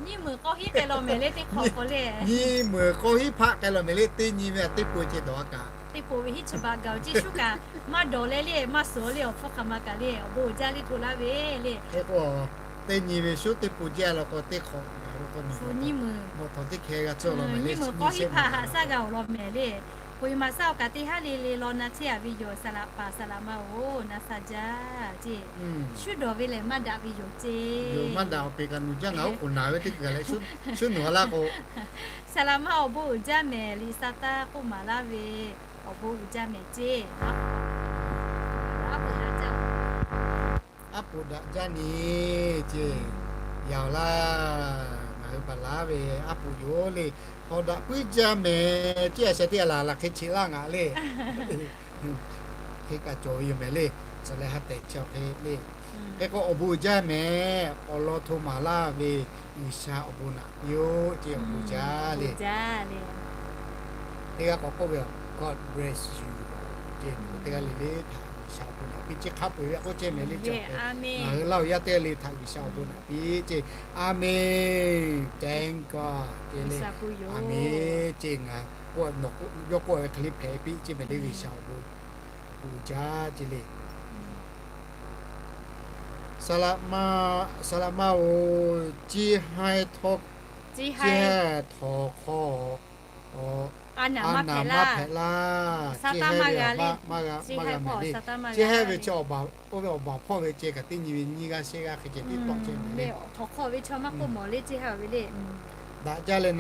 Nyiˇ meunˍ k'awˇ hiˉ k'ai law mehˍ le, teˇ hk'awꞈ k'o le. Nyiˇ meunˍ k'awˇ hiˉ hpaˆ k'ai law mehˍ le, teˇ nyi ve a teˇ pui ceˇ dawˬ a kaꞈ. Teˇ pui ve hiˉ chi baˬ gaˬ-oˬ ceˇ, shuˉ kaꞈ maˇ dawˬ leh le, maˇ suhˍ le, awˬ hpfuhˇ hk'aˬ ma kaꞈ le, awˬ bon uiˍ jaˇ le, hto laˇ ve le. Hk'e k'o, teˇ nyi ve shuˉ teˇ pui jaˇ law k'o teˇ hk'awꞈ gaˬ ve k'o, nyiˇ meunˍ, mawꞈ htawˍ teˇ hkeh g'a tcuhˇ law mehˍ le, nyiˇ meunˍ k'awˇ hiˉ hpaˆ haꞈ shaˉ g'a-oˬ law mehˍ le. K'oꞈ-e maˍ shaˉ awˬ kaꞈ teˇ haˉ le le law na chehˇ a ve yoˬ, saˍ laꞈ paˍ saˍ laꞈ ma-oˬ, na sha jaˇ ceˇ. Shuˉ dawˬ ve lehˬ maˇ daꞈ ve yoˬ ceˇ. Maˇ daꞈ awˬ peˍ kaꞈ nuˬ jaˇ, ngaˬ oˉ k'oˍ naˍ ve teˇ hkui kaꞈ leh shuˉ nuˬ a laˇ k'o, saˍ laꞈ ma awˬ bon uiˍ jaˇ mehˍ, liꞈ sa taˇ k'oˆ maˍ laˇ ve awˬ bon uiˍ jaˇ mehˍ ceˇ. Aˉ poꞈ daꞈ jaˇ ni ceˇ. Yaꞈ laˇ, ngaˬ hui baˬ laˇ ve aˉ poꞈ yoˬ le. Hawˍ daꞈ puiˉ jaˇ mehˍ ceˇ, a shaꞈ teˇ a laˬ laˬ hk'e cheꞈ laˇ ngaˬ le. Hk'e kaꞈ cawˬ ve yoˬ mehˍ le. Tcuh leh ha tehꞈ chi awˬ hk'e le. Hk'e k'o awˬ bon uiˍ jaˇ mehˍ, awˬ lawn hto maˍ laˇ ve G'uiˬsha awˬ bon naꞈ piˇ-oˆ ceˇ, awˬ bon jaˇ le. Teˇ g'aˇ k'awꞈ k'oˆ ve, God bless you ceˇ, teˇ g'aˇ le le htaꞈ G'uiˬsha awˬ bon naꞈ piˇ ceˇ, hk'a peu-eˬ ve k'oˆ ceˇ mehˍ le. Ngaˬ hui laˇ awˬ yaˇ teˇ g'aˇ le htaꞈ G'uiˬsha awˬ bon naꞈ piˇ ceˇ. Amen. Thank God ceˇ le. Amen ceˇ. Ngaˬ yawˇ k'oˆ ve hk'e le hpehꞈ piˇ ceˇ mehˍ le, G'uiˬsha awˬ bon uiˍ jaˇ ceˇ le. Saˍ laꞈ ma, saˍ laꞈ ma-oˬ, ciˇ haiˉ htawˇ, ciˇ haiˉ htawnˍ hk'aw, a naˍ maˇ hpehꞈ laˇ. Ciˇ haiˉ ve maˇ g'a mehˍ le. Ciˇ haiˉ ve chi oˇ ve awˬ baˬ hpawˇ ve ceh kaꞈ teˇ nyi ve nyiˇ g'aˇ shehˆ g'aˇ hk'e ceh teˇ tawˆ ceh mehˍ le. Htawꞈ hk'aw ve chaw maˇ k'oˆ mawˬ le, ciˇ haiˉ ve le. Daꞈ jaˇ leh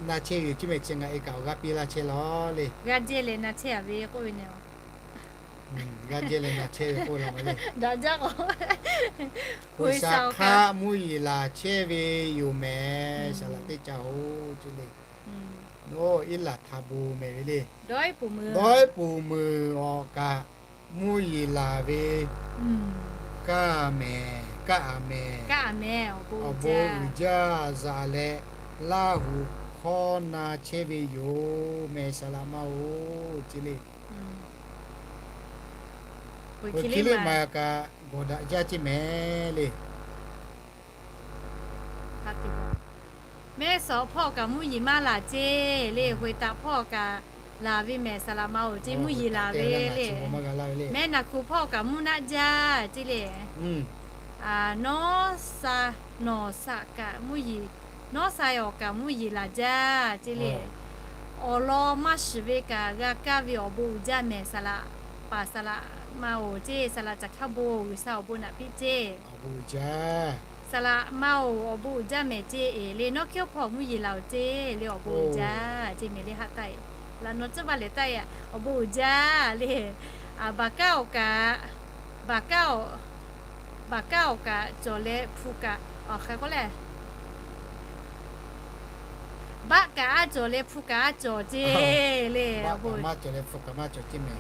na chehˇ ve yoˬ ceˇ mehˍ, chi ngaˬ e kaꞈ awˬ g'aˇ piˇ laˇ chehˇ law le. G'aˇ jehˇ leh na chehˇ a ve k'oˆ ve neh. G'aˇ jehˇ leh na chehˇ ve k'oˆ la le. Daꞈ jaˇ k'o, G'uiˬsha hk'aˆ mvuhˇ yeˬ laˬ chehˇ ve yoˬ mehˍ, saˍ laꞈ teˇ ca-oˬ ceˇ le. Iˉ laˬ htaꞈ bon mehˍ ve le. Dawˇ iˉ poˍ meuˬ awˬ kaꞈ mvuhˇ yeˬ laˬ ve kaˇ mehˍ, kaˇ a mehˍ. Awˬ bon uiˍ jaˇ zaꞈ leh Laˇ huˍ hkawˇ na chehˇ ve yoˬ mehˍ, saˍ laꞈ ma-oˬ ceˇ le. Hk'e le maˬ kaꞈ gawˬ daꞈ jaˇ ceˇ mehˍ le. Mehˉ sawꞈ hpawˇ kaꞈ mvuhˇ yeˬ maˇ laˬ ceˇ le. Hoꞈ e taꞈ hpawˇ kaꞈ laˬ ve mehˍ, saˍ laꞈ ma-oˬ ceˇ, mvuhˇ yeˬ laˬ ve le. Mehˉ naˬ kuˬ hpawˇ kaꞈ mvuhˇ naˆ jaˇ ceˇ le. Nawˉ sha, nawˬ sha kaꞈ mvuhˇ yeˬ, nawˉ sha awˬ kaꞈ mvuhˇ yeˬ laˬ jaˇ ceˇ le. Awˬ lawn maˇ shiˍ ve kaꞈ g'a kaˇ ve awˬ bon uiˍ jaˇ mehˍ, saˍ laꞈ paˍ saˍ laꞈ ma-oˬ ceˇ, saˍ laꞈ caˬ hk'aˇ bon G'uiˬsha awˬ bon naꞈ piˇ ceˇ. Saˍ laꞈ ma-oˬ, awˬ bon uiˍ jaˇ mehˍ ceˇ e le. Nawˉ hkiˉ hpawˇ mvuhˇ yeˬ laˬ-oˬ ceˇ le, awˬ bon uiˍ jaˇ ceˇ mehˍ le. Haˆ taˆ e, laꞈ nawˉ tcuhˉ baˇ lehˬ taˆ e, awˬ bon uiˍ jaˇ le. Baˬ kaˉ awˬ kaꞈ, baˬ kaˉ awˬ, baˬ kaˉ awˬ kaꞈ cawˬ leh hpu kaꞈ, awˬ hk'e k'oˆ le, baˆ kaꞈ a cawˬ leh hpu kaꞈ a cawˬ ceˇ le. Awˬ bon maˇ cawˬ leh hpu kaꞈ maˇ cawˬ ceˇ mehˍ.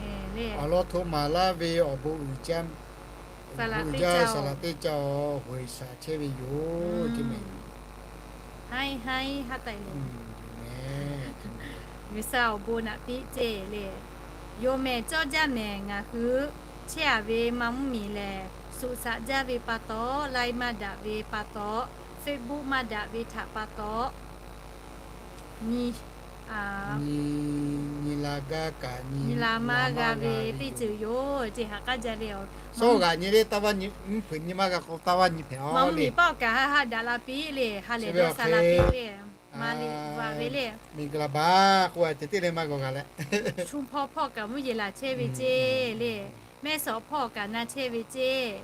Awˬ lawn hto maˍ laˇ ve awˬ bon uiˍ jaˇ, saˍ laꞈ teˇ ca, saˍ laꞈ teˇ ca-oˬ, hoꞈ e shaˍ chehˇ ve yoˬ ceˇ mehˍ. Haˉ haˉ haˉ taˆ e le. G'uiˬsha awˬ bon naꞈ piˇ ceˇ le. Yoˬ mehˍ, cawˇ jaˇ mehˍ, ngaˬ hui chehˇ a ve maˇ mvuhˇ miˬ lehˬ, suꞈ shaꞈ jaˇ ve pa taw, Line maˇ daꞈ ve pa taw, Facebook maˇ daꞈ ve htaꞈ pa taw, nyi, nyi, nyi la gaˇ kaꞈ nyi la maˇ g'a ve teˇ ceuˬ yoˬ ceˇ. Ha k'aˉ jaˇ le. Sawˉ g'aꞈ nyi le, taˇ vaˇ nyi, mvuhˇ hpeuꞈ nyi maˇ g'a k'o taˇ vaˇ nyi hpehꞈ a le. Maˇ mvuhˇ miˬ paˆ kaꞈ ha ha daꞈ la piˇ le, ha lehˬ dawˇ sha la piˇ le. Ma liꞈ vaꞈ ve le. Miˬ guiˬ laˬ baˬ k'oˆ a ceh teˇ leh maˇ g'awˬ g'a leh, shu hpawˇ hpawˇ kaꞈ mvuhˇ yeˬ laˬ chehˇ ve ceˇ le. Mehˇ shawˍ hpawˇ kaꞈ na chehˇ ve ceˇ.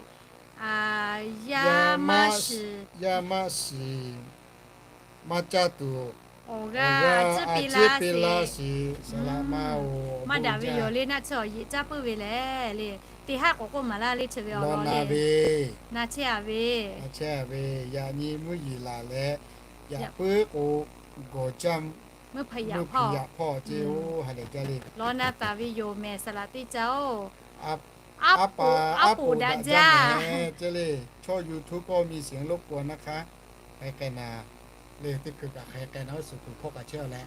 Yaˇ maˇ shiˍ, yaˇ maˇ shiˍ, maˇ caˇ tuˬ awˬ g'aˇ a ciˉ piˇ laˇ shiˍ. Saˍ laꞈ ma oˬ, maˇ daꞈ ve yoˬ le. Naˆ tsuhˇ awˬ yeꞈ caˇ puiˉ ve lehˬ le. Teˇ haˉ k'awꞈ k'oˆ maˍ laˇ le, chi ve awˬ lawn le. Na chehˇ a ve, na chehˇ a ve, yaꞈ nyi mvuhˇ yeˬ laˬ leh, yaꞈ puiˉ k'o gawˬ jaˇ mvuhˇ hpeuꞈ yaꞈ hpawˇ ceˇ. Oˇ ha lehˬ jaˇ le. Law na taˍ ve yoˬ mehˬ saˍ laꞈ teˇ caˇ oˬ. Aˉ poꞈ, aˉ poꞈ daꞈ jaˇ mehˬ ceˇ le. Chaw YouTube k'awˇ mi siˍ loˉ k'o naˇ hk'aˇ, hk'aˬ hk'e k'ai naˍ le, teˇ hkui kaꞈ hk'aˬ hk'e k'ai naˍ, oˉ suˍ kuiˬ hpawˇ kaꞈ chehˇ a leh,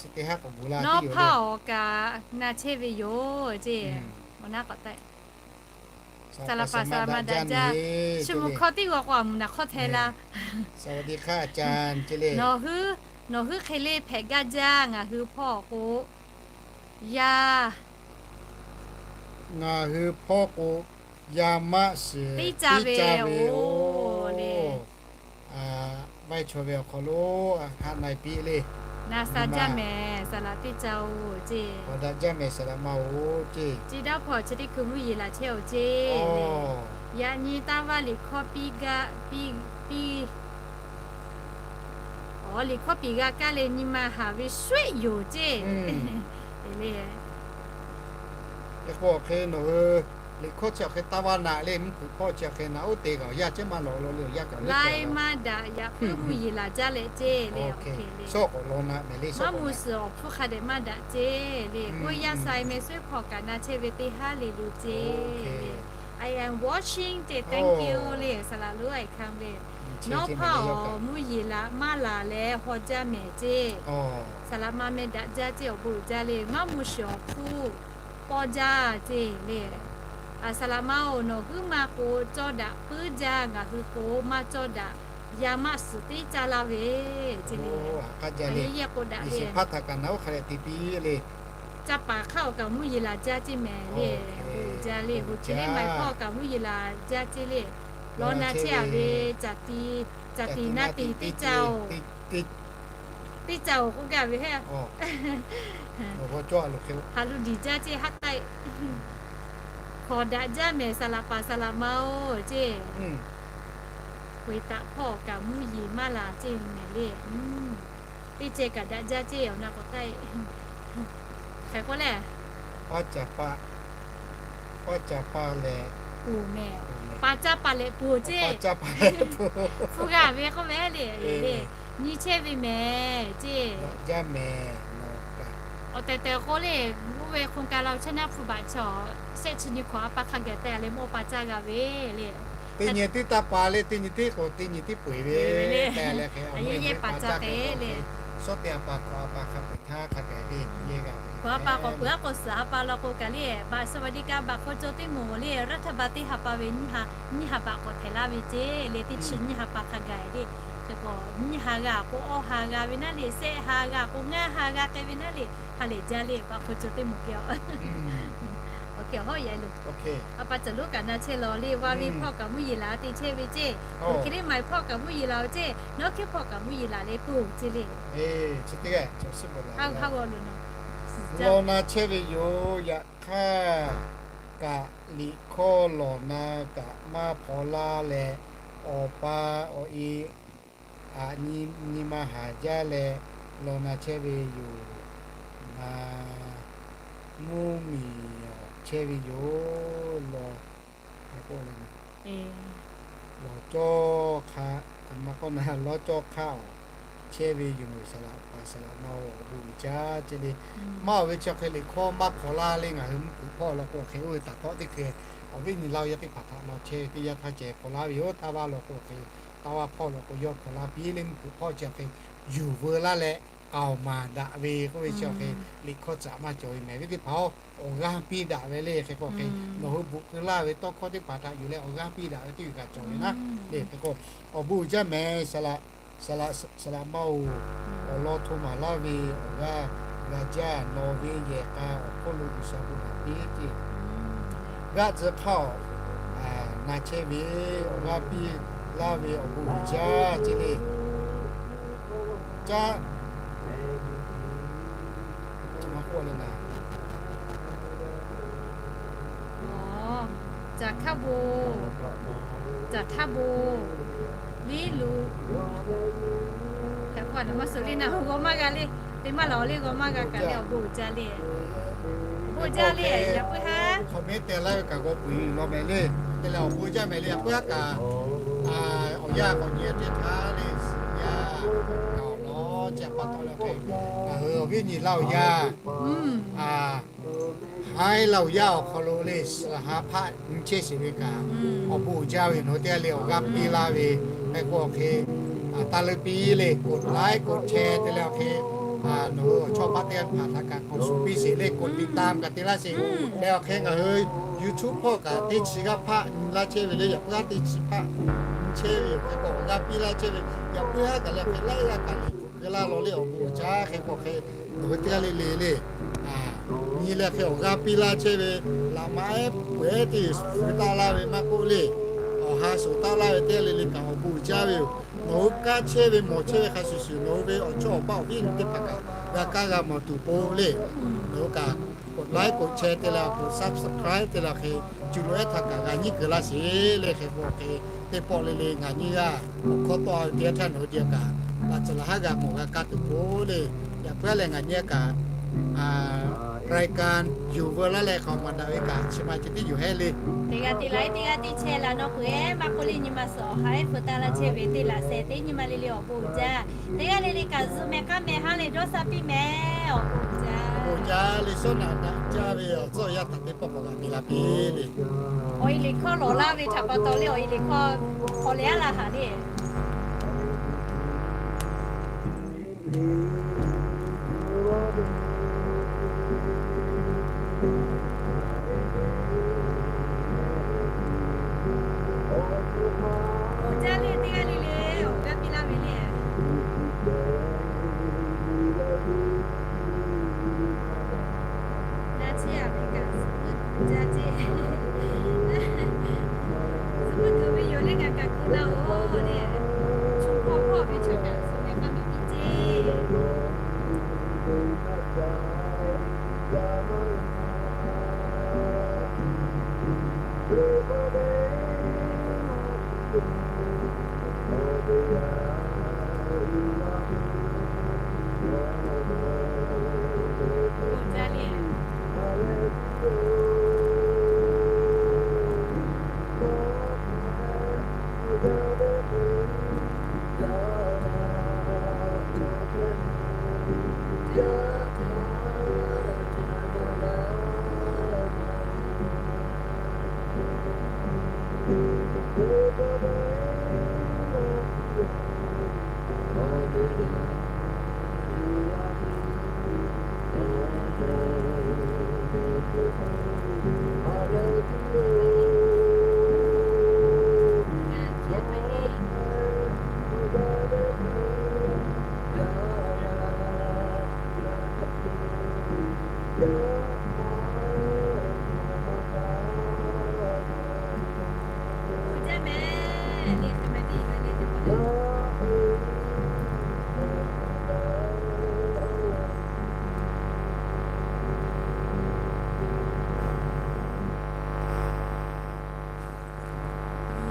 chi teˇ haˉ k'awꞈ gu laˇ. Nawˉ hpawˇ awˬ kaꞈ na chehˇ ve yoˬ ceˇ. Awˬ naˉ k'awꞈ taˆ. Saˍ laꞈ paˍ saˍ laꞈ ma daꞈ jaˇ. Chi mvuhˇ hkawˇ teˇ g'aw k'o a mvuhˇ naˍ hk'awˇ hteh laˇ. Nawˬ hui, nawˬ hui hk'e le hpehꞈ gaˇ jaˇ ngaˬ hui hpawˇ k'o, yaˇ, ngaˬ hui hpawˇ k'o, yaˇ maˇ shiˍ teˇ caˇ ve oˬ le. Vaiˇ chaw ve awˬ hk'aw lo haꞈ na piˇ le. Na sha jaˇ mehˬ saˍ laꞈ teˇ caˇ oˬ ceˇ. Awˬ daꞈ jaˇ mehˬ saˍ laꞈ ma oˬ ceˇ. Chi daˇ hpawˇ chi teˇ hkui mvuhˇ yeˬ laˬ chehˇ oˬ ceˇ. Yaꞈ nyi taˇ vaˇ liꞈ hkawˇ piˇ gaˇ, piˇ, piˇ, awˬ liꞈ hkawˇ piˍ g'a kaˇ leh nyi ma haˍ ve shuehˆ yoˬ ceˇ. Te le, hk'e k'o hk'e nawˬ hui liꞈ hkawˇ chi awˬ hk'e taˇ vaˇ naꞈ le, mvuhˇ hpeuꞈ hpawˇ chi awˬ hk'e naꞈ oˉ te kaꞈ awˬ yanˇ ceh maˇ lawꞈ lo le, awˬ yanˇ kaꞈ laiˉ maˇ daꞈ yaꞈ puiˉ mvuhˇ yeˬ laˬ jaˇ leh ceˇ le. Awˬ hk'e le, maˇ mvuh shiˍ awˬ hpfuhˇ hk'a dehꞈ maˇ daꞈ ceˇ le. K'oˆ yaˇ sai meh suhˉ hpawˇ kaꞈ na chehˇ ve teˇ haˉ le lo ceˇ le. I am watching ceˇ, thank you le, saˍ laꞈ lonˉ a iˍ hkanˇ ve, nawˉ hpawˇ mvuhˇ yeˬ laˬ maˇ laˬ leh haw jaˇ mehˬ ceˇ. Saˍ laꞈ ma meh daꞈ jaˇ ceˇ, awˬ bon uiˍ jaˇ le. Maˇ mvuh shiˍ awˬ hpfuhˇ pawˇ jaˇ ceˇ le. Saˍ laꞈ ma oˬ, nawˬ huiˉ ma k'o cawˇ daꞈ puiˉ jaˇ, ngaˬ hui k'o maˇ cawˇ daꞈ, yaˇ maˇ suhˍ teˇ caˇ laˇ ve ceˇ le. Yehˇ yehˇ k'o daꞈ le. Caˇ paˍ hk'aˇ awˬ kaꞈ mvuhˇ yeˬ laˬ jaˇ ceˇ mehˬ le. Bon jaˇ le, bon chi teˇ maˬ hpawˇ kaꞈ mvuhˇ yeˬ laˬ jaˇ ceˇ le. Law na chehˇ a ve, caˬ tiꞈ, caˬ tiꞈ na tiꞈ teˇ caˇ oˬ, teˇ caˇ oˬ k'oˆ gaˇ ve heˆ. Ha lu diˬ jaˇ ceˇ haˉ k'ai. Hk'awꞈ daꞈ jaˇ mehˬ saˍ laꞈ paˍ saˍ laꞈ ma oˬ ceˇ. K'oꞈ-e taꞈ hpawˇ kaꞈ mvuhˇ yeˬ maˇ laˬ ceˇ mehˬ le. Teˇ ceh kaꞈ daꞈ jaˇ ceˇ awˬ na k'awꞈ taˆ-e. Hk'e k'oˆ lehˬ, paˇ caˍ paˇ leh, oˬ mehˬ, pa caˇ pa leh poˬ ceˇ. Hpu g'a ve k'oˆ mehˬ le, le, nyi chehˇ ve mehˬ ceˇ. Awˬ tehˬ tehˬ k'oˆ le, oˇ ve hk'oˆ ka la chehˇ naˉ hpu baꞈ chaw shehˆ chi nyi hkawꞈ a pa hk'a gaˬ tehꞈ leh mawˇ pa caˇ g'a ve le. Teˇ nyi teˇ taˇ pa le, teˇ nyi teˇ k'o teˇ nyi teˇ peu-eˬ ve tehꞈ leh hk'e a mawˇ pa caˇ tehꞈ le. Shawˉ te a pa hkawꞈ a pa hk'a peu-eˬ htaˇ hk'a gaˬ le yehˇ g'a ve. Hkawꞈ a pa k'awꞈ peuˬ a k'o suhˍ a pa law k'o kaꞈ le, baꞈ sha va diˇ kaˇ baꞈ hk'aw caw teˇ moˍ le, raˇ htaˇ ba teˇ ha pa ve nyiˇ ha, nyiˇ ha baꞈ k'awꞈ htehꞈ laˇ ve ceˇ le. Teˇ chi nyiˇ ha pa hk'a gaˬ le. Hk'e k'o nyiˇ ha g'a k'o awˇ ha g'a ve naˉ le, shehˆ ha g'a k'o ngaˇ ha g'a k'ai ve naˉ le. Ha lehˬ jaˇ le, baꞈ hk'aw caw teˇ moˍ kehˬ. Awˬ hk'e hawˉ yaꞈ lo a pa caˬ lonˉ kaꞈ na chehˇ law le, vaˇ ve hpawˇ kaꞈ mvuhˇ yeˬ laˬ te chehˇ ve ceˇ. Oˇ hk'e le maˍ hpawˇ kaꞈ mvuhˇ yeˬ laˬ ve ceˇ, nawˉ hkiˉ hpawˇ kaꞈ mvuhˇ yeˬ laˬ leh poˬ ceˇ le. Law na chehˇ ve yoˬ. Yaꞈ hk'aˇ kaꞈ liꞈ hkawˇ lawˬ na kaꞈ maˇ hpaw laˇ leh, awˬ pa awˬ e aꞈ nyi nyi ma haˍ jaˇ leh law na chehˇ ve yoˬ. Ngaˬ mvuhˇ miˬ chehˇ ve yoˬ. Lawˬ, lawˬ cawˇ hk'aˇ, a ma k'awˇ na lawˇ cawˇ hk'aˇ awˬ chehˇ ve yoˬ. Saˍ laꞈ paˍ saˍ laꞈ ma oˬ, awˬ bon uiˍ jaˇ ceˇ le. Maˇ oˬ ve chi hk'e liꞈ hkawˇ maˇ hpaw laˇ le, ngaˬ hui mvuhˇ hpeuꞈ hpawˇ law k'o hk'e oˇ ve taˍ hpawˇ teˇ hkui awˬ viˉ nyi laˇ yaˇ teˇ hpaˍ htaꞈ law chehˇ ve teˇ yanˇ htaˇ ceh hpaw laˇ ve yoˬ. Taˇ vaˇ law k'o hk'e, taˇ vaˇ hpawˇ law k'o yawˇ hpaw laˇ piˇ le. Mvuhˇ hpeuꞈ hpawˇ chi hk'e yuˬ veu laˇ leh k'aoˍ maˍ daꞈ ve k'oˆ ve chi hk'e liꞈ hkawˇ tcuhꞈ maˇ cawˬ ve mehˬ ve teˇ hpaˍ-oˬ, awˬ g'aˇ piˇ daꞈ ve le. Hk'e k'o hk'e nawˬ hui bvuhꞈ keu laˇ ve tawˇ hkawˇ teˇ hpaˍ htaꞈ yuˬ leh awˬ g'aˇ piˇ daꞈ ve teˇ g'aˇ cawˬ ve naˉ le. Hk'e k'o awˬ bon uiˍ jaˇ mehˬ saˍ laꞈ Saˍ laꞈ maˇ-oˬ, awˬ lawn hto maˍ laˇ ve awˬ g'aˇ g'a jaˇ. Nawˬ ve yehˬ k'a awˬ hk'oˆ lo G'uiˬsha bon naꞈ piˇ ceˇ. G'aˇ tcuh hk'aˇ awˬ na chehˇ ve awˬ g'aˇ piˇ laˇ ve awˬ bon uiˍ jaˇ ceˇ le. Caˇ Caˇ hk'aˇ bon, caˇ hk'aˇ bon, liˇ luˬ. Hk'e k'o, a naˬ maˇ suh le, naˬ hui g'aw maˇ g'a le. Teˇ maˇ laˬ le, g'aw maˇ g'a kaꞈ le, awˬ bon uiˍ jaˇ le. Bon jaˇ le, yaꞈ puiˉ haˉ comment te laˇ ve kaꞈ g'aw peuˬ-eˬ law mehˍ le. Te leh awˬ bon jaˇ mehˍ le, yaꞈ puiˉ haˉ kaꞈ awˬ yanˇ k'awꞈ nyi teˇ htaˇ le, suh yaˇ kaꞈ awˬ lawn chi pa taw le hk'e, ngaˬ hui awˬ viˉ nyi laˇ awˬ yaˇ, haiˉ laˇ awˬ yaˇ awˬ hk'aw lo le, suh ha hpaˆ nyi chehˇ sheˍ ve kaꞈ, awˬ bon uiˍ jaˇ ve nawˬ hui teˇ g'aˇ le awˬ g'aˇ piˇ laˇ ve, hk'e k'o hk'e, taˇ leuˉ piˇ le, กดไลค์ กดแชร์ te leh awˬ hk'e, nawˬ hui awˬ chawˇ paˆ teˇ g'aˇ hpaˍ htaꞈ kaꞈ กด subscribe sheˍ le, กดติดตาม kaꞈ te laˇ sheˍ. Leh awˬ hk'e ngaˬ hui YouTube hpawˇ kaꞈ teˇ chi g'aˇ hpaˆ nyi laˇ chehˇ ve le, yaꞈ puiˉ haˉ teˇ chi hpaˆ nyi chehˇ ve yoˬ. Hk'e k'o awˬ g'aˇ piˇ laˇ chehˇ ve, yaꞈ puiˉ haˉ kaꞈ le hk'e laiˉ g'aˇ kaꞈ le keu laˇ law le awˬ bon uiˍ jaˇ. Hk'e k'o hk'e, nawˬ hui teˇ g'aˇ le le le nyi leh hk'e awˬ g'aˇ piˇ laˇ chehˇ ve, laꞈ ma ehˉ peuˬ ehˉ teˇ fui taˆ laˇ ve maˇ k'oˆ le, awˬ ha shoˍ taˆ laˇ ve teˇ g'aˇ le le kaꞈ awˬ bon uiˍ jaˇ ve yoˬ. Nawˬ hui kanˉ chehˇ ve mawˬ chehˇ ve hk'a shuˍ shuˍ, nawˬ hui ve awˬ chawˇ awˬ paˆ awˬ viˉ nyi teˇ hpaˍ kaꞈ g'a kaˇ g'a mawˬ tuˬ po le. Nawˬ hui kaꞈ กดไลค์ กดแชร์ te leh awˬ กด subscribe te leh awˬ hk'e, cuˬ loꞈ ehˉ htaꞈ kaꞈ g'a nyiˇ keu laˇ sheˍ le. Hk'e k'o hk'e, teˇ pawˆ le le ngaˬ nyiˇ g'aˇ awˬ hkawˇ tawˆ a ve teˇ g'aˇ htaˇ nawˬ hui geh kaꞈ laꞈ tcuhˍ laꞈ haˉ g'a mawˬ g'a kaˇ tuˬ po le. Yaꞈ puiˉ leh ngaˬ nyiˇ g'aˇ kaꞈ รายการ yuˬ veu laˇ leh hk'aˬ maˬ daꞈ ve kaꞈ chi ma chi tiˉ yuˬ hehˉ le. Teˇ g'aˇ tiˉ laꞈ, teˇ g'aˇ tiˉ chehˇ laꞈ nawˬ k'o ehˉ maˇ k'oˆ le, nyi ma suhˍ awˬ ha ehˉ feu taˆ laˇ chehˇ ve teˇ laꞈ sheh teˇ nyi ma le le awˬ bon uiˍ jaˇ. Teˇ g'aˇ le le kaꞈ zuhꞈ mehˍ k'aˉ mehˍ haˉ leh dawˇ sha piˇ mehˍ awˬ bon uiˍ jaˇ. Bon jaˇ le, shawˉ naꞈ daꞈ jaˇ ve awˬ tcuhˇ awˬ yanˇ htaꞈ teˇ pawˆ k'awꞈ g'a piˇ laˇ piˇ le. Awˬ e liꞈ hkawˇ lawˬ laˇ ve htaꞈ pa taw le awˬ e liꞈ hkawˇ hk'aw leh aˉ la haˍ le. Awˬ jaˇ le teˇ g'aˇ le le awˬ g'aˇ piˇ laˇ ve le. Daꞈ chehˇ a ve kaꞈ, jaˇ ceˇ. Zuhꞈ meuˇ kuiˬ ve yoˬ le, ngaˬ kaꞈ kuiˬ laˇ-oˬ le. Chu hkawˇ hkawˇ ve chaw kaꞈ suh leh maˇ miˬ piˇ ceˇ.